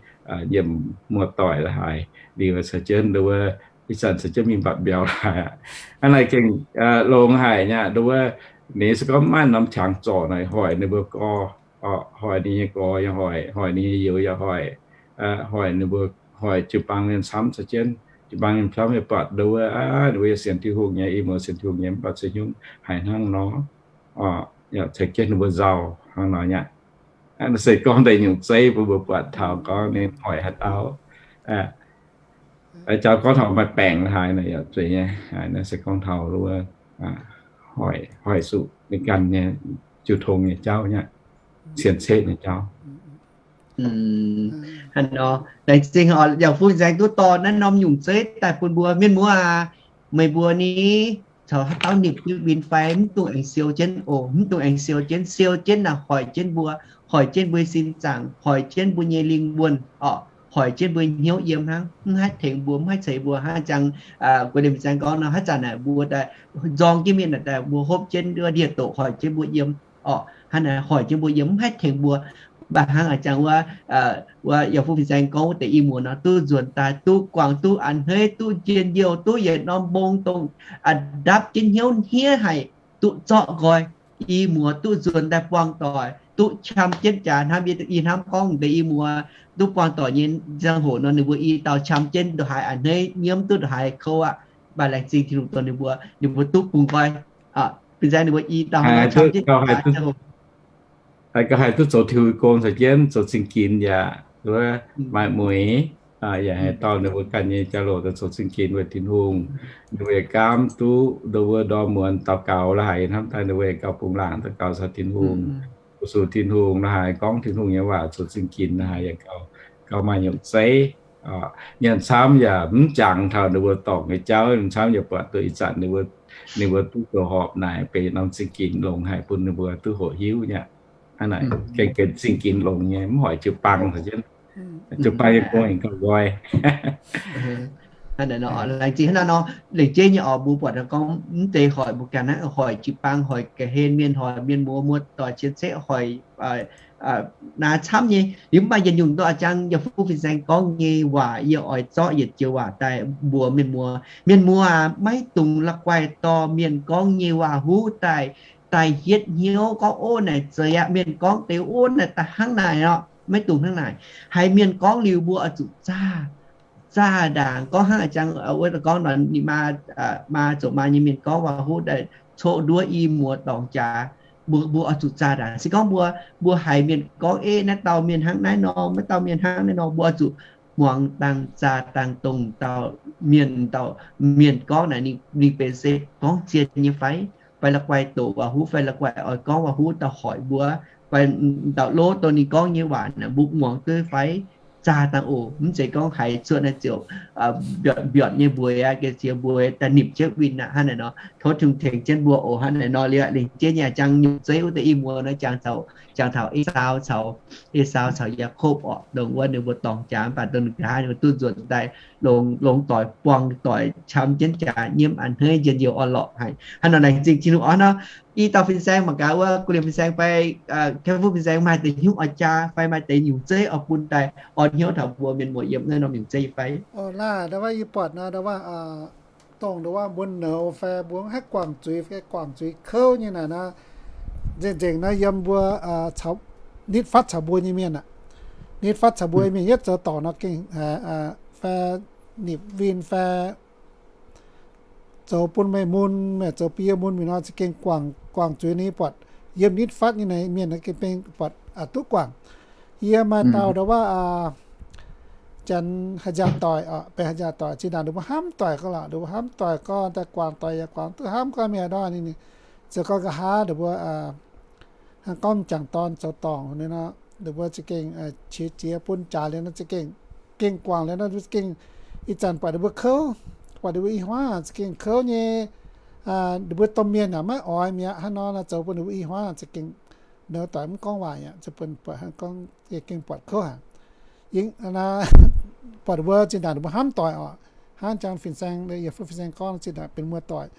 nyiemc muoz-doic la'haaix, liuz caux jienv nduov, ih zanc caux jienv mingh mbatc mbiauz la'haaix aqv. Hnangv naaic gengh longx haic nyei. Nduov, ninh se gorngv maaih norm qangx zorc naaic, hoic ninh mbuo gorx, hoic ninh nyei gorx yaac hoic, hoic ninh nyei youz yaac hoic, hoic ninh mbuo, hoic jiu-baang mienh camv caux jienv, jiu-baang mienh camv yaac buatc nduov, ninh mbuo yaac sienx Tin-Hungh nyei, i muoz sienx Tin-Hungh nyei, mv baac ceix nyungc haiz hnangv nor, yaac ceix jienv ninh mbuo nzauh hnangv nor nyei. Naaiv se gorngv deix nyungc zeiv bun mbuo buatc taux gorngv ninh hoic haaix dauh. Jauv gorngv taux maaih baengc haaix nor yaac zueiz nyei. Naaiv se gorngv taux wuov hoic, hoic zuqc ninh ganh nyei jiu tong nyei jauv nyei, cien-ceqv nyei jauv. Hnangv nor, laengz zingh oc, yaac fungx nzaeng duqv dorh naaiv norm nyungc zeiv daaih bun mbuo. Mienh muoz aac, meih mbuo ni caux haaix dauh nipc jienv win fai mv dungx aengx siou jienv oc. Mv dungx aengx siou jienv. Siou jienv naaic hoic jienv mbuo, hoic jienv mbuo sin zaangc, hoic jienv mbuo nyei lingh wuonh oc, hoic jienv mbuo hnyouv yiem hnangv, mv haih tengx mbuo, mv haih ceix mbuo hnangv. Jangx guei liemh zaeng gorngv nor, haaix zanc naaic mbuo daaih nzorng jienv mienh naaic daaih mbuo hopv jienv ndie-doqc hoic jienv mbuo yiem oc. Hnangv naaic hoic jienv mbuo yiem, mv haih tengx mbuo. Mv baac hnangv a'jangx wuov, wuov yaac fungx fin-saeng gorngv wuov deix i muoz nor duqv nzuonx daaih, duqv guangc, duqv a'hneiv, duqv njien-youh, duqv yietc norm mbong dongh ndapv jienv hnyouv hniev haic, duqv zorqv nqoi. I muoz duqv nzuonx daaih buangh doic, duqv qam jienv jaax hnamv. Yie hnamv gorngv deix i muoz duqv buangh doic nyei ziangh hoc nor, ninh mbuo i dauh qam jienv ndongc haaix a'hneiv nyiemv duqv ndongc haaix kouv aqv. Mv baac laengz zingh Tin-Hungh dongh ninh mbuo, ninh mbuo duqv bungx nqoi. Fin-saeng ninh mbuo i dauh qam jienv jaax ziangh hoc, gauh haih duqv zoux Tin-Hungh gong caux jienv zoux cing-ginx yaac maaih mueiz. yaac haaix dauh ninh mbuo ganh nyei jauv-louc daaih zoux zingh ginx weic Tin-Hungh. Ninh mbuo yaac gaamv duqv ndo wuov ndorm muonz daux gaux la'haic hnamv daaih ninh mbuo yaac gauh bungx laangc daux gaux caux Tin-Hungh, fu-sux Tin-Hungh la'haic, gorngv Tin-Hungh nyei waac zoux zingh ginx la'haic yaac gauh, gauh maaih nyungc zeiv. Mienh camv yaac mv jangx taux ninh mbuo dorngc nyei jauv, mienh camv yaac buatc duqv ih zanc ninh mbuo, ninh mbuo duqv zoux horpc naaic benx norm zingh ginx longx haic bun ninh mbuo duqv hoqc hiuv nyei. Hnangv naaic gengh benx zingh ginx longx nyei, mv hoic jiu-baang, jiu-baang nyei gong aengx gauh nqoi. Laengz zingh hnangv naaiv nor, lengc jeiv nyei oc, mbuo buatc gorngv mv deix hoic mbuo ganh naaiv, hoic jiu-baang, hoic ga'hlen mienh, hoic mienh muoz muoz-doic cien ceqv, hoic naaiv camv nyei. Liuz mv baac yietc nyungc dorh jangx yaac fuqv fin-saeng gorngv nyei waac yie oix zorqv yietc joux waac daaih mbuox mienh muoz. Mienh muoz aac, maiv dungx la'guaih dorh mienh gorngv nyei waac huv daaih, daaih hietv hnyouv gorngv, ov, naaic zeiz aqv, mienh gorngv deix, ov, naaic daaih hnangv naaic orqc. Maiv dungx hnangv naaic. Haiz mienh gorngv liuz mbuo oix zuqc zaah, zaah ndaangc. Gorngv hnangv a'jang wuov gorngv nor, ninh maa, maa zoux maa nyei mienh gorngv waac huv daaih coqv nduov i muoz dorngx jaax, mbuo, mbuo oix zuqc zaah ndaangc. Se gorngv mbuo, mbuo haiz mienh gorngv, ov, naaiv dauh mienh hnangv naaiv nor, naaiv dauh mienh hnangv naaiv nor, mbuo oix zuqc muangx dangh zaah dangh dongh dauh mienh, dauh mienh gorngv naaic ninh, ninh benx se gorngv zien nyei fai, fai la'guaih doqc waac huv, fai la'guaih oix gorngv waac huv daaih hoic mbuo, fai dauh lov dongh ninh gorngv nyei waac naaic mbuo muangx duqv fai. Zaah dangh oc. Mv zeiz gorngv haiz cuotv naaiv ziouc mbiortc mbiortc nyei mbueix aqv, ga'sie mbueix daaih nipc jienv winh aqv, hnangv naaic nor. Tov Tin-Hungh tengx jienv mbuo oc. Hnangv naaic nor liuz, lengc jeiv nyei jangx nyungc zeiv wuov deix i muoz nor, jangx taux, jangx taux Esaau caux, Esaau caux Yaakopv orqc, dongh wuov ninh mbuo dorngc jaax mv baac dongh ninh nqa'haav ninh mbuo duqv nzuonx daaih, longx, longx doic, buangh doic, qam jienv jaax, nyiemv a'hneiv, njien-youh orn-lorqc haic. Hnangv nor laengz zingh Tin-Hungh orn nor, i dauh fin-saeng mangc gaax wuov guv liemh fin-saeng fai Kaeqv Fuqv fin-saeng maaih deix hnyouv oix jaa fai maaih deix nyungc zeiv oix bun daaih orn hnyouv taux mbuo mienh muoz yiem naaiv norm nyungc zeiv fai? Naaiv, ndau wuov yie buatc nor, ndau wuov, dongh ndau wuov mbuo nouz fai mbuo haih guangc zuiz fai guangc zuiz kouv nyei naaic nor, nzengc-nzengc nor yiem mbuo nitv fatv caux mbuo nyei mienh aqv. Nitv fatv caux mbuo nyei mienh yietv zoux dorngc nor gengh fai nipc winh fai zoux bun meih mun, meih zoux bun yie mun mingh nor za'gengh guangc, guangc zuiz nyei buatc. Yiem nitv fatv nyei naaic mienh gengh benx buatc duqv guangc. Yie maaih dauh ndau wuov janx haih nziaauc doic, benx haih nziaauc doic, zinh ndaangc ninh mbuo hnamv doic gorngv lorqc, ninh mbuo hnamv doic gorngv daaih guangc doic yaac guangc duqv hnamv gorngv mienh nor ninh zoux gorngv nqa'haav ninh mbuo hnangv gorngv m'jangc dorn zoux dorngc nor, ninh mbuo za'gengh qiex jiez bun jaax liuz nor za'gengh, gengh guangc liuz nor za'gengh, ih zanc buatc ninh mbuo kouv, buatc ninh mbuo i hmuangv za'gengh kouv nyei, ninh mbuo domh mienh yaac maiv oix mi'aqv. Hnangv nor zoux bun ninh mbuo i hmuangv za'gengh nouz doic mv gorngv waac aqv, zoux bun buatc hnangv gorngv gengh buatc kouv haic. Yie buatc ninh mbuo zinh ndaangc ninh mbuo hnamv doic orqc, hnangv jangx fin-saeng, yie fuqv fin-saeng gorngv zinh ndaangc benx muoz-doic.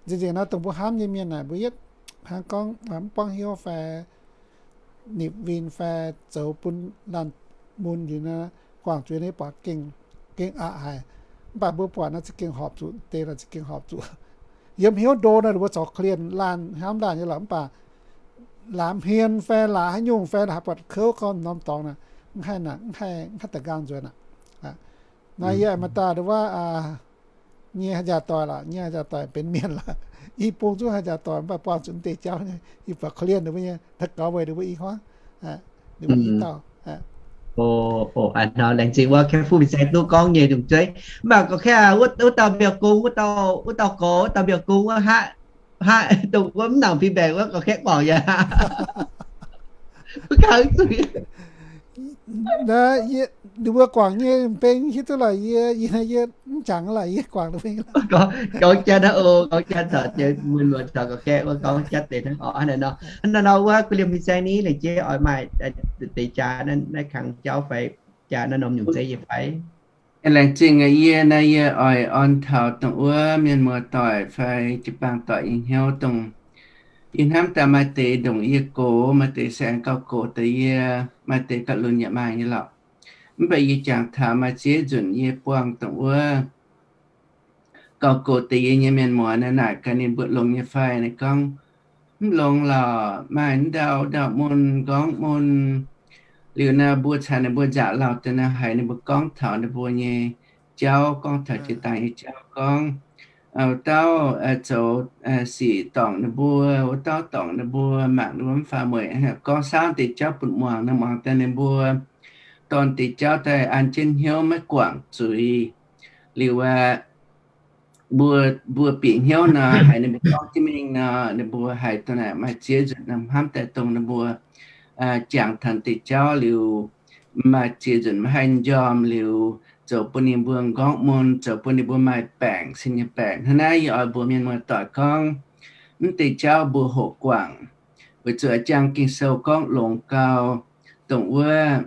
Nzengc-nzengc nor dongh mbuo hnamv nyei mienh naaic mbuo yietv hnangv gorngv mv buangv hnyouv fai nipc winh fai zoux bun laanh mun liuz nor, guangc zuiz nyei buatc gengh, gengh aqc haic. Mv baac mbuo buatc nor za'gengh horpc zuqc, deix nor za'gengh horpc zuqc. Yiem hnyouv ndo nor ninh mbuo corc korv-lienh laanh hnamv laanh nyei lorqc, mv baac laaix hmien fai laaix haaix nyungc fai laaix haaix buatc kouv gorngv norm dorngx naaic, mv haih naaic, mv haih, mv haih da'nqaang nzuonx aqv. Naaiv yie maaih dauh ndau wuov nyei haih nziaauc doic lorqc, nyei haih nziaauc doic benx mienh lorqc. Yie bungx zuqc haih nziaauc doic mv baac buangh zuqc deix jauv nyei, yie buatc korv-lienh ninh mbuo nyei, daux gaux weic ninh mbuo i hmuangv, ninh mbuo i dauh. Laengz zingh wuov Kaeqv Fuqv fin-saeng duqv gorngv nyei nyungc zeiv. Mv baac gorngv kaeqv wuov dauh mbiauz gong, wuov dauh gorx, wuov dauh mbiauz gong wuov haav, haav dongh wuov mv nangc fih mbaengx wuov gorngv kaeqv guangc yaac wuov kangv zuiz. Ninh mbuo guangc nyei m'beng hiuv duqv lorqc, yie, yie, yie mv jangx lorqc, yie guangc ninh mbuo. Gorngv jatv aqv oc, gorngv jatv taux jiex mun muoz taux gorngv kaeqv wuov gorngv jatv deix hnangv orqc. Hnangv naaiv nor, hnangv naaiv nor wuov guv liemh fin-saeng ni, lengc jeiv oix maaih deix jaax naaiv kangx jauv fai jaax naaiv norm nyungc zeiv yie fai? Laengz zingh aqv. Yie naaiv yie oix orn taux dongh wuov mienh muoz doic fai jiu-baang doic nyei hnyouv dongh yie hnamv daaih maaih deix ndongc yie gox, maaih deix se aengx gauh gox deix yie, maaih deix gauh lunx yaac maaih nyei lorqc. Mv baac yie jangx taux maaih ziex nzunc yie buangh dongh wuov gauh gox deix yie nyei mienh muoz naaiv naaic gaax ninh mbuo longx nyei fai. Ninh gorngv, mv longx lorqc, maaih ndau ndau mun nqorngv mun. Liuz naaiv mbuo caux ninh mbuo nzaaux lauh daaih naaiv haiz ninh mbuo gorngv taux ninh mbuo nyei jauv, gorngv taux jiex daaih nyei jauv gorngv, wuov dauh zoux sic dorngc ninh mbuo, wuov dauh dorngc ninh mbuo, mangc ninh mbuo mv faaux mueic, gorngv saauv deix jauv bun muangx, ninh muangx daaih ninh mbuo dorn deix jauv daaih an jienv hnyouv maiv guangc zuiz. Liuz aqv, mbuo, mbuo bieqc hnyouv nor, haiz ninh mbuo gorngv jienv mingh nor, ninh mbuo haiz dongh naaic maaih ziex nzunc hnamv daaih dongh ninh mbuo jangx taux deix jauv liuz, maaih ziex nzunc maiv haih njormh liuz, zoux bun ninh mbuo nqorngv mun, zoux bun ninh mbuo maaih baengc, sin nyei baengc. Hnangv naaiv yie oix mbuox mienh muoz-doic gorngv, mv deix jauv mbuo hoqc guangc, weic zuqc a'jang Ging-Sou gorngv longx gau, dongh wuov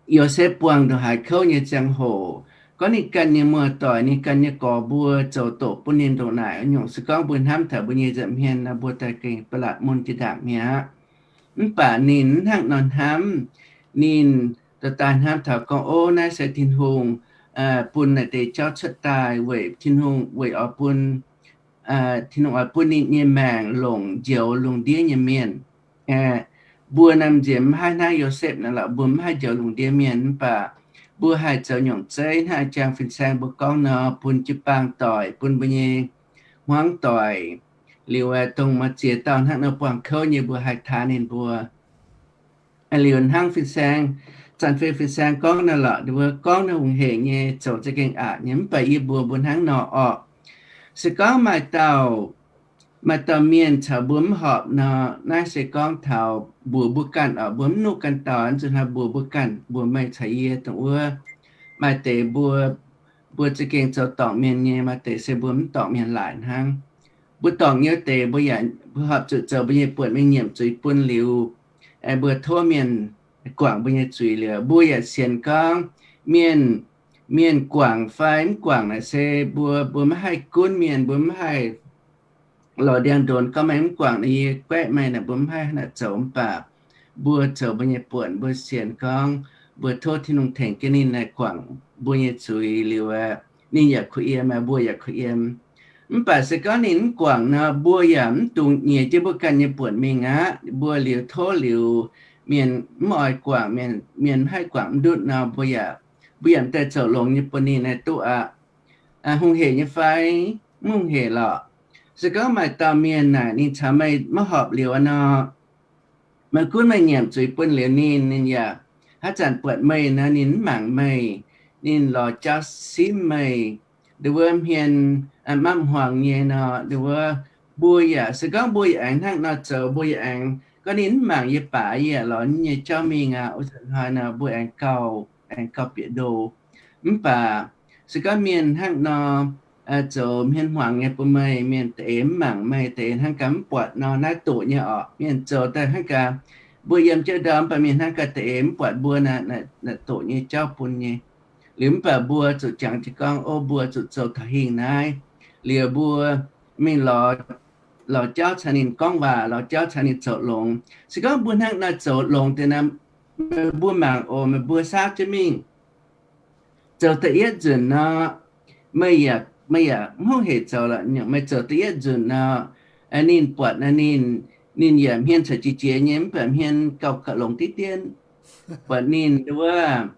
Yosepv buangh ndongc haaix kouv nyei ziangh hoc, gorngv ninh ganh nyei muoz-doic, ninh ganh nyei gorx mbuo zoux doqc bun ninh ndongc naaic nyungc. Se gorngv mbuo hnamv taux mbuo nyei nza'hmien nor, mbuo daaih gengh ba'laqc mun jiex ndaangc mi'aqv. Mv baac ninh mv hnangv nor hnamv. Ninh dorh daaih hnamv taux gorngv, Ov, naaiv se Tin-Hungh bun naaic deix jauv cuotv daaih weic Tin-Hungh, weic oix bun, Tin-Hungh oix bun ninh nyei maengc longc njoux lungh ndiev nyei mienh. Mbuo naaiv nziex mv haih hnangv Yosepv naaic lorqc, mbuo mv haih njoux lungh ndiev mienh, mv baac mbuo haih zoux nyungc zeiv hnangv a'jang fin-saeng mbuo gorngv nor, bun jiu-baang doic, bun mbuo nyei hmuangv doic. Liuz aeqv, dongh maaih ziex dauh hnangv nor buangh kouv nyei, mbuo haih taaih ninh mbuo. Liuz hnangv fin-saeng, Zanc Fei fin-saeng gorngv naaic lorqc, ninh mbuo gorngv naaiv hungh heic nyei, zoux za'gengh aqc nyei. Mv baac yie mbuox mbuo hnangv nor orqc, se gorngv maaih dauh, maaih dauh mienh caux mbuo mv horpc nor, naaiv se gorngv taux mbuox mbuo ganh orqc, mbuo mv nuqv ganh dauh, nzunc hnoi mbuox mbuo ganh, mbuox meih caux yie dongh wuov. Maaih deix mbuo, mbuo za'gengh zoux dorngc mienh nyei, maaih deix se mbuo mv dorngc mienh laaic hnangv. Mbuo dorngc nyei deix mbuo yaac, mbuo horpc zuqc zoux mbuo nyei buonc mingh nyiemc zuiz bun liuz, mbuo tov mienh guangc mbuo nyei zuiz liuz, mbuo yaac sienx gorngv mienh, mienh guangc fai mv guangc naaic se mbuo, mbuo maiv haih gunv mienh, mbuo mv haih lorz ndiangx-ndonx gorngv meih mv guangc naaic yie guaeqv meih naaic, mbuo mv haih hnangv naaic zoux. Mv baac mbuo zoux mbuo nyei buonc, mbuo sienx gorngv mbuo tov Tin-Hungh tengx jienv ninh naaic guangc mbuo nyei zuiz liuz aeqv, ninh yaac kuh yiem, mbuo yaac kuh yiem. Mv baac se gorngv ninh mv guangc nor, mbuo yaac mv dungx nyiex jienv mbuo ganh nyei buonc mingh aqv. Mbuo liuz tov liuz, mienh mv oix guangc, mienh, mienh mv haih guangc mv ndutv nor, mbuo yaac, mbuo yaac m'daaih zoux longx nyei bun ninh naaic duqv aqv. Hungh heic nyei fai? Mv hungh heic lorqc. Se gorngv maaih dauh mienh naaic ninh caux meih maiv horpc liuz nor, meih gunv meih nyiemc zuiz bun liuz ninh, ninh yaac haaix zanc buatc meih nor ninh mv mangc meih, ninh lorz jauv simv meih, nduov wuov hmien mamv hmuangx nyei nor, nduov wuov mbuo yaac, se gorngv mbuo yaac aengx hnangv nor zoux, mbuo yaac aengx gorngv ninh mv mangc yie baac yie yaac lorz nyei jauv mingh aqv. Wuov zanc hnoi nor mbuo aengx gauh, aengx gauh bieqc ndo. Mv baac se gorngv mienh hnangv nor zoux hmien hmuangx nyei bun meih, mienh da'eix mv mangc meih, da'eix hnangv gaax mv buatc nor, naaiv doqc nyei orqc. Mienh zoux daaih hnangv gaax, mbuo yiem jienv ndau mv baac mienh hnangv gaax da'eix mv buatc mbuo naaic, naaic doqc nyei jauv bun nyei. Liuz mv baac mbuo zuqc jangx jienv gorngv, ov, mbuo zuqc zoux taux hingh naaiv. Liuz mbuo mingh lorz, lorz jauv caux ninh gorngv waac, lorz jauv caux ninh zoux longx. Se gorngv mbuo hnangv naaiv zoux longx deix nor, mbuo mangc oc, meih mbuo saauv jienv mingh. Zoux da'yietv nzunc nor, meih yaac, meih yaac mv hungh heic zoux lorqc. Meih zoux da'yietv nzunc nor, ninh buatc naaiv ninh, ninh yaac hmien corc jiex jiex nyei, mv baac hmien gauh gauh longx diqv dienv. Buatc ninh nduov,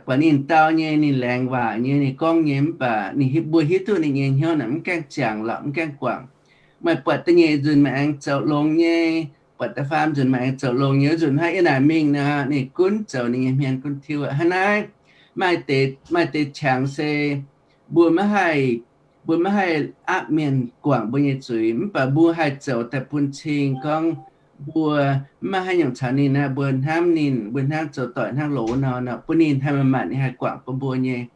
buatc ninh dau nyei, ninh laengz waac nyei, ninh gorngv nyei, mv baac ninh, mbuo hiuv duqv ninh nyei hnyouv naaic mv gaengh ziangx lorqc, mv gaengh guangc. Meih buatc da'nyeic nzunc meih aengx zoux longx nyei, buatc da'faam nzunc meih aengx zoux longx nyei, wuov nzunc hnangv yie naaic mingh nor, ninh gunv zoux ninh nyei hmien gunv tiuv aqv. Hnangv naaiv, maaih deix, maaih deix qangx se mbuo maiv haih, mbuo maiv haih aapv mienh guangc mbuo nyei zuiz, mv baac mbuo haih zoux daaih bun cing gorngv mbuo maiv maaih haaix nyungc caux ninh aqv, mbuo hnamv ninh, mbuo hnangv zoux doic hnangv loz nor, nor bun ninh haih manc-manc ninh haih guangc bun mbuo nyei.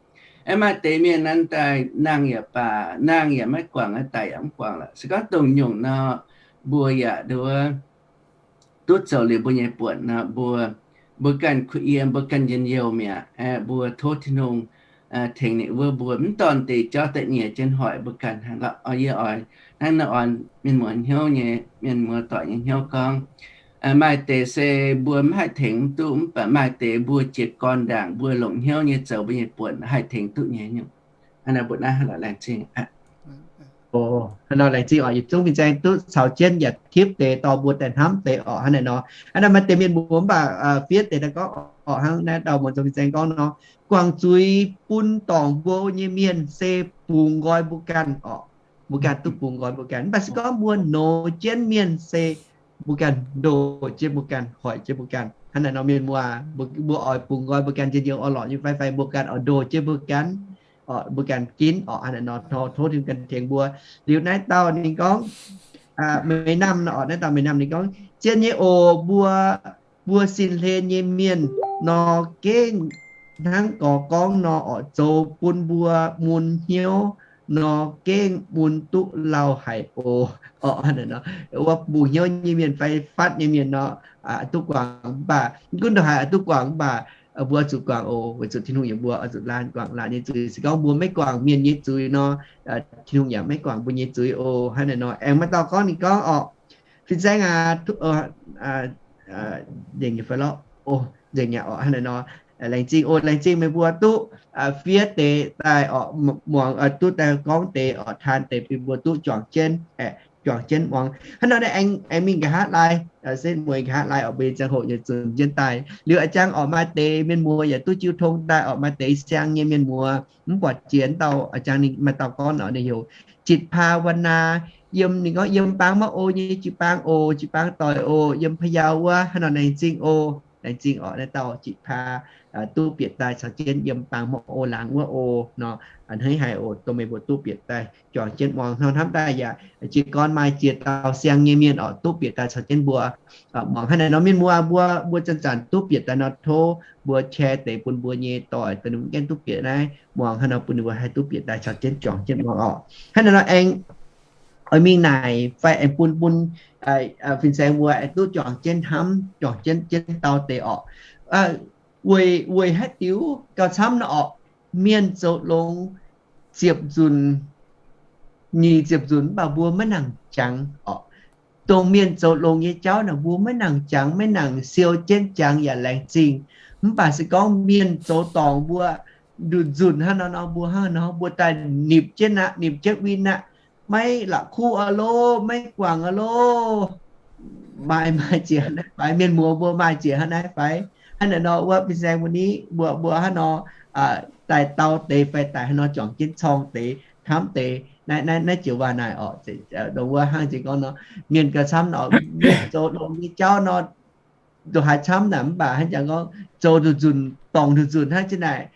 Aeqv, maaih deix mienh nanv daaih nangh yaac baac, nangh yaac maiv guangc, daic yaac mv guangc lorqc. Se gorngv dongh nyungc nor, mbuo yaac nduov duqv zoux liuz mbuo nyei buonc nor, mbuo, mbuo ganh kuh yiem, mbuo ganh njien-youh mi'aqv. Aeqv, mbuo tov Tin-Hungh tengx ninh wuov mbuo, mv dorn deix jauv daaih nyiex jienv hoic mbuo ganh hnangv lorqc. Yie oix hnangv naaiv orn mienh muoz hnyouv nyei, mienh muoz doic nyei hnyouv gorngv, maaih deix se mbuo mv haih tengx mv duqv, mv baac maaih deix mbuo jiez gorn ndaangc mbuo longc hnyouv nyei zoux mbuo nyei buonc haih tengx duqv nyei nyungc. Hnangv naaiv mbuo naaiv laengz zingh. Hnangv nor laengz zingh oc, yietc zungv fin-saeng duqv caux jienv yaac tipv deix dorh mbuo daaih hnamv deix orqc. Hnangv naaiv nor, hnangv naaiv maaih deix mienh mbuo mv baac fiev deix daaih gorngv orqc, hnangv naaiv dauh muonz zoux fin-saeng gorngv nor, guangc zuiz bun dorngc mbuo nyei mienh se bungx nqoi mbuo ganh orqc. Mbuo ganh duqv bungx nqoi mbuo ganh. Mv baac se gorngv mbuo nouz jienv mienh se mbuo ganh ndoh jienv mbuo ganh, hoic jienv mbuo ganh. Hnangv naaic nor mienh muoz, mbuo oix bungx nqoi mbuo ganh njien-youh orn-lorqc nyei fai, fai mbuo ganh oix ndoh jienv mbuo ganh, mbuo ganh ginv orqc. Hnangv naaic nor tov Tin-Hungh ganh tengx mbuo. Liuz naaiv dauh ninh gorngv, Meix Namh nor orqc, naaiv dauh Meix Namh ninh gorngv, Zien nyei oc, mbuo, mbuo sin hlen nyei mienh nor gengh hnangv gorx gorngv nor orqc, zoux bun mbuo mun hnyouv nor gengh mun duqv lauh haic oc. Orqc, hnangv naaic nor, wuov bungx hnyouv nyei mienh fai fatv nyei mienh nor, duqv guangc mv baac, mv gunv ndongc haaix duqv guangc mv baac, mbuo oix zuqc guangc oc, weic zuqc Tin-Hungh yaac mbuo oix zuqc laanh guangc laanh nyei zuiz. Se gorngv mbuo maiv guangc mienh nyei zuiz nor, Tin-Hungh yaac maiv guangc mbuo nyei zuiz oc. Hnangv naaic nor aengx maaih dauh gorngv ninh gorngv orqc, Fin-saeng aac, nzengc nyei fai lorqc, nzengc nyei orqc. Hnangv naaic nor, laengz zingh oc, laengz zingh meih mbuo duqv fiev deix daaih orqc, muangx, duqv daaih gorngv deix orqc, taan deix bun mbuo duqv juangc jienv, juangc jienv muangx. Hnangv nor aengx mingh nqa'haav laai, se mueiz nqa'haav laai orqc, mbuo nyei ziangh hoc nyei zunc jienv daaih. Liuz a'jang orqc maaih deix mienh muoz yaac duqv jiu tong daaih orqc, maaih deix siang nyei mienh muoz mv buatc jiex dauh a'jang, ninh maaih dauh gorngv orqc, ninh heuc จิตภาวนา, yiem, ninh gorngv yiem Bang Mauv O nyei jiu-baang oc, jiu-baang doic oc, yiem พะเยา wuov. Hnangv nor laengz zingh oc, laengz zingh orqc, naaiv dauh จิตภา duqv bieqc daaih caux jienv yiem Bang Mauv O laangz wuov oc nor. A'hneiv haic oc, dongh meih mbuo duqv bieqc daaih juangc jienv muangx. Hnangv hnamv daaih yaac jiez gorn maaih ziex dauh siang nyei mienh orqc duqv bieqc daaih caux jienv mbuo muangx. Hnangv naaic nor mienh muoz mbuo, mbuo zanc-zanc duqv bieqc daaih nor tov mbuo share deix bun mbuo nyei doic daaih, ninh mbuo gengh duqv bieqc naaiv muangx. Hnangv nor bun ninh mbuo haih duqv bieqc daaih caux jienv juangc jienv muangx orqc. Hnangv naaic nor aengx oix mingh naaic fai aengx bun, bun fin-saeng mbuo aengx duqv juangc jienv hnamv, juangc jienv, jienv dau deix orqc. Weic, weic haaix diuc gauh camv nor orqc, mienh zoux longx ziepc nzunc, nyic ziepc nzunc mv baac mbuo maiv nangc jangx orqc. Dongh mienh zoux longx nyei jauv naaic mbuo maiv nangc jangx, maiv nangc siou jienv jangx yaac laengz zingh. Mv baac se gorngv mienh zoux dorngc mbuo nduqc nzunc hnangv nor nor, mbuo hnangv nor mbuo daaih nipc jienv aqv, nipc jienv win aqv. Maiv la'kuqv aqv loh, maiv guangc aqv loh. Maaih, maaih ziex hnangv naaiv fai? Mienh muoz mbuo maaih ziex hnangv naaiv fai? Hnangv naaic nor wuov fin-saeng mbuo ni, mbuo, mbuo hnangv nor daaih dau deix fai daaih hnangv nor juangc jienv corng deix, hnamv deix naaiv, naaiv, naaiv joux waac naaic orqc. Dongh wuov hnangv jiex gorngv nor, mienh gauh camv nor, mienh zoux longx nyei jauv nor, ndongc haaix camv naaic mv baac hnangv jangx gorngv zoux nduqc nzunc, dorngc nduqc nzunc hnangv jienv naaic,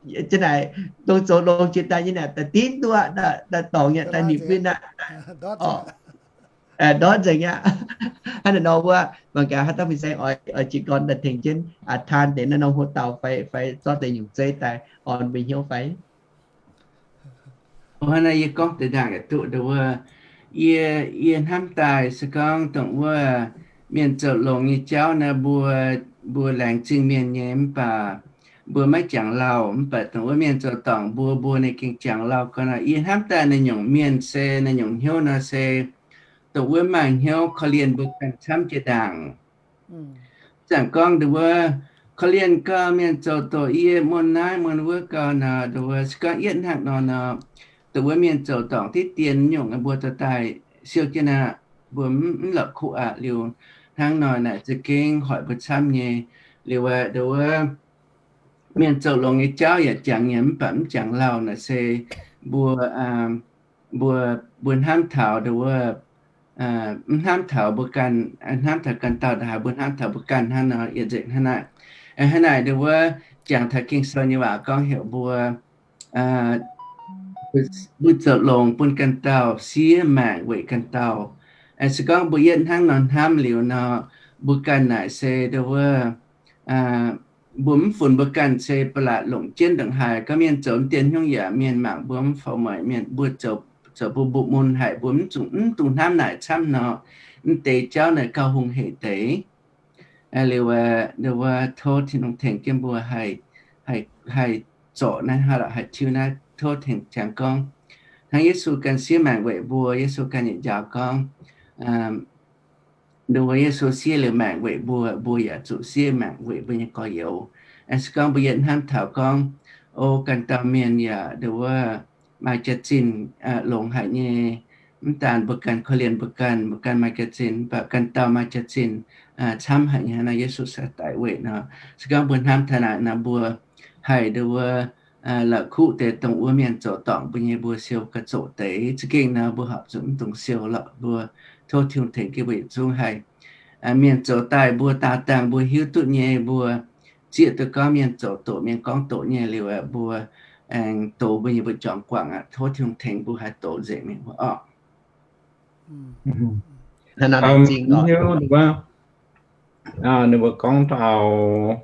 jienv naaic, dongh zoux longx jiex daaih nyei naaic da'dinv duqv, daaih dorngc nyei daaih nipc win aqv. Ndortv nzengc aqv. Hnangv naaic nor wuov mangc gaax haaix dauh fin-saeng oix, oix jiez gorn daaih tengx jienv taan deix naaiv norm hoc dauh fai, fai zorqv deix nyungc zeiv daaih orn mbuo hnyouv fai? Hnangv naaiv yie gorngv deix ndaangc yaac duqv ndongc wuov. Yie, yie hnamv daaih se gorngv dongh wuov mienh zoux longx nyei jauv naaiv mbuo, mbuo laengz zingh mienh nyei mv baac mbuo maiv jangx lauh. Mv baac dongh wuov mienh zoux dorngc mbuo, mbuo ninh gengh jangx lauh gau nor. Yie hnamv daaih naaiv nyungc mienh se, naaiv nyungc hnyouv nor se dongh wuov maaih hnyouv korv-lienh mbuo ganh camv jiex ndaangc. Zanc gorngv ndongc wuov korv-lienh gau, mienh zoux doqc yie mun naaiv mun wuov gau nor, ndongc wuov se gorngv yietv hnangv nor nor, dongh wuov mienh zoux dorngc diqv dien nyungc mbuo dorh daaih siou jienv aqv, mbuo mv la'kuqv aqv. Liuz hnangv nor naaic za'gengh hoic mbuo camv nyei. Liuz ndongc wuov mienh zoux longx nyei jauv yaac jangx nyei mv baac mv jangx lauh naaic se mbuo, mbuo, mbuo hnamv taux ndongc wuov, mv hnamv taux mbuo ganh, hnamv taux ganh dauh ndongc haaix, mbuo hnamv taux mbuo ganh hnangv nor yietc nzengc hnangv naaic. Hnangv naaic ndongc wuov jangx taux Ging-Sou nyei waac gorngv heuc mbuo, mbuo zoux longx bun ganh dauh, siev maengc weic ganh dauh. Se gorngv mbuo yietv hnangv nor hnamv liuz nor, mbuo ganh naaic se ndongc wuov, mbuo mv funx mbuo ganh se ba'laqc longc jienv ndongc haaix. Gorngv mienh zoux mv dien hnyouv yaac mienh mangc mbuo mv faaux mueic, mienh mbuo zoux, zoux mbuo mbu'mun haic, mbuo mv zungv, mv dungx hnamv naaic camv nor, mv deix jauv naaic gauh hungh heic deix. Liuz, ndongc wuov tov Tin-Hungh tengx jienv mbuo haih, haih, haih zorc naaiv, haih, haih tiuv naaiv. Tov tengx jangx gorngv hnangv Yesu ganh siev maengc weic mbuo, Yesu ganh yietc njaaux gorngv, ndongc wuov Yesu siev liuz maengc weic mbuo, mbuo yaac zuqc siev maengc weic mbuo nyei gorx-youz. Se gorngv mbuo yietv hnamv taux gorngv, o, ganh dauh mienh yaac ndongc wuov maaih jaax-zinh longx haic nyei. Mv daan mbuo ganh korv-lienh mbuo ganh, mbuo ganh maaih jaax-zinh, mv baac ganh dauh maaih jaax-zinh camv haic nyei. Hnangv naaiv Yesu cingx daic weic nor, se gorngv mbuo hnamv taux naaic nor, mbuo haih ndongc wuov la'kuqv deix dongh wuov mienh zoux dorngc mbuo nyei, mbuo siou ga'zoqc deix. Za'gengh nor mbuo horpc zuqc mv dungx siou lorqc. Mbuo tov Tin-Hungh tengx jienv mbuo yietc zungv haih mienh zoux daaih mbuo daauh dangh mbuo hiuv duqv nyei, mbuo zieqv duqv gorngv mienh zoux doqc, mienh gorngv doqc nyei liuz, mbuo aengx dox mbuo nyei mbu'jorngx guangc aqv. Tov Tin-Hungh tengx mbuo haih doqc nzengc mingh wuov orqc. Hiuv duqv, ninh mbuo gorngv taux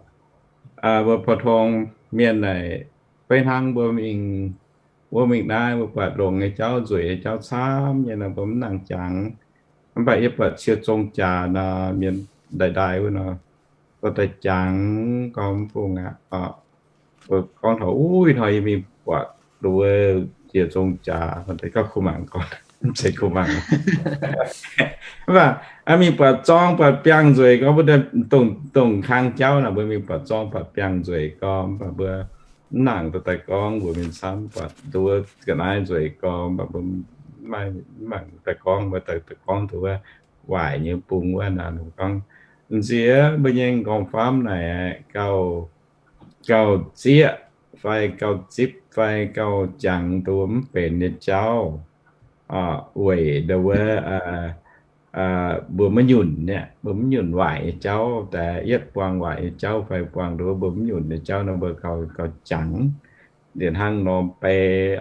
mbuo 普通 mienh naaic, fai hnangv mbuo mingh, mbuo mingh naaiv mbuo buatc longx nyei jauv, nzueic nyei jauv camv nyei nor, mbuo mv nangc jangx. Mv baac yie buatc cie zong jaax nor, mienh ndaaih ndaaih wuov nor, dorh daaih jangx gorngv mv bung aqv. Mbuo gorngv taux uix hnoi yie mingh buatc wuov cie zong jaax, gorngv kuh mangc gorngv, mv zeiz kuh mangc. Mv baac mingh buatc zorng buatc biangh nzueic gorngv, mbuo dongh kang jauv naaic mbuo mingh buatc zorng buatc biangh nzueic gorngv, mv baac mbuo mv nangc dorh daaih gorngv mbuox mienh camv. Buatc nduov ga'naaiv nzueic gorngv, mv baac mbuo mv maaih, mv nangc daaih gorngv, mbuo daaih gorngv nduov waaic nyei bung wuov naaic, gorngv m'nziex mbuo nyei m'nqorngv-famv naaic gauh, gauh zieqv fai gauh zipv fai gauh jangx nduov mv benx nyei jauv, weic nduov mbuo maiv nyunc, mbuo maiv nyunc waaic nyei jauv, daaih yietv buangh waaic nyei jauv fai buangh nduov mbuo maiv nyunc nyei jauv nor, mbuo gauh, gauh jangx. Liuz hnangv nor beiv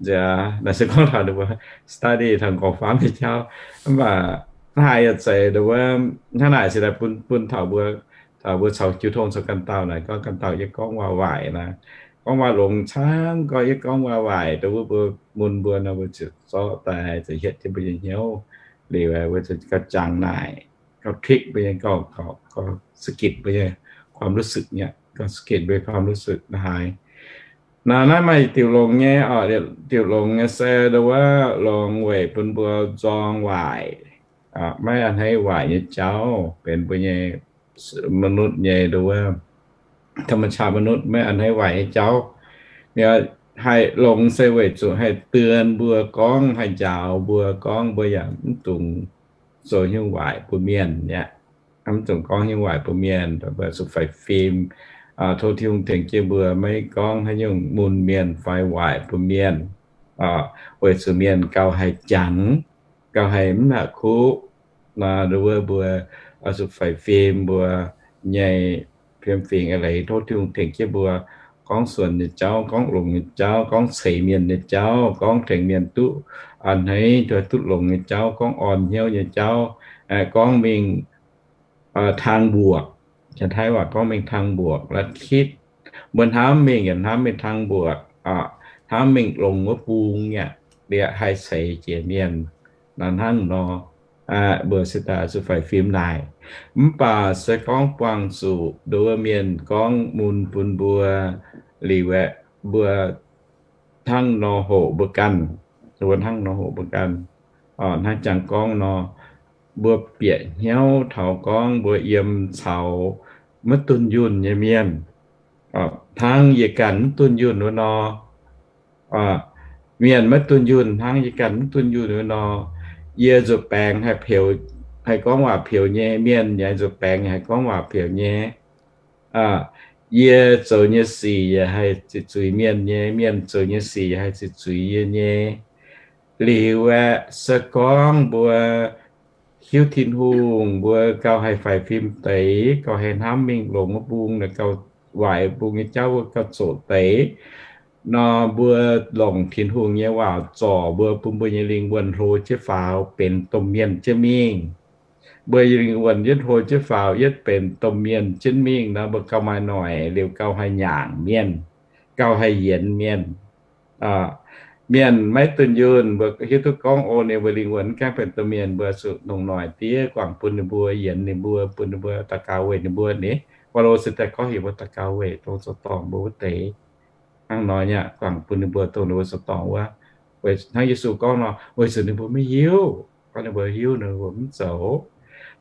nziex naaiv se gorngv taux nduov mbuo study taux m'nqorngv-famv nyei jauv. Mv baac hnangv haaix yaac zeiz nduov hnangv naaic se daaih bun, bun taux mbuo, taux mbuo caux jiu tong caux ganh dauh naaic, gorngv ganh dauh yie gorngv waac-waaic naaic, gorngv waac-longx camv, gorngv yie gorngv waac-waaic, nduov mbuo, mbuo mun mbuo nor, mbuo ziouc zorqv daaih ziouc hietv jienv mbuo nyei hnyouv. Liuz mbuo ziouc gauh jangx naaic, gauh พลิก mbuo nyei, gauh, gauh สะกิด mbuo nyei ความรู้สึก nyei, gauh สะกิด mbuo nyei ความรู้สึก hnangv haaix. Naaiv, naaiv maaih diuc longx nyei, diuc longx nyei se nduov longx weic bun mbuo nzorng waaic, maiv a'hneiv waaic nyei jauv, benx mbuo nyei มนุษย์ nyei nduov ธรรมชาติมนุษย์ maiv a'hneiv waaic nyei jauv. Haih longx se weic zuqc haih เตือน mbuo gorngv, haih njaaux mbuo gorngv mbuo yaac mv dungx zoux hnyouv waaic bun mienh aqv. Mv dungx gorngv hnyouv waaic bun mienh, mbuo zuqc faix fim. Tov Tin-Hungh tengx jienv mbuo maiv gorngv haaix nyungc mun mienh fai waaic bun mienh, weic zuqc mienh gauh haih jangx, gauh haih mv haiz kuv. Nduov mbuo zuqc faix fim mbuo nyei fiem fingx eix leiz. Tov Tin-Hungh tengx jienv mbuo gorngv suonc nyei jauv, gorngv longx nyei jauv, gorngv ceix mienh nyei jauv, gorngv tengx mienh duqv a'hneiv, duqv longx nyei jauv, gorngv orn hnyouv nyei jauv, gorngv mingh ทางบวก. Janx-Taiv waac gorngv mingh ทางบวก la'kitv. Mbuo hnamv mingh, hnamv mingh ทางบวก, hnamv mingh longx wuov bung aqv, liuz haih ceix jiez mienh. Naaiv hnangv nor, mbuo se daaih zuqc faix fim naaic. Mv baac se gorngv buangh zuqc nduov mienh gorngv mun bun mbuo liuz aeqv, mbuo hnangv nor hoqc mbuo ganh, mbuo hnangv nor hoqc mbuo ganh. Hnangv jangx gorngv nor, mbuo bieqc hnyouv taux gorngv mbuo yiem caux maiv dunh yunh nyei mienh, hnangv yie ganh mv dunh yunh wuov nor. Mienh maiv dunh yunh hnangv yie ganh mv dunh yunh wuov nor. Yie nzuih baengx haih peux, haih gorngv waac peux nyei, mienh yaac nzuih baengx yaac haih gorngv waac peux nyei. Yie zoux nyei sic yaac haih ziqc zuiz mienh nyei, mienh zoux nyei sic yaac haih ziqc zuiz yie nyei. Liuz aeqv, se gorngv mbuo hiuv Tin-Hungh, mbuo gauh haih faix fim deix, gauh haih hnamv mingh longx wuov bung, gauh waaic bung nyei jauv mbuo gauh zoqc deix nor, mbuo longc Tin-Hungh nyei waac zorc mbuo, bun mbuo nyei lingh wuonh hlo jienv faaux benx domh mienh jienv mingh. Mbuo nyei lingh wuonh yietv hlo jienv faaux, yietv benx domh mienh jienv mingh nor, mbuo gauh maaih noic liuz gauh haih nyaangc mienh, gauh haih yienx mienh. Mienh maiv dunh yunh, mbuo hiuv duqv gorngv, o, ninh mbuo lingh wuonh mv gaengh benx domh mienh, mbuo zuqc longc noic diev guangc bun ninh mbuo, yienx ninh mbuo, bun ninh mbuo daux gaux weic ninh mbuo ni. Baulo se daaih gorngv heuc mbuo daux gaux weic dongh zoux dorngc mbuo wuov deix. Hnangv nor nyei, guangc bun ninh mbuo dongh ninh mbuo zoux dorngc wuov. Weic hnangv Yesu gorngv nor, weic zuqc ninh mbuo maiv hiuv. Gorngv ninh mbuo hiuv, ninh mbuo mv zoux.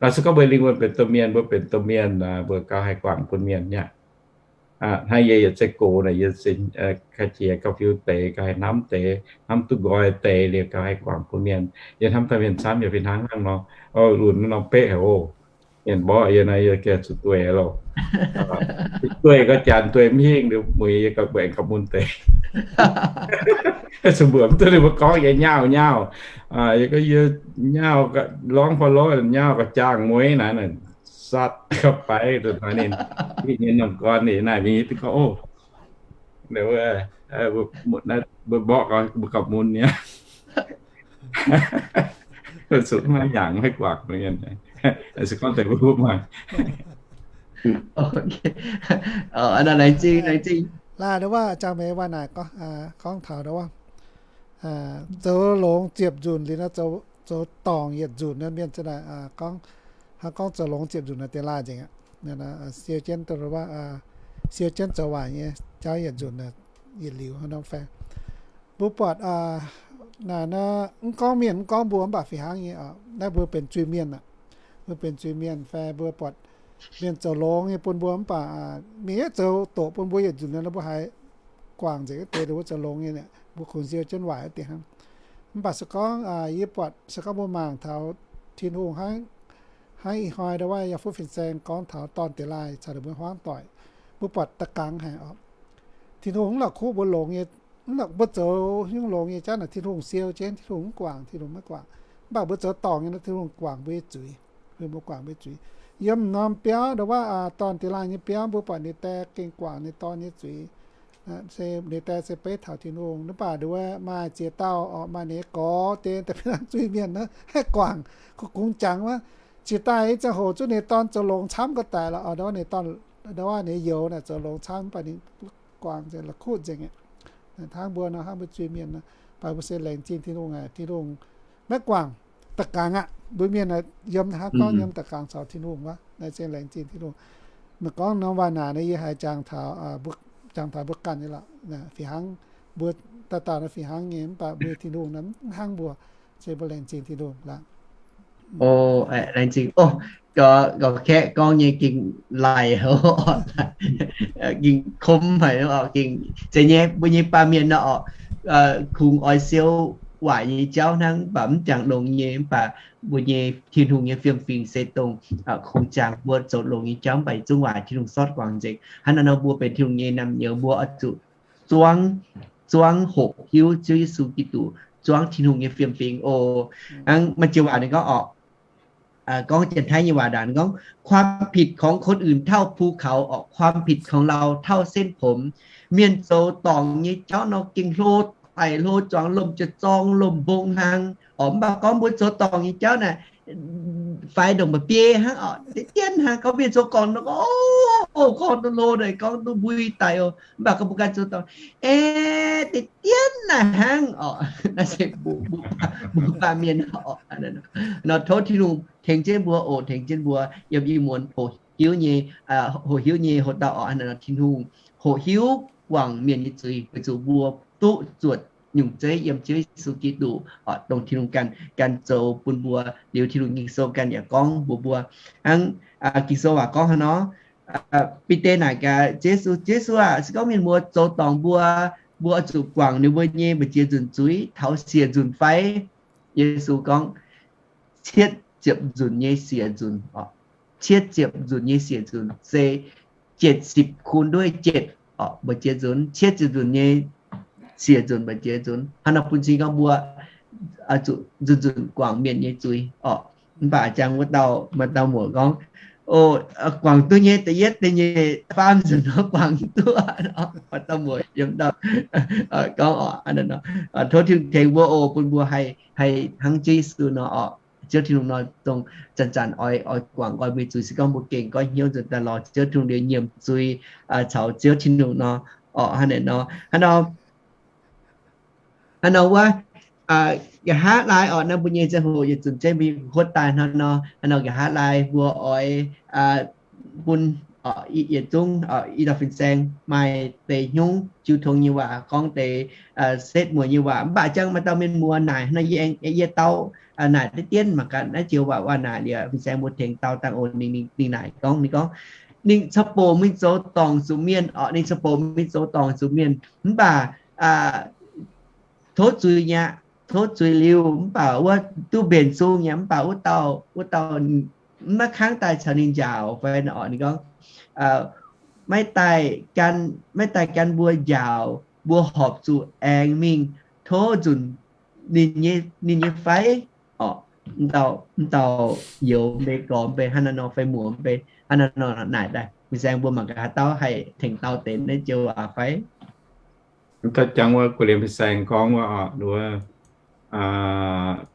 Naaiv se gorngv mbuo lingh wuonh benx domh mienh, mbuo benx domh mienh, mbuo gauh haih guangc bun mienh nyei. Hnangv yie yietc zeiv gox naaic, yie se kaaix jiex gauh fiuv deix, gauh haih hnamv deix, hnamv duqv nqoi deix liuz gauh haih guangc bun mienh. Yie hnamv daaih mienh camv yaac fih hnangv hnangv nor. Lunx norm beqv haic oc. Mienh mborqv yie naaiv, yie gengh zuqc dueiv loh. Dueiv gauh janx dueiv mv hingh, mueiz yie gauh mbuo aengx gauh mun deix. Zuqc mbuoqc mv duqv ninh mbuo gorngv yie nyauv nyauv, yie gorngv yie nyauv lorngv fai lorz nyauv ga'jaangh mueiz naaiv, satv ga'faix daaih ninh, ninh nyei norm gorn ninh naaic mingh gorngv, o, mbuo mborqv mbuo gauh mun nyei. Zuqc maiv yangh maiv guangc mienh, se gorngv deix mbuo mangc. Laaic nduov waac jangx meix waac naaic gorngv taux nduov waac zoux longx ziepc nzunc liuz nor, zoux dorngc yietc nzunc nor, mienh za'naaic gorngv, hnangv gorngv zoux longx ziepc nzunc nor deix laaih nzengc aqv. Siou jienv, siou jienv zoux waaic nyei jauv yietc nzunc, yietc liuz hnangv nor fai. Mbuo buatc naaic nor, mv gorngv mienh mv gorngv mbuo mv baac fih hnangv nyei, naaiv mbuo benx zuiz-mienh aqv. Mbuo benx zuiz-mienh fai mbuo buatc mienh zoux longx nyei bun mbuo mv baac mienh yietv zoux doqc bun mbuo yietc nzunc nor, mbuo haiz guangc nzengc wuov deix, mbuo zoux longx nyei, mbuo kungx siou jienv waaic wuov deix hnangv. Mv baac se gorngv yie buatc se gorngv mbuo mangc taux Tin-Hungh hnangv, hnangv ih hnoi nduov waac yaac fuqv fin-saeng gorngv taux dorn deix laaih caux ninh mbuo hmuangv doic, mbuo buatc da'gangx haic oc. Tin-Hungh mv la'kuqv mbuo longx nyei, mv la'kuqv mbuo zoux nyungc longx nyei jauv naaic, Tin-Hungh siou jienv, Tin-Hungh mv guangc, Tin-Hungh maiv guangc. Mv baac mbuo zoux dorngc nyei nor, Tin-Hungh guangc mbuo nyei zuiz, mbuo guangc mbuo nyei zuiz. Yiem norm biauv nduov waac dorn deix laaih nyei biauv, mbuo buatc ninh dae gengh guangc ninh dorn nyei zuiz. Se ninh dae se beiv taux Tin-Hungh, mv baac nduov maaih ziex dauh oc, maaih ninh nyei gorx deix daaih benx zuiz-mienh naaiv haih guangc, kungx jangx wuov. Jiex daaih ih ziangh hoc zungv ninh dorn zoux longx camv ga'naaiv daic lorqc, nduov waac ninh youz naaic zoux longx camv, mv baac ninh guangc nzengc, la'kuqv nzengc aqv. Hnangv mbuo nor, hnangv mbuo zuiz-mienh nor, mv baac mbuo se laengz zingh Tin-Hungh aqv, Tin-Hungh maiv guangc da'gangx aqv. Mbuo mienh yiem hnangv gorngv yiem da'gangx caux Tin-Hungh wuov, naaiv se laengz zingh Tin-Hungh. Mv gorngv norm waac naaic nor, yie haiz jangx taux, jangx taux mbuo ganh nyei lorqc. Fih hnangv mbuo dauh dauh nor fih hnangv nyei, mv baac mbuo Tin-Hungh nor mv hnangv mbuo, se mbuo laengz zingh Tin-Hungh lorqc. O, laengz zingh. O, gorngv, gorngv kaeqv gorngv nyei gengh laic, gengh komv haic oc, gengh zeiz nyei, mbuo nyei baamh mienh nor oc, kungx oix siou waaic nyei jauv hnangv, mv baac mv jangx longx nyei, mv baac mbuo nyei Tin-Hungh nyei fiem-fingx se dongh kungx jangx mbuo zoux longx nyei jauv, mv baac yietc zungv waaic Tin-Hungh sortv guangc nzengc. Hnangv naaiv nor mbuo benx Tin-Hungh nyei naamh nyouz, mbuo oix zuqc zuangv, zuangv hoqc hiuv Ziouv Yesu Giduc, zuangv Tin-Hungh nyei fiem-fingx oc. Hnangv maaih ziex waac ninh gorngv oc, gorngv Janx-Taiv nyei waac ndaangc gorngv,ความผิดของคนอื่นเท่าภูเขา oc, ความผิดของเราเท่าเส้นผม. Mienh zoux dorngc nyei jauv nor gengh hlo daic hlo zuangx, lomh jiez zorng, lomh mbong hnangv oc. Mv baac gorngv mbuo zoux dorngc nyei jauv naaic, faix ndongc mba'biei hnangv oc, deix dien hnangv. Gorngv mienh zoux dorngc nor, o, gorngv duqv hlo daaih, gorngv duqv mbui daic oc. Mv baac gorngv mbuo ganh zoux dorngc, aeqv, deix dien naaic hnangv oc. Naaiv se mbuo, mbuo baamh mienh oc. Nor tov Tin-Hungh tengx jienv mbuo oc, tengx jienv mbuo yiem ih muonz hoqc hiuv nyei, hoqc hiuv nyei hoc dauh oc. Hnangv nor Tin-Hungh hoqc hiuv guangc mienh nyei zuiz, weic zuqc mbuo duqv zuotc nyungc zeiv yiem Ziouv Yesu Giduc oc, dongh Tin-Hungh ganh, ganh zoux bun mbuo. Liuz Tin-Hungh Ging-Sou ganh yaac gorngv mbuox mbuo, hnangv Ging-Sou waac gorngv hnangv nor, Bide naaic gaax Ziouv Yesu, Ziouv Yesu aah, se gorngv mienh muoz zoux dorngc mbuo, mbuo oix zuqc guangc ninh mbuo nyei mbu'ziex nzunc zuiz taux siec nzunc fai? Yesu gorngv, cietv ziepc nzunc nyei siec nzunc oc. Cietv ziepc nzunc nyei siec nzunc se เจ็ดสิบคูณด้วยเจ็ด oc, mbu'ziex nzunc. Cietv ziepc nzunc nyei siec nzunc, mbu'ziex nzunc. Hnangv nor bun cing gorngv mbuo zuqc nzunc nzunc guangc mienh nyei zuiz oc. Mv baac jangx wuov dauh, maaih dauh muoc gorngv, o, guangc duqv nyei, da'yietv da'nyeic faam nzunc nor guangc duqv. Maaih dauh muoc yiem dauh gorngv oc, tov Tin-Hungh tengx mbuo oc, bun mbuo haih, haih hnangv Ziouv Yesu nor oc. Ziouv Tin-Hungh nor dongh zanc-zanc oix, oix guangc nqoi mbuo nyei zuiz. Se gorngv mbuo gengh goiv hnyouv nzuonx daaih lorz Ziouv Tin-Hungh liuz nyiemc zuiz caux Ziouv Tin-Hungh nor oc. Hnangv naaic nor, hnangv nor, hnangv nor wuov, nqa'haav laai oc, naaiv mbuo nyei ziangh hoc yietc zunc zeiv mbuo nyei huotv daaih hnangv nor, hnangv nor nqa'haav laai mbuo oix bun yietc zungv i dauh fin-saeng maaih deix hnyouv jiu tong nyei waac, gorngv deix setv mueiz nyei waac. Mv baac jangx maaih dauh mienh muoz naaic hnangv nor, yie, yie dau naaic deix dien mangc gaax naaiv joux waac, waac naaic liuz fin-saeng mbuo tengx dau dangh oc. Ninh, ninh naaic gorngv, ninh gorngv, ninh cau-bouc mingh zoux dorngc zuqc mienh oc, ninh cau-bouc mingh zoux dorngc zuqc mienh, mv baac tov zuiz nyei aqv, tov zuiz liuz mv baac wuov duqv mbenc sung nyei, mv baac wuov dauh, wuov dauh maiv kangv daaih caux ninh njaaux fai nor oc. Ninh gorngv, maiv daaih gan, maiv daaih gan mbuo njaaux mbuo horpc zuqc aengx mingh tov nzunc ninh nyei fai? Orqc, mv dauh youz mbe gorx mbe hnangv naaiv nor fai muoz mbe hnangv naaiv nor naaic daaih, fin-saeng mbuo mangc gaax haaix dauh haih tengx dau deix naaiv joux waac fai? Mv dauh jangx wuov gu'liemh fin-saeng gorngv wuov, orqc, wuov,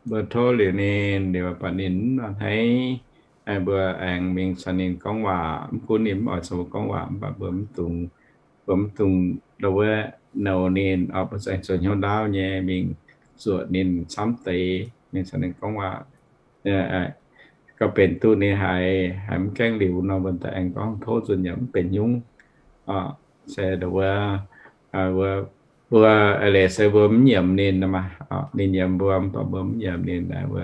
mbuo tov liuz ninh, liuz baac ninh mv hneiv, mbuo aengx mingh caux ninh gorngv waac. Mv gunv ninh mv oix caux mbuo gorngv waac, mv baac mbuo mv dungx, mbuo mv dungx wuov, nouh ninh, mbuo aengx zuqc hnyouv ndaauv nyei mingh zuoqc ninh camv deix, mingh caux ninh gorngv waac. Gorngv benx duqv ninh haiz, haiz mv gaengh liuz nor, mbuo daaih aengx gorngv tov nzunc yaac mv benx nyungc. Se wuov, mbuo leiz se mbuo mv nyiemc ninh, ninh nyiemc mbuo, mv baac mbuo mv nyiemc ninh, mbuo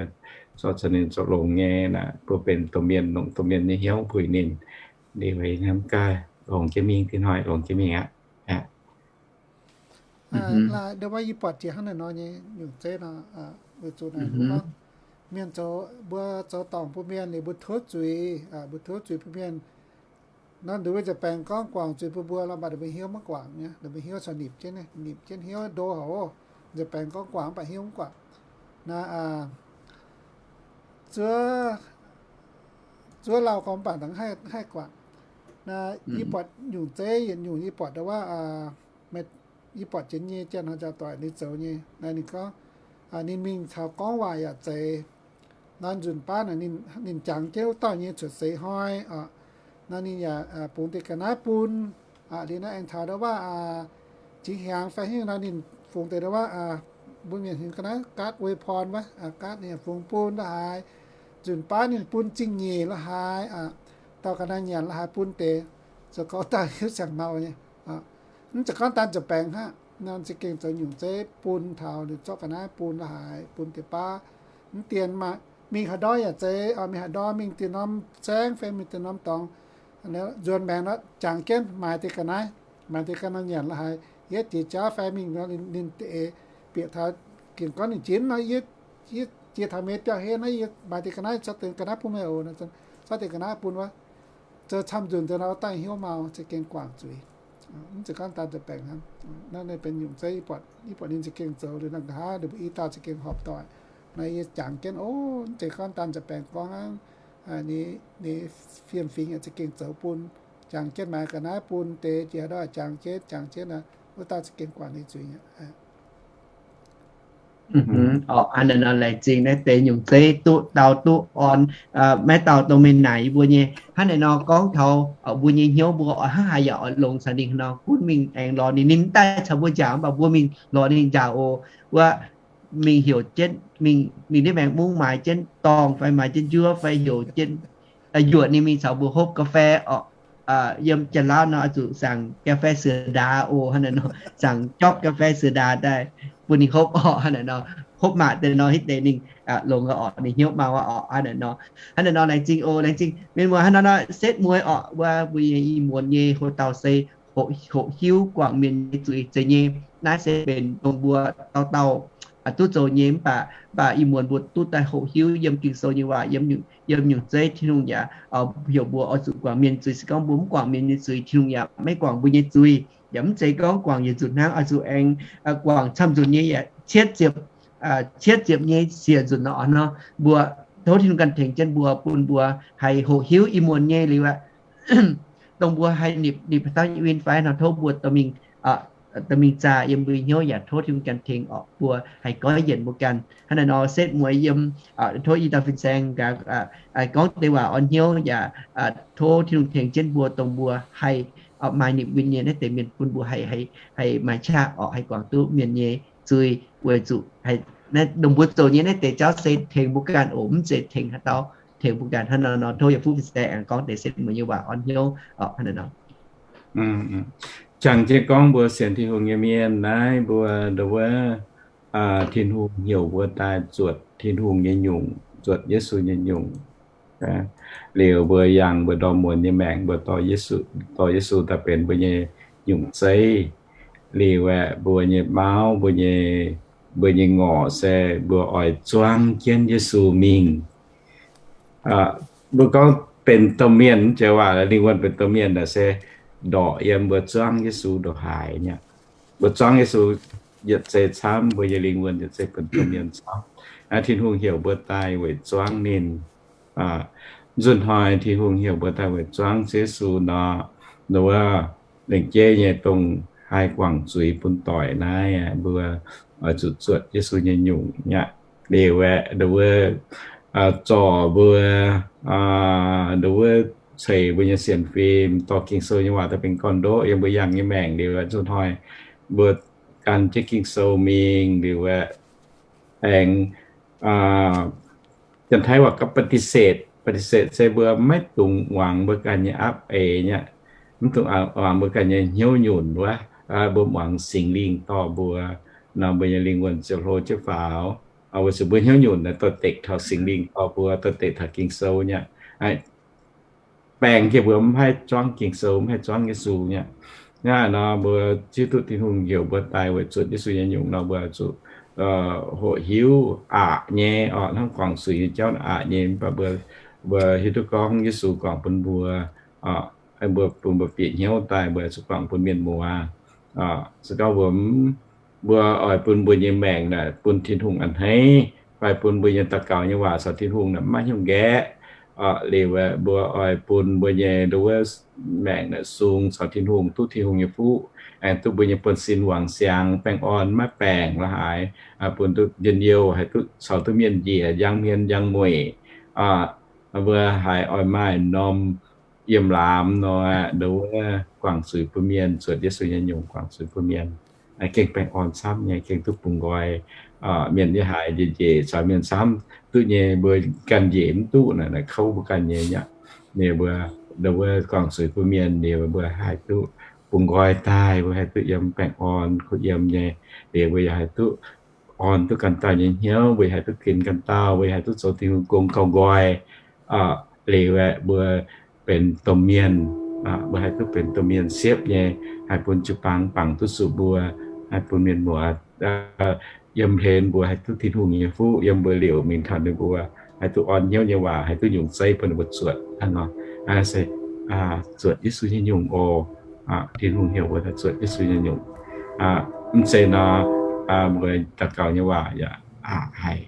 zorqv caux ninh zoux longx nyei, mbuo benx domh mienh, longc domh mienh nyei hnyouv puix ninh. Liuz haiz hnamv gaaih longx jienv mingh, dinh hnoi longx jienv mingh aqv. Ndau wuov yie buatc jiex hnangv naaiv nor nyei nyungc zeiv nor, weic zuqc naaic mbuo gorngv mienh zoux, mbuo zoux dorngc bun mienh liuz mbuo tov zuiz, mbuo tov zuiz bun mienh. Nor nduqc nza'baengx gorngv guangc zuiz bun mbuo lorqc, mv baac ninh mbuo hnyouv maiv guangc nyei, ninh mbuo hnyouv caux nipc jienv, nipc jienv hnyouv ndo haic oc. Nza'baengx gorngv guangc mv baac hnyouv mv guangc. Naaiv zuov, zuov lauh gorngv mv baac dangh haih guangc. Naaiv yie buatc nyungc zeiv yietc nyungc yie buatc ndau wuov, yie buatc jienv nyei janx-doic ninh zoux nyei. Naaiv ninh gorngv, ninh mingh taux gorngv waac yaac zeiz. Nor nzunc baav naaic ninh jangx jienv wuov dauh nyei cuotv seix hnoi oc. Nor ninh yaac bungx deix ga'naaiv bun. Liuz naaiv aengx taux ndau wuov, jiex hnyangx fai hingv nor ninh fungx deix ndau wuov, mbuo mienh hingh ga'naaiv การ์ดอวยพร wuov, การ์ด ninh yaac fungx bun la'haaix. Nzunc baav ninh bun zingh nyeic la'haaix, dauh ga'naaiv nyanc la'haaix bun deix, zoux gau dauh hiuv siang-maux nyei. Mv zeiz gorngv daan nza'baengh hnangv. Nor za'gengh zoux nyungc zeiv bun taux liuz zorqv ga'naaiv bun la'haaix bun deix baav. Mv dien mingh haaix ndorm yaac zeiz, mingh haaix ndorm mingh dien norm saengv fai mingh dien norm dorngx, nzuonx maengx nor jangx jienv maaiz deix ga'naaiv, maaiz deix ga'naaiv nyanc la'haaix, yietv jiex jauv fai mingh nor ninh deix bieqc taux, gengh gorngv ninh jinv nor, yietv jiex taux mei biauv-hlen nor, yie maaiz deix ga'naaiv, zorqv deix ga'naaiv bun meih oc. Zorqv deix ga'naaiv bun wuov, zoux camv nzunc deix nor, daaih hnyouv mau za'gengh guangc zuiz. Mv zeiz gorngv daan nza'baengh hnangv. Naaiv benx nyungc zeiv, yie buatc ninh za'gengh zoux liuz nor, nqa'haav ninh mbuo i dauh za'gengh horpc doic. Naaiv yie jangx jienv, o, mv zeiz gorngv daan nza'baengh gorngv hnangv. Ninh fiem-fingx yaac za'gengh zoux bun, jangx jienv maaiz ga'naaiv bun deix, jiex haaix ndorm jangx jienv, jangx jienv, wuov dauh za'gengh guangc ninh zuiz aqv. Orqc, hnangv naaiv nor laengz zingh naaiv deix nyungc zeiv duqv dau duqv orn, maiv dau dongh mingh naaic yie mbuo nyei. Hnangv naaiv nor gorngv taux mbuo nyei hnyouv mbuo oix hnangv haaix yaac oix longx caux ninh nor, gunv mingh aengx lorz ninh, ninh daaih caux mbuo njaaux, mv baac mbuo mingh lorz ninh njaaux oc. Wuov mingh heuc jienv, mingh ndiev maengx mungv maaiz jienv dorngh fai maaiz jienv njuov fai heuc jienv yuoqc ninh mingh caux mbuo hopv ga'fei orqc. Yiem Janx-Laauv nor oix zuqc saangc ga'fei siex ndaax oc. Hnangv naaiv nor saangc jopv ga'fei siex ndaax daaih bun ninh hopv orqc. Hnangv naaiv nor hopv maah deix nor hitv deix ninh longx orqc, ninh hnyouv mau orqc. Hnangv naaiv nor, hnangv naaiv nor laengz zingh oc, laengz zingh mienh muoz. Hnangv naaiv nor setv mueiz orqc, wuov mbuo nyei i muonz nyei hoc dauh se hoqc hiuv guangc mienh nyei zuiz zeiz nyei. Naaiv se benx dongh mbuo dauh dauh duqv zoux nyei. Mv baac, mv baac i muonz mbuo duqv daaih hoqc hiuv yiem Ging-Sou nyei waac, yiem nyungc zeiv Tin-Hungh yaac heuc mbuo oix zuqc guangc mienh zuiz. Se gorngv mbuo mv guangc mienh nyei zuiz, Tin-Hungh yaac maiv guangc mbuo nyei zuiz. Yaac mv zeiz gorngv guangc yietc nzunc hnangv, oix zuqc aengx guangc camv nzunc nyei, yaac cietv ziepc, cietv ziepc nyei siec nzunc nor nor, mbuo tov Tin-Hungh ganh tengx jienv mbuo, bun mbuo haih hoqc hiuv i muonz nyei liuz aqv. Dongh mbuo haih nipc, nipc haaix dauh win fai nor, tov mbuo dorh mingh, dorh mingh zaah yiem mbuo hnyouv, yaac tov Tin-Hungh ganh tengx orqc, mbuo haih goiv yienc mbuo ganh. Hnangv naaiv nor setv mueiz yiem, tov i dauh fin-saeng gaax gorngv deix waac orn hnyouv, yaac tov Tin-Hungh tengx jienv mbuo, dongh mbuo haih maaih nipc win nyei naaiv deix mienh, bun mbuo haih, haih maaih qaqv orqc, haih guangc duqv mienh nyei zuiz, weic zuqc dongh mbuo zoux nyei naaiv deix jauv se tengx mbuo ganh oc, mv zeiz tengx haaix dauh, tengx mbuo ganh. Hnangv naaiv nor tov yaac fuqv fin-saeng aengx gorngv deix setv mueiz nyei waac orn hnyouv aqv. Hnangv naaiv nor, jangx jienv gorngv mbuo sienx Tin-Hungh nyei mienh naaiv, mbuo ndau wuov Tin-Hungh heuc mbuo daaih zuotc Tin-Hungh nyei nyungc, zuotc Yesu nyei nyungc. Liuz mbuo yangh mbuo ndorm muonz nyei maengc, mbuo dorh Yesu, dorh Yesu daaih benx mbuo nyei nyungc zeiv. Liuz aeqv, mbuo nyei mauv, mbuo nyei, mbuo nyei ngorc se mbuo oix zuang jienv Yesu mingh. Mbuo gorngv benx domh mienh, jiex waac lingh wuonh benx domh mienh naaic se ndorqc yiem mbuo zuangv Yesu ndongc haaix nyei. mbuo zuangv Yesu yietc zei camv, mbuo nyei lingh wuonh yietc zei bun domh mienh camv. Tin-Hungh heuc mbuo daaih weic zuangv ninh. Nzunc hnoi Tin-Hungh heuc mbuo daaih weic zuangv Yesu nor, nduov, lengc jeiv nyei dongh haih guangc zuiz bun doic naaiv, mbuo oix zuqc zuotc Yesu nyei nyungc nyaqv. Liuz aeqv, nduov, zorc mbuo, nduov, ceix mbuo nyei sienx fim, dorh Ging-Sou nyei waac daaih benx gorn-ndoqv yiem mbuo yangh nyei maengc liuz, nzunc hnoi mbuo gan jienv Ging-Sou mingh liuz aeqv, aengx, Janx-Taiv waac gorngv ปฏิเสธ. ปฏิเสธ se mbuo maiv dungx muangx mbuo ganh nyei aapv eix nyaqv, mv dungx muangx mbuo ganh nyei hnyouv nyunc wuov. Mbuo muangx Singx Lingh dorh mbuo nor, mbuo nyei lingh wuonh ziouc hlo jienv faaux. Weic zuqc mbuo hnyouv nyunc naaiv dorh dekc taux Singx Lingh dorh mbuo, dorh dekc taux Ging-Sou nyaqv. Baengh jienv mbuo mv haih zuangv Ging-Sou, mv haih zuangv Yesu nyaqv. Hnangv naaiv nor, mbuo hiuv duqv Tin-Hungh heuc mbuo daaih weic zuotc Yesu nyei nyungc nor, mbuo zuqc hoqc hiuv aqc nyei, hnangv guangc zuiz nyei jauv aqc nyei. Mv baac mbuo, mbuo hiuv duqv gorngv Yesu guangc bun mbuo, mbuo, bun mbuo bieqc hnyouv daaih, mbuo zuqc guangc bun mienh muoz. Se gorngv mbuo, mbuo oix bun mbuo nyei maengc naaic bun Tin-Hungh a'hneiv, fai bun mbuo nyei daux gaux nyei waac caux Tin-Hungh naaic maiv hnyouv nqaeqv, liuz mbuo oix bun mbuo nyei nduov maengc naaic sung caux Tin-Hungh, duqv Tin-Hungh nyei fuqv, aengx duqv mbuo nyei buonv-sin wangc siangx, baengh orn maiv baengc la'haaix, bun duqv njien-youh, haih duqv caux duqv mienh njiec njang hmien njang mueic. Mbuo haiz oix maaih norm yiem laamz nor, nduov, guangc zuiz bun mienh, zuotc Yesu nyei nyungc guangc zuiz bun mienh, gengh baengh orn camv nyei, gengh duqv bungx nqoi. Mienh yiem haaix njiec njiec caux mienh camv duqv nyei, mbuo ganh njiec mv duqv naaic, naaic kouv mbuo ganh nyei nyaqv. Ninh mbuo, nduov, guangc zuiz bun mienh, ninh mbuo haih duqv bungx nqoi daaih, mbuo haih duqv yiem baengh orn kuh yiem nyei. Liuz mbuo yaac haih duqv orn duqv ganh dauh nyei hnyouv, mbuo yaac haih duqv ginx ganh dauh, mbuo yaac haih duqv zoux Tin-Hungh gong gauh nqoi. Liuz aeqv, mbuo benx domh mienh, mbuo haih duqv benx domh mienh siepv nyei, haih bun jiu-baang bangc duqv zuqc mbuo, haih bun mienh muoz yiem hlen mbuo haih duqv Tin-Hungh nyei fuqv yiem mbuo liouc mingh taux ninh mbuo, haih duqv orn hnyouv nyei waac, haih duqv nyungc zeiv bun ninh mbuo zuotc hnangv nor. Se zuotc Yesu nyei nyungc oc. Tin-Hungh heuc mbuo zuotc Yesu nyei nyungc. Mv zeiz nor, mbuo daux gaux nyei waac yaac aqc haic.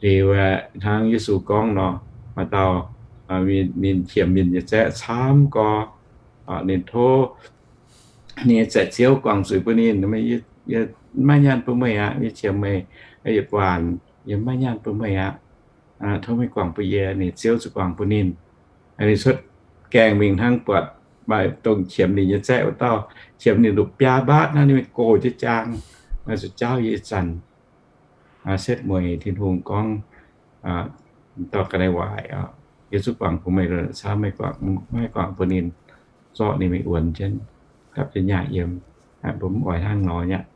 Liuz hnangv Yesu gorngv nor, maaih dauh ninh qiemx ninh nyei zaeqv camv gorx, ninh tov ninh nyei zaeqv-ziouv guangc zuiz bun ninh, maiv nyaanh bun meih aqv, yie qiemx meih, yie buatc yie maiv nyaanh bun meih aqv. Tov meih guangc bun yie. Ninh ziouv zuqc guangc bun ninh. Ninh cuotv gaengh mingh hnangv, buatc maaih dongh qiemx ninh nyei zaeqv wuov dauh, qiemx ninh nduqc biaa mbaatv hnangv, ninh mingh gox jienv jaang, zuqc jaauv yie ih zanc. Setv mueiz Tin-Hungh gorngv, dorh ga'naaiv waaic, yie zuqc guangc bun meih, camv meih guangc, maiv guangc bun ninh, zorqv ninh mingh wuonx jienv, gapv jienv nyaah yiem. Mbuo mv oix hnangv nor nyaqv.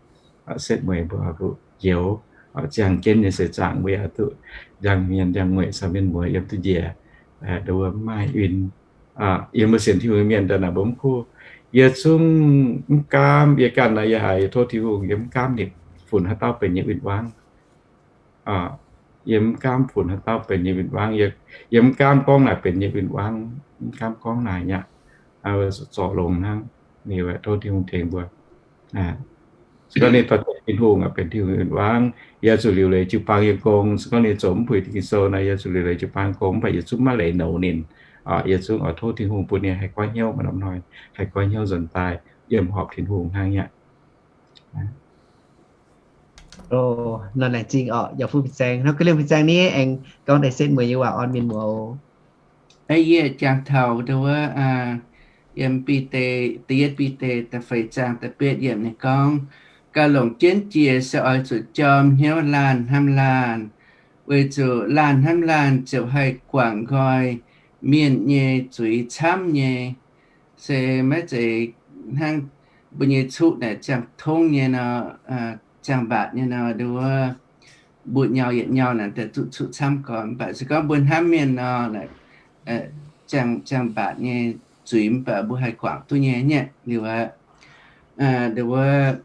Setv mueiz mbuo duqv njoux ziangh jienv nyei seix zaangc, mbuo yaac duqv njang hmien njang mueic caux mienh muoz yiem duqv njiec, nduov, mv maaih win. Yiem mbuo sienx Tin-Hungh mienh daaih naaic mbuo mv kuv. Yie zungv mv gaamv, yie ganh naaic yie haiz yie tov Tin-Hungh, yie mv gaamv ninh funx haaix dauh benx yie win-wangv. Yie mv gaamv funx haaix dauh benx yie win-wangv. Yie mv gaamv gorngv naaic benx yie win-wangv, mv gaamv gorngv naaic nyaqv. Zorc longx hnangv. Ninh tov Tin-Hungh tengx mbuo. Se gorngv ninh dorh Tin-Hungh benx Tin-Hungh win-wangv, yie zuqc liuc leiz jiu-baang nyei gong. Se gorngv ninh zoux mv puix Ging-Sou nor, yie zuqc liuc leiz jiu-baang gong, mv baac yie zungv maiv leiz nouz ninh. Yie zungv oix tov Tin-Hungh bun ninh haih goiv hnyouv, maaih norm hnoi haih goiv hnyouv nzuonx daaih yiem horpc Tin-Hungh hnangv nyaqv. Nor laengz zingh orqc, yaac fun fin-saeng. Hnangv ga'liemh fin-saeng ni aengx gorngv deix setv mueiz nyei waac orn mienh muoz. Yie jangx taux nduov wuov, yiem Bide, da'yietv Bide da'feix zaang da'betv yiemc ninh gorngv, gauh longc jienv jiex se oix zuqc jorm hnyouv laanh hnamv laanh, weic zuqc laanh hnamv laanh ziouc haih guangc nqoi mienh nyei zuiz camv nyei. Se maiv zeiz hnangv mbuo nyei cuqv naaic ziangh tongv nyei nor, ziangh mbatc nyei nor, nduov wuov mbuo nyau yietc nyau naaic daaih zuqc cuqv camv gorn. Mv baac se gorngv mbuo hnamv mienh nor, ziangh, ziangh mbatc nyei zuiz mv baac mbuo haih guangc duqv nyei nyei. Liuz aqv, nduov wuov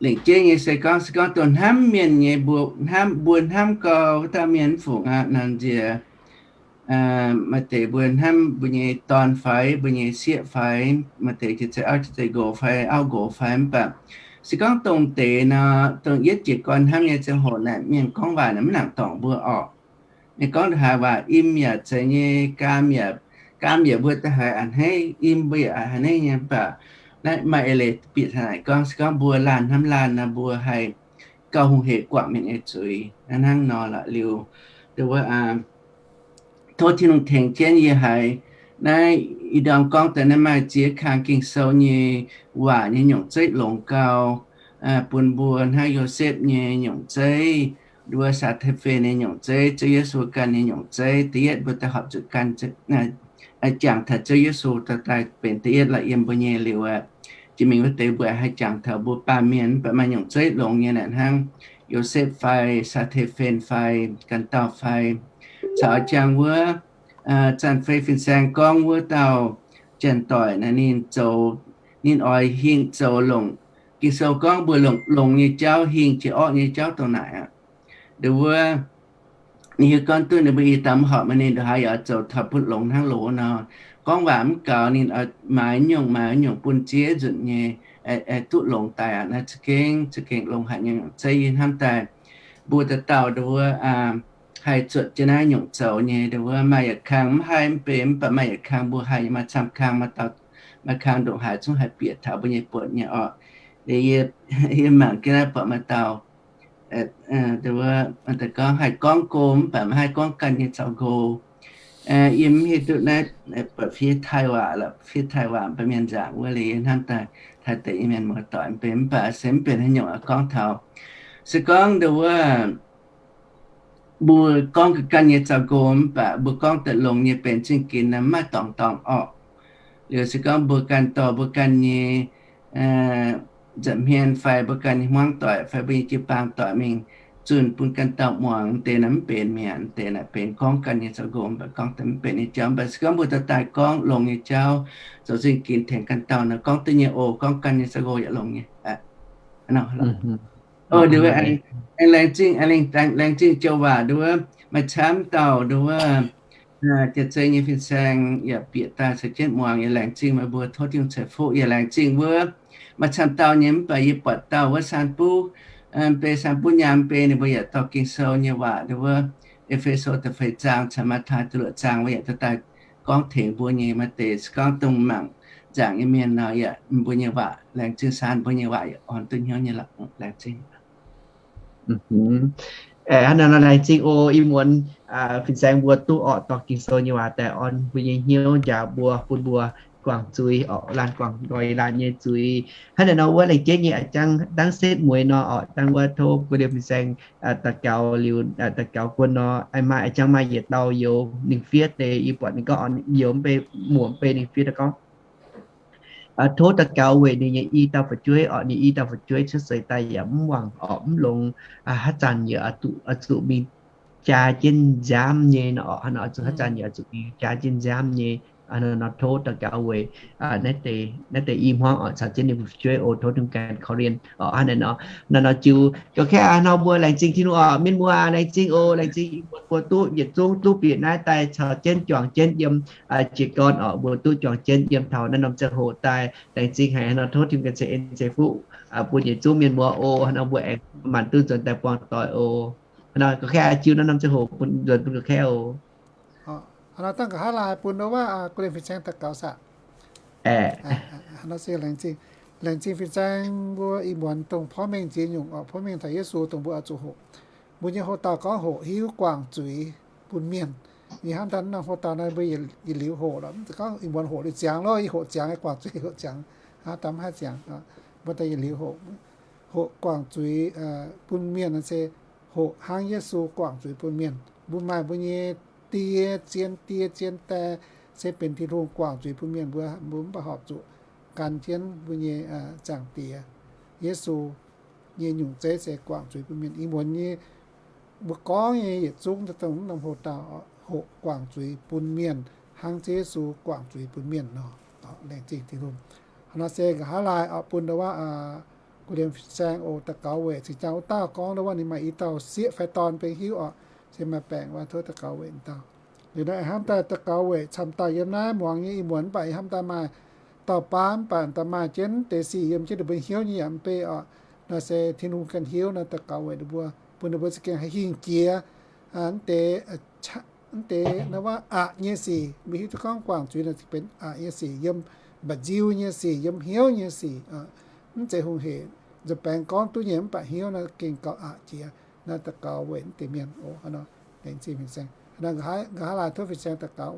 lengc jeiv nyei se gorngv, se gorngv dongh hnamv mienh nyei, mbuo hnamv, mbuo hnamv gau wuov dauh mienh mv fungc aqv, nor nziex maaih deix mbuo hnamv mbuo nyei dorn fai mbuo nyei sieqv fai maaih deix jiex zeiz auv jiex zeiz nqox fai auv nqox fai mv baac se gorngv dongh deix nor, dongh yietv jiez gorn hnamv nyei ziangh hoc naaic, mienh gorngv waac naaic mv nangc dorngc mbuo orqc. Ninh gorngv ndongc haaix waac im yaac zeiz nyei, gaam yaac, gaam yaac mbuo da'haiz a'hneiv, im mbuo yaac a'hneiv nyei. Mv baac naaiv maaih eix leiz bieqc taux naaic gorngv, se gorngv mbuo laanh hnamv laanh nor, mbuo haih gauh hungh heic guangc mienh nyei zuiz. Hnangv nor lorqc liuz, nduov wuov, tov Tin-Hungh tengx jienv yie haiz naaiv ih ndorm gorngv daaih naaiv maaih ziex kang Ging-Sou nyei waac nyei nyungc zeiv longx gau, bun mbuo hnangv Yosepv nyei nyungc zeiv, nduov Saa^te^fen nyei nyungc zeiv, Ziouv Yesu ganh nyei nyungc zeiv, da'yietv mbuo daaih horpc zuqc ganh jangx taux Ziouv Yesu daaih benx da'yietv lorqc yiem mbuo nyei liuz aqv. Jiex mingh wuov deix mbuo haih jangx taux mbuo baamh mienh mv baac maaih nyungc zeiv longx nyei naaic hnangv Yosepv fai, Saa^te^fen fai, ganh dauh fai, caux jangx wuov zanc fei fin-saeng gorngv wuov dauh janx-doic naaic ninh zoux, ninh oix hingh zoux longc, Ging-Sou gorngv mbuo longx, longx nyei jauv hingh jiex orqv nyei jauv dongh naaic aqv. Nduov wuov, ninh hiuv gorngv duqv ninh mbuo i dauh mv horpc, maaih ninh ndongc haaix yaac zoux taux butv longx hnangv loz nor. Gorngv waac mv gaux, ninh maaiz nyungc maaiz nyungc bun ziex nzunc nyei, duqv longx daaih aqv. Naaiv za'gengh, za'gengh longx haic nyei nyungc zeiv. Yie hnamv daaih mbuo dauh dauh nduov wuov haih zuotc jienv naaiv nyungc zoux nyei. Nduov wuov maaih yietc kang mv haih mv bei, mv baac maaih yietc kang mbuo haih nyei. Maaih camv kang, maaih dauh, maaih kang ndongc haaix zungv haih bieqc taux mbuo nyei buonc nyei orqc. Yie, yie mangc jienv naaiv buatc maaih dauh nduov wuov, maaih dauh gorngv haih gorngv go mv baac maiv haih gorngv ganh nyei zaux nqox. Yie mv hiuv duqv naaiv buatc fiev Taiv waac lorqc, fiev Taiv waac mv baac mienh nzaangc wuov liuz yie hnamv daaih, Taiv deic nyei mienh muoz-doic mv bei, mv baac se mv benx haaix nyungc gorngv taux. Se gorngv nduov wuov mbuo gorngv ganh ganh nyei zaux nqox mv baac mbuo gorngv daaih longx nyei benx zingh ginx nor, mv maaih dorngx dorngc orqc. Liuz se gorngv mbuo ganh dorh mbuo ganh nyei nza'hmien fai mbuo ganh nyei hmuangv doic fai mbuo nyei jiu-baang doic mingh zunh bun ganh dauh muangx, deix naaic mv benx mi'aqv. Deix naaic benx gorngv ganh nyei zaux nqox mv baac gorngv daaih mv benx nyei jauv. Mv baac se gorngv mbuo dorh daaih gorngv longx nyei jauv, zoux zingh ginx tengx ganh dauh nor, gorngv duqv nyei oc. Gorngv ganh nyei zaux nqox yaac longx nyei. Aengx laengz zingh, laengz zingh joux waac nduov, maaih camv dauh nduov, jiex zeiz nyei fin-saeng yaac bieqc daaih caux jienv muangx. Yaac laengz zingh meih mbuo, tov Tin-Hungh ceix fuqv. Yaac laengz zingh wuov maaih camv dauh nyei mv baac yie buatc dauh wuov saan buv, mv bei saan buv nyaam mv bei, ninh mbuo yaac dorh Ging-Sou nyei waac nduov, E^fe^so da'feix zaang caux Matv^tai da'luoqc zaang wuov yaac dorh daaih gorngv tengx mbuo nyei. Maaih deix se gorngv dongh mangc nzaangc nyei mienh nor, yaac mbuo nyei waac, laengz zingh saan mbuo nyei waac yaac orn duqv hnyouv nyei lorqc. Laengz zingh. Hnangv naaiv nor laengz zingh oc. Ih muonz fin-saeng mbuo duqv orqc dorh Ging-Sou nyei waac daaih orn mbuo nyei hnyouv, njaaux mbuo, bun mbuo guangc zuiz orqc, laanh guangc nqoi laanh nyei zuiz. Hnangv naaiv nor wuov laengz jeiv nyei a'jang dangv setv mueiz nor orqc, dangv wuov tov guei liemh fin-saeng daux gaux liuz, daux gaux guon nor, maaih a'jang maaih yietc dauh youz ninh fiev deix, yie buatc ninh gorngv youz mv bei, muoc mv bei ninh fiev daaih gorngv, tov daux gaux weic ninh nyei i dauh fu'jueiv orqc, ninh i dauh fu'jueiv cuotv seix daaih yaac mv wangc orqc, mv longx, haaix zanc yaac oix zuqc mingh jaa jienv nziaamv nyei nor orqc, hnangv nor oix zuqc haaix zanc yaac oix zuqc mingh jaa jienv nziaamv nyei. Hnangv nor tov daux gaux weic naaiv deix i hmuangv orqc caux jienv ninh fu'jueiv oc. Tov Tin-Hungh ganh korv-lienh orqc. Hnangv naaiv nor, naaiv nor ziux gauh kaeqv hnangv nor mbuo laengz zingh Tin-Hungh orqc. Mienh muoz laengz zingh oc, laengz zingh i muonz mbuo duqv yietc zungv duqv bieqc naaiv daaih caux jienv juangc jienv yiem jiez gorn orqc, mbuo duqv juangc jienv yiem taux naaiv norm ziangh hoc daaih. Laengz zingh haic hnangv nor tov Tin-Hungh ganh ceix en ceix fuqv bun yietc zungv mienh muoz oc. Hnangv nor mbuo aengx maanc duqv nzuonx daaih buangh doic oc. Hnangv nor gauh kaeqv jiu naaiv norm ziangh hoc bun nzuonx bun gauh kaeqv oc. Hnangv nor dangh nqa'haav laaih bun wuov guei liemh fin-saeng daux gaux saah? Hnangv nor se laengz zingh, laengz zingh fin-saeng mbuo ih muonz dongh porv mengh ziex nyungc orqc, porv mengh taux Yesu dongh mbuo oix zuqc hoqc. Mbuo nyei hoqc dauh gorngv hoqc hiuv guangc zuiz bun mienh. Yie hnamv daaih naaiv norm hoqc dauh naaiv mbuo yietc liuz hoqc lorqc, mv zeiz gorngv ih muonz hoqc liuz ziangx lorqc, yie hoqc ziangx, guangc zuiz hoqc ziangx, hnangv daaih mv haih ziangx. Mbuo daaih yietc liuz hoqc, hoqc guangc zuiz bun mienh se hoqc hnangv Yesu guangc zuiz bun mienh. Mbuo maaih mbuo nyei die, zien die zien die, se benx Tin-Hungh guangc zuiz bun mienh. Mbuo, mbuo mv baac horpc zuqc gan jienv mbuo nyei Zaangc Diex, Yesu, nyei nyungc zeiv se guangc zuiz bun mienh. Ih muonz nyei mbuo gorngv nyei yietc zungv dongh mv norm hoqc dauh, hoqc guangc zuiz bun mienh hnangv Ziouv Yesu guangc zuiz bun mienh nor. Laengz zingh Tin-Hungh. Hnangv nor se nqa'haav laaih orqc bun ndau wuov guei liemh fin-saeng oc daux gaux weic cingx jangx wuov dauh gorngv ndau wuov ninh maaih i dauh sieqv fai dorn bengx hiuv orqc, se maaih baengc wuov tov daux gaux weic dauh. Liuz naaiv hnamv daaih daux gaux weic camv dauh yiem naaiv muangx nyei ih muonz mv baac hnamv daaih maaih dauh baav mv baac daaih maaih jienv deix sic yiem jienv ninh mbuo hnyouv nyei yaac mv bei oc. Naaiv se Tin-Hungh ganh hiuv naaiv daux gaux weic ninh mbuo, bun ninh mbuo za'gengh haih hingh jiex mv deix, mv deix naaiv waac aqc nyei sic. Mbuo hiuv duqv gorngv guangc zuiz naaiv benx aqc nyei sic, yiem mba'nziu nyei sic, yiem hnyouv nyei sic. Mv zeiz hungh hec, nza'baengx gorngv duqv nyei mv baac hnyouv naaiv gengh gauh aqc jiex. Naaiv daux gaux weic mv deix mienh oc. Laengz zingh fin-saeng. Nqa'haav laaix tov fin-saeng daux gaux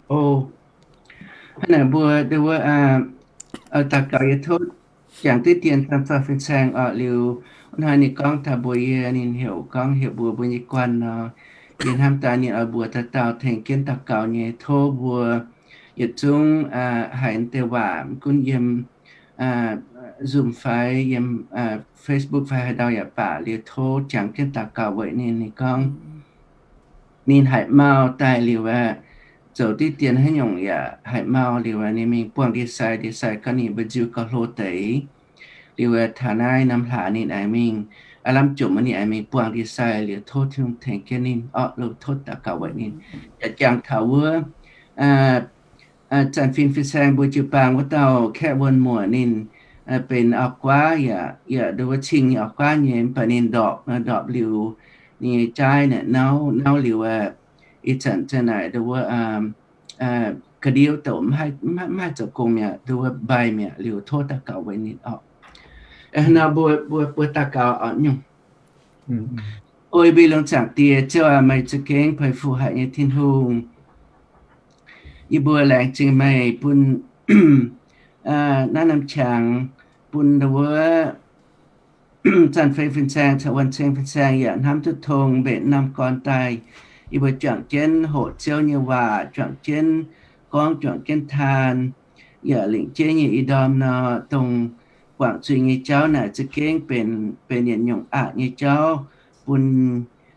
oc. Hnangv naaic mbuo wuov daux gaux yie tov jangx diqv dien taux fin-saeng oc. Liuz wuov hnoi ninh gorngv taux mbuox yie, ninh heuc gorngv heuc mbuox mbuo nyei guanh nor, yie hnamv daaih ninh oix mbuox dauh dauh tengx jienv daux gaux nyei. Tov mbuo yietc zungv haiz deix waac mv gunv yiem Zoom fai yiem Facebook fai haaix ndau yaac baac, liuz tov jangx jienv daux gaux weic ninh. Ninh gorngv ninh haiz mau daaih liuz aeqv, zoux diqv dien haaix nyungc yaac haiz mau liuz aeqv, ninh mingh buangh ndie-sai, ndie-sai gorngv ninh mbuo nziu gauh hlo deix. Liuz aeqv, taux naaiv norm hlaax ninh aengx mingh aav lamh jomc, ninh aengx mingh buangh ndie-sai liuz tov Tin-Hungh tengx jienv ninh orqc. Tov daux gaux weic ninh. Yaac jangx taux wuov zanc fin fin-saeng mbuo jiu-baang wuov dauh Kaeqv Wuonh muoc ninh benx auv-guaav yaac, yaac nduov wuov cing nyei auv-guaav nyei, mv baac ninh ndorpc, ndorpc liuz ninh nyei jaaiv naaic nauv, nauv liuz aeqv, ih zanc za'naaic nduov wuov ga'ndiev douc mv haih zoux gong mi'aqv, nduov wuov mbaih mi'aqv. Liuz tov daux gaux weic ninh orqc. Nor mbuo, mbuo daux gaux oc nyungc. O yie mbuo longc zaangc Die, Ziouv aac, meih za'gengh peix fuqv haic nyei Tin-Hungh. Yie mbuo laengz zingh meih bun naaiv norm qangx, bun nduov wuov zanc fei fin-saeng caux wuonh ceng fin-saeng yaac hnamv duqv tong mbenc norm gorn daaih. Yie mbuo juangc jienv hoqc Ziouv nyei waac, juangc jienv gorngv, juangc jienv taan, yaac lingc jeiv nyei ih ndorm nor, dongh guangc zuiz nyei jauv naaic za'gengh benx, benx yietc nyungc aqc nyei jauv, bun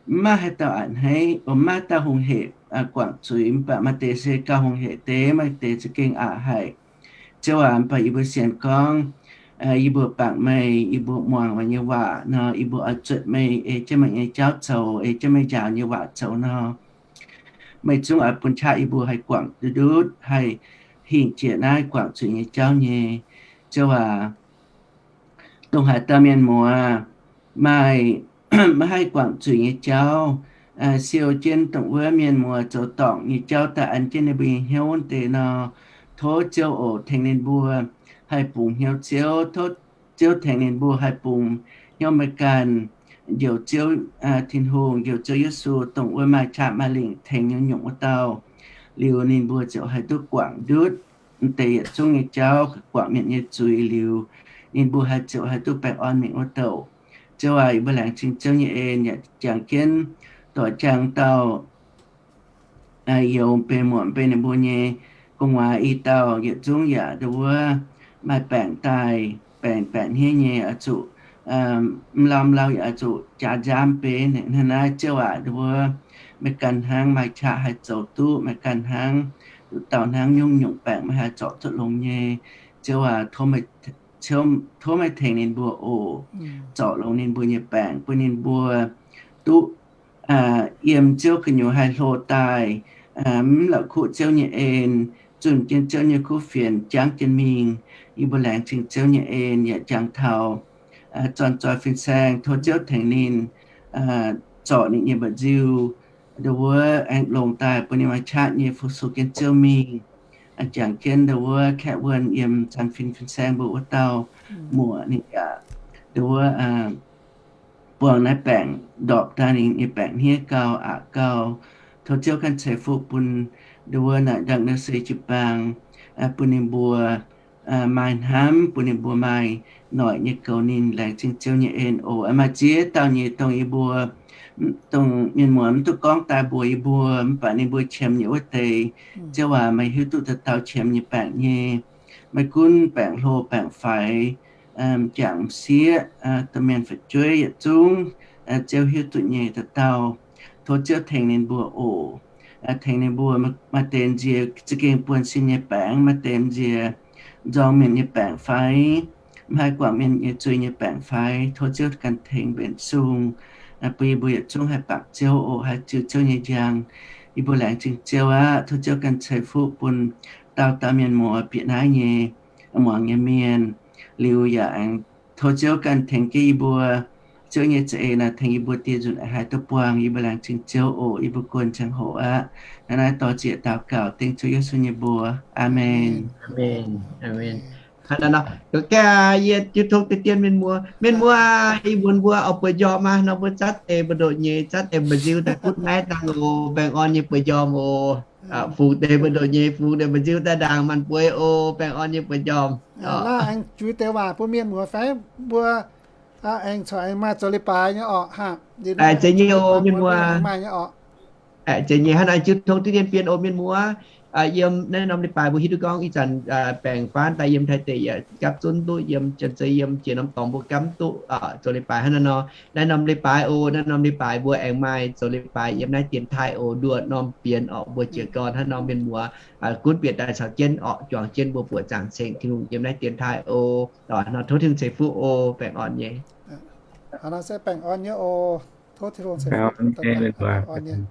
mv maaih haaix dauh a'hneiv, mv maaih haaix dauh hungh hec guangc zuiz, mv baac maaih deix se gauh hungh hec deix, maaih deix za'gengh aqc haic. Ziouv aac, mv baac yie mbuo sienx gorngv, yie mbuo bangc meih, yie mbuo muangx meih nyei waac nor, yie mbuo oix zuotc meih ei jienv meih nyei jauv zoux, ei jienv meih njaaux nyei waac zoux nor, meih zungv oix bun qaqv yie mbuo haih guangc duqv ndutv, haih hingh jiex naaiv guangc zuiz nyei jauv nyei. Ziouv aac, dongh haaix dauh mienh muoz maaih maiv haih guangc zuiz nyei jauv, siou jienv dongh wuov mienh muoz zoux dorngc nyei jauv daaih an jienv ninh mbuo nyei hnyouv deix nor, tov Ziouv oc tengx ninh mbuo haih bungx hnyouv Ziouv. Tov Ziouv tengx ninh mbuo haih bungx hnyouv meih ganh, njoux Ziouv Tin-Hungh, njoux Ziouv Yesu, dongh wuov maaih qaqv maaih lingc tengx nyungc-nyungc wuov dauh. Liuz ninh mbuo ziouc haih duqv guangc ndutv deix yietc zungv nyei jauv, guangc mienh nyei zuiz liuz, ninh mbuo haih ziouc haih duqv baengh orn mingh wuov douc. Ziouv aac, yie mbuo laengz zingh Ziouv nyei en yaac jangx jienv doix jangx dauh youz benx muoc benx ninh mbuo nyei gu'nguaaz i dauh yietc zungv yaac nduov wuov maaih baengc daaih, baengc, baengc hniev nyei oix zuqc mv lauh mv lauh yaac oix zuqc jaax nziaamv beiv. Hnangv naaiv Ziouv aac, nduov wuov meih ganh hnangv maaih qaqv haih zoux duqv, meih ganh hnangv nduqc dauh hnangv nyungc-nyungc baengc meih haih zorc duqv longx nyei. Ziouv aac, tov meih tengx ninh mbuo oc, zorc longx ninh mbuo nyei baengc bun ninh mbuo duqv yiem Ziouv gu'nyuoz haih hlo daaih, mv la'kuqv Ziouv nyei en, zunh jienv Ziouv nyei kuv fienx jangv jienv mingh. Yie mbuo laengz zingh Ziouv nyei en yaac jangx taux zorn-zoih fin-saeng, tov Ziouv tengx ninh zorc ninh nyei mba'nziu, nduov wuov aengx longx daaih bun ninh maaih qaqv nyei fu-sux jienv Ziouv mingh. Jangx jienv nduov wuov Kaeqv Wuonh yiem Zanc Fin fin-saeng mbuo wuov dauh muoc ninh yaac nduov wuov buangh naaiv baengc ndorpc daaih ninh nyei baengc hniev gau, aqc gau. Tov Ziouv ganh ceix fuqv bun nduov wuov naaic ndangc naaiv se jiu-baang, bun ninh mbuo maaih hnamv, bun ninh mbuo maaih noic nyei goux ninh. Laengz zingh Ziouv nyei en oc. Maaih ziex dauh nyei dongh yie mbuo, dongh mienh muoz mv duqv gorngv daaih mbuox yie mbuo, mv baac ninh mbuo qiemx nyei wuov deix, Ziouv aac, meih hiuv duqv dauh dauh qiemx nyei baengc nyei. Maiv gunv baengc hlo baengc faix, m'jangc m'sieqv, domh mienh fu'jueiv yietc zungv, Ziouv hiuv duqv nyei dauh dauh. Tov Ziouv tengx ninh mbuo oc. Tengx ninh mbuo, maaih deix nziex za'gengh buonv-sin nyei baengc, maaih deix nziex nzorng mienh nyei baengc fai mv haih guangc mienh nyei zuiz nyei baengc fai, tov Ziouv ganh tengx mbenc sung, bun yie mbuo yietc zungv haih bangc Ziouv oc, haih ziux Ziouv nyei njang. yie mbuo laengz zingh Ziouv aqv. Tov Ziouv ganh ceix fuqv bun dauh dauh mienh muoz bieqc naaiv nyei muangx nyei mienh. Liuz yaac aengx tov Ziouv ganh tengx jienv yie mbuo, Ziouv nyei za'eix naaic tengx yie mbuo dieh nzunc aengx haih duqv buangh. Yie mbuo laengz zingh Ziouv oc. Yie mbuo guon ziangh hoc aqv. Naaiv naaiv dorh zieqc daux gaux dengv Ziouv Yesu nyei mbuox. Aamen. Aamen. Aamen. Hnangv naaiv nor, ga'gengh yie jiu tong deix dien mienh muoz. Mienh muoz, ih mbuo mbuo oix bueix njormh maah, nor mbuo zatv deix mbu'ndoqc nyei, zatv deix mba'nziu daaih butv naaiv dangh oc. Baengh orn nyei bueix njormh oc. Fungx deix mbu'ndoqc nyei, fungx deix mba'nziu daaih ndaangc maanc bueix oc. Baengh orn nyei bueix njormh. Naaiv aengx juix deix waac bun mienh muoz fai mbuo aengx corc aengx maaih zoux leiz-baaix nyei orqc. Zeiz nyei oc mienh muoz. Zeiz nyei hnangv naaiv jiu tong deix dien mienh oc mienh muoz. Yiem naaiv norm leiz-baaix mbuo hiuv duqv gorngv ih zanc baengc faanv daaih yiem Taiv deic yaac gapv zunv duqv, yiem Janx-Zei, yiem jiex norm dorngx mbuo gapv duqv zoux leiz-baaix hnangv naaiv nor. Naaiv norm leiz-baaix oc, naaiv norm leiz-baaix mbuo aengx maaih zoux leiz-baaix yiem naaiv dienx taaih oc. Nduoh norm bienx orqc, mbuo jiez gorn hnangv nor mienh muoz gunv bieqc daaih caux jienv orqc, juangc jienv mbuo buoqc zaangc ceng Tin-Hungh yiem naaiv dienx taaih oc. Nor tov Tin-Hungh ceix fuqv oc. Baengh orn nyei. Hnangv nor se baengh orn nyei oc. Tov Tin-Hungh ceix fuqv. Baengh orn nyei.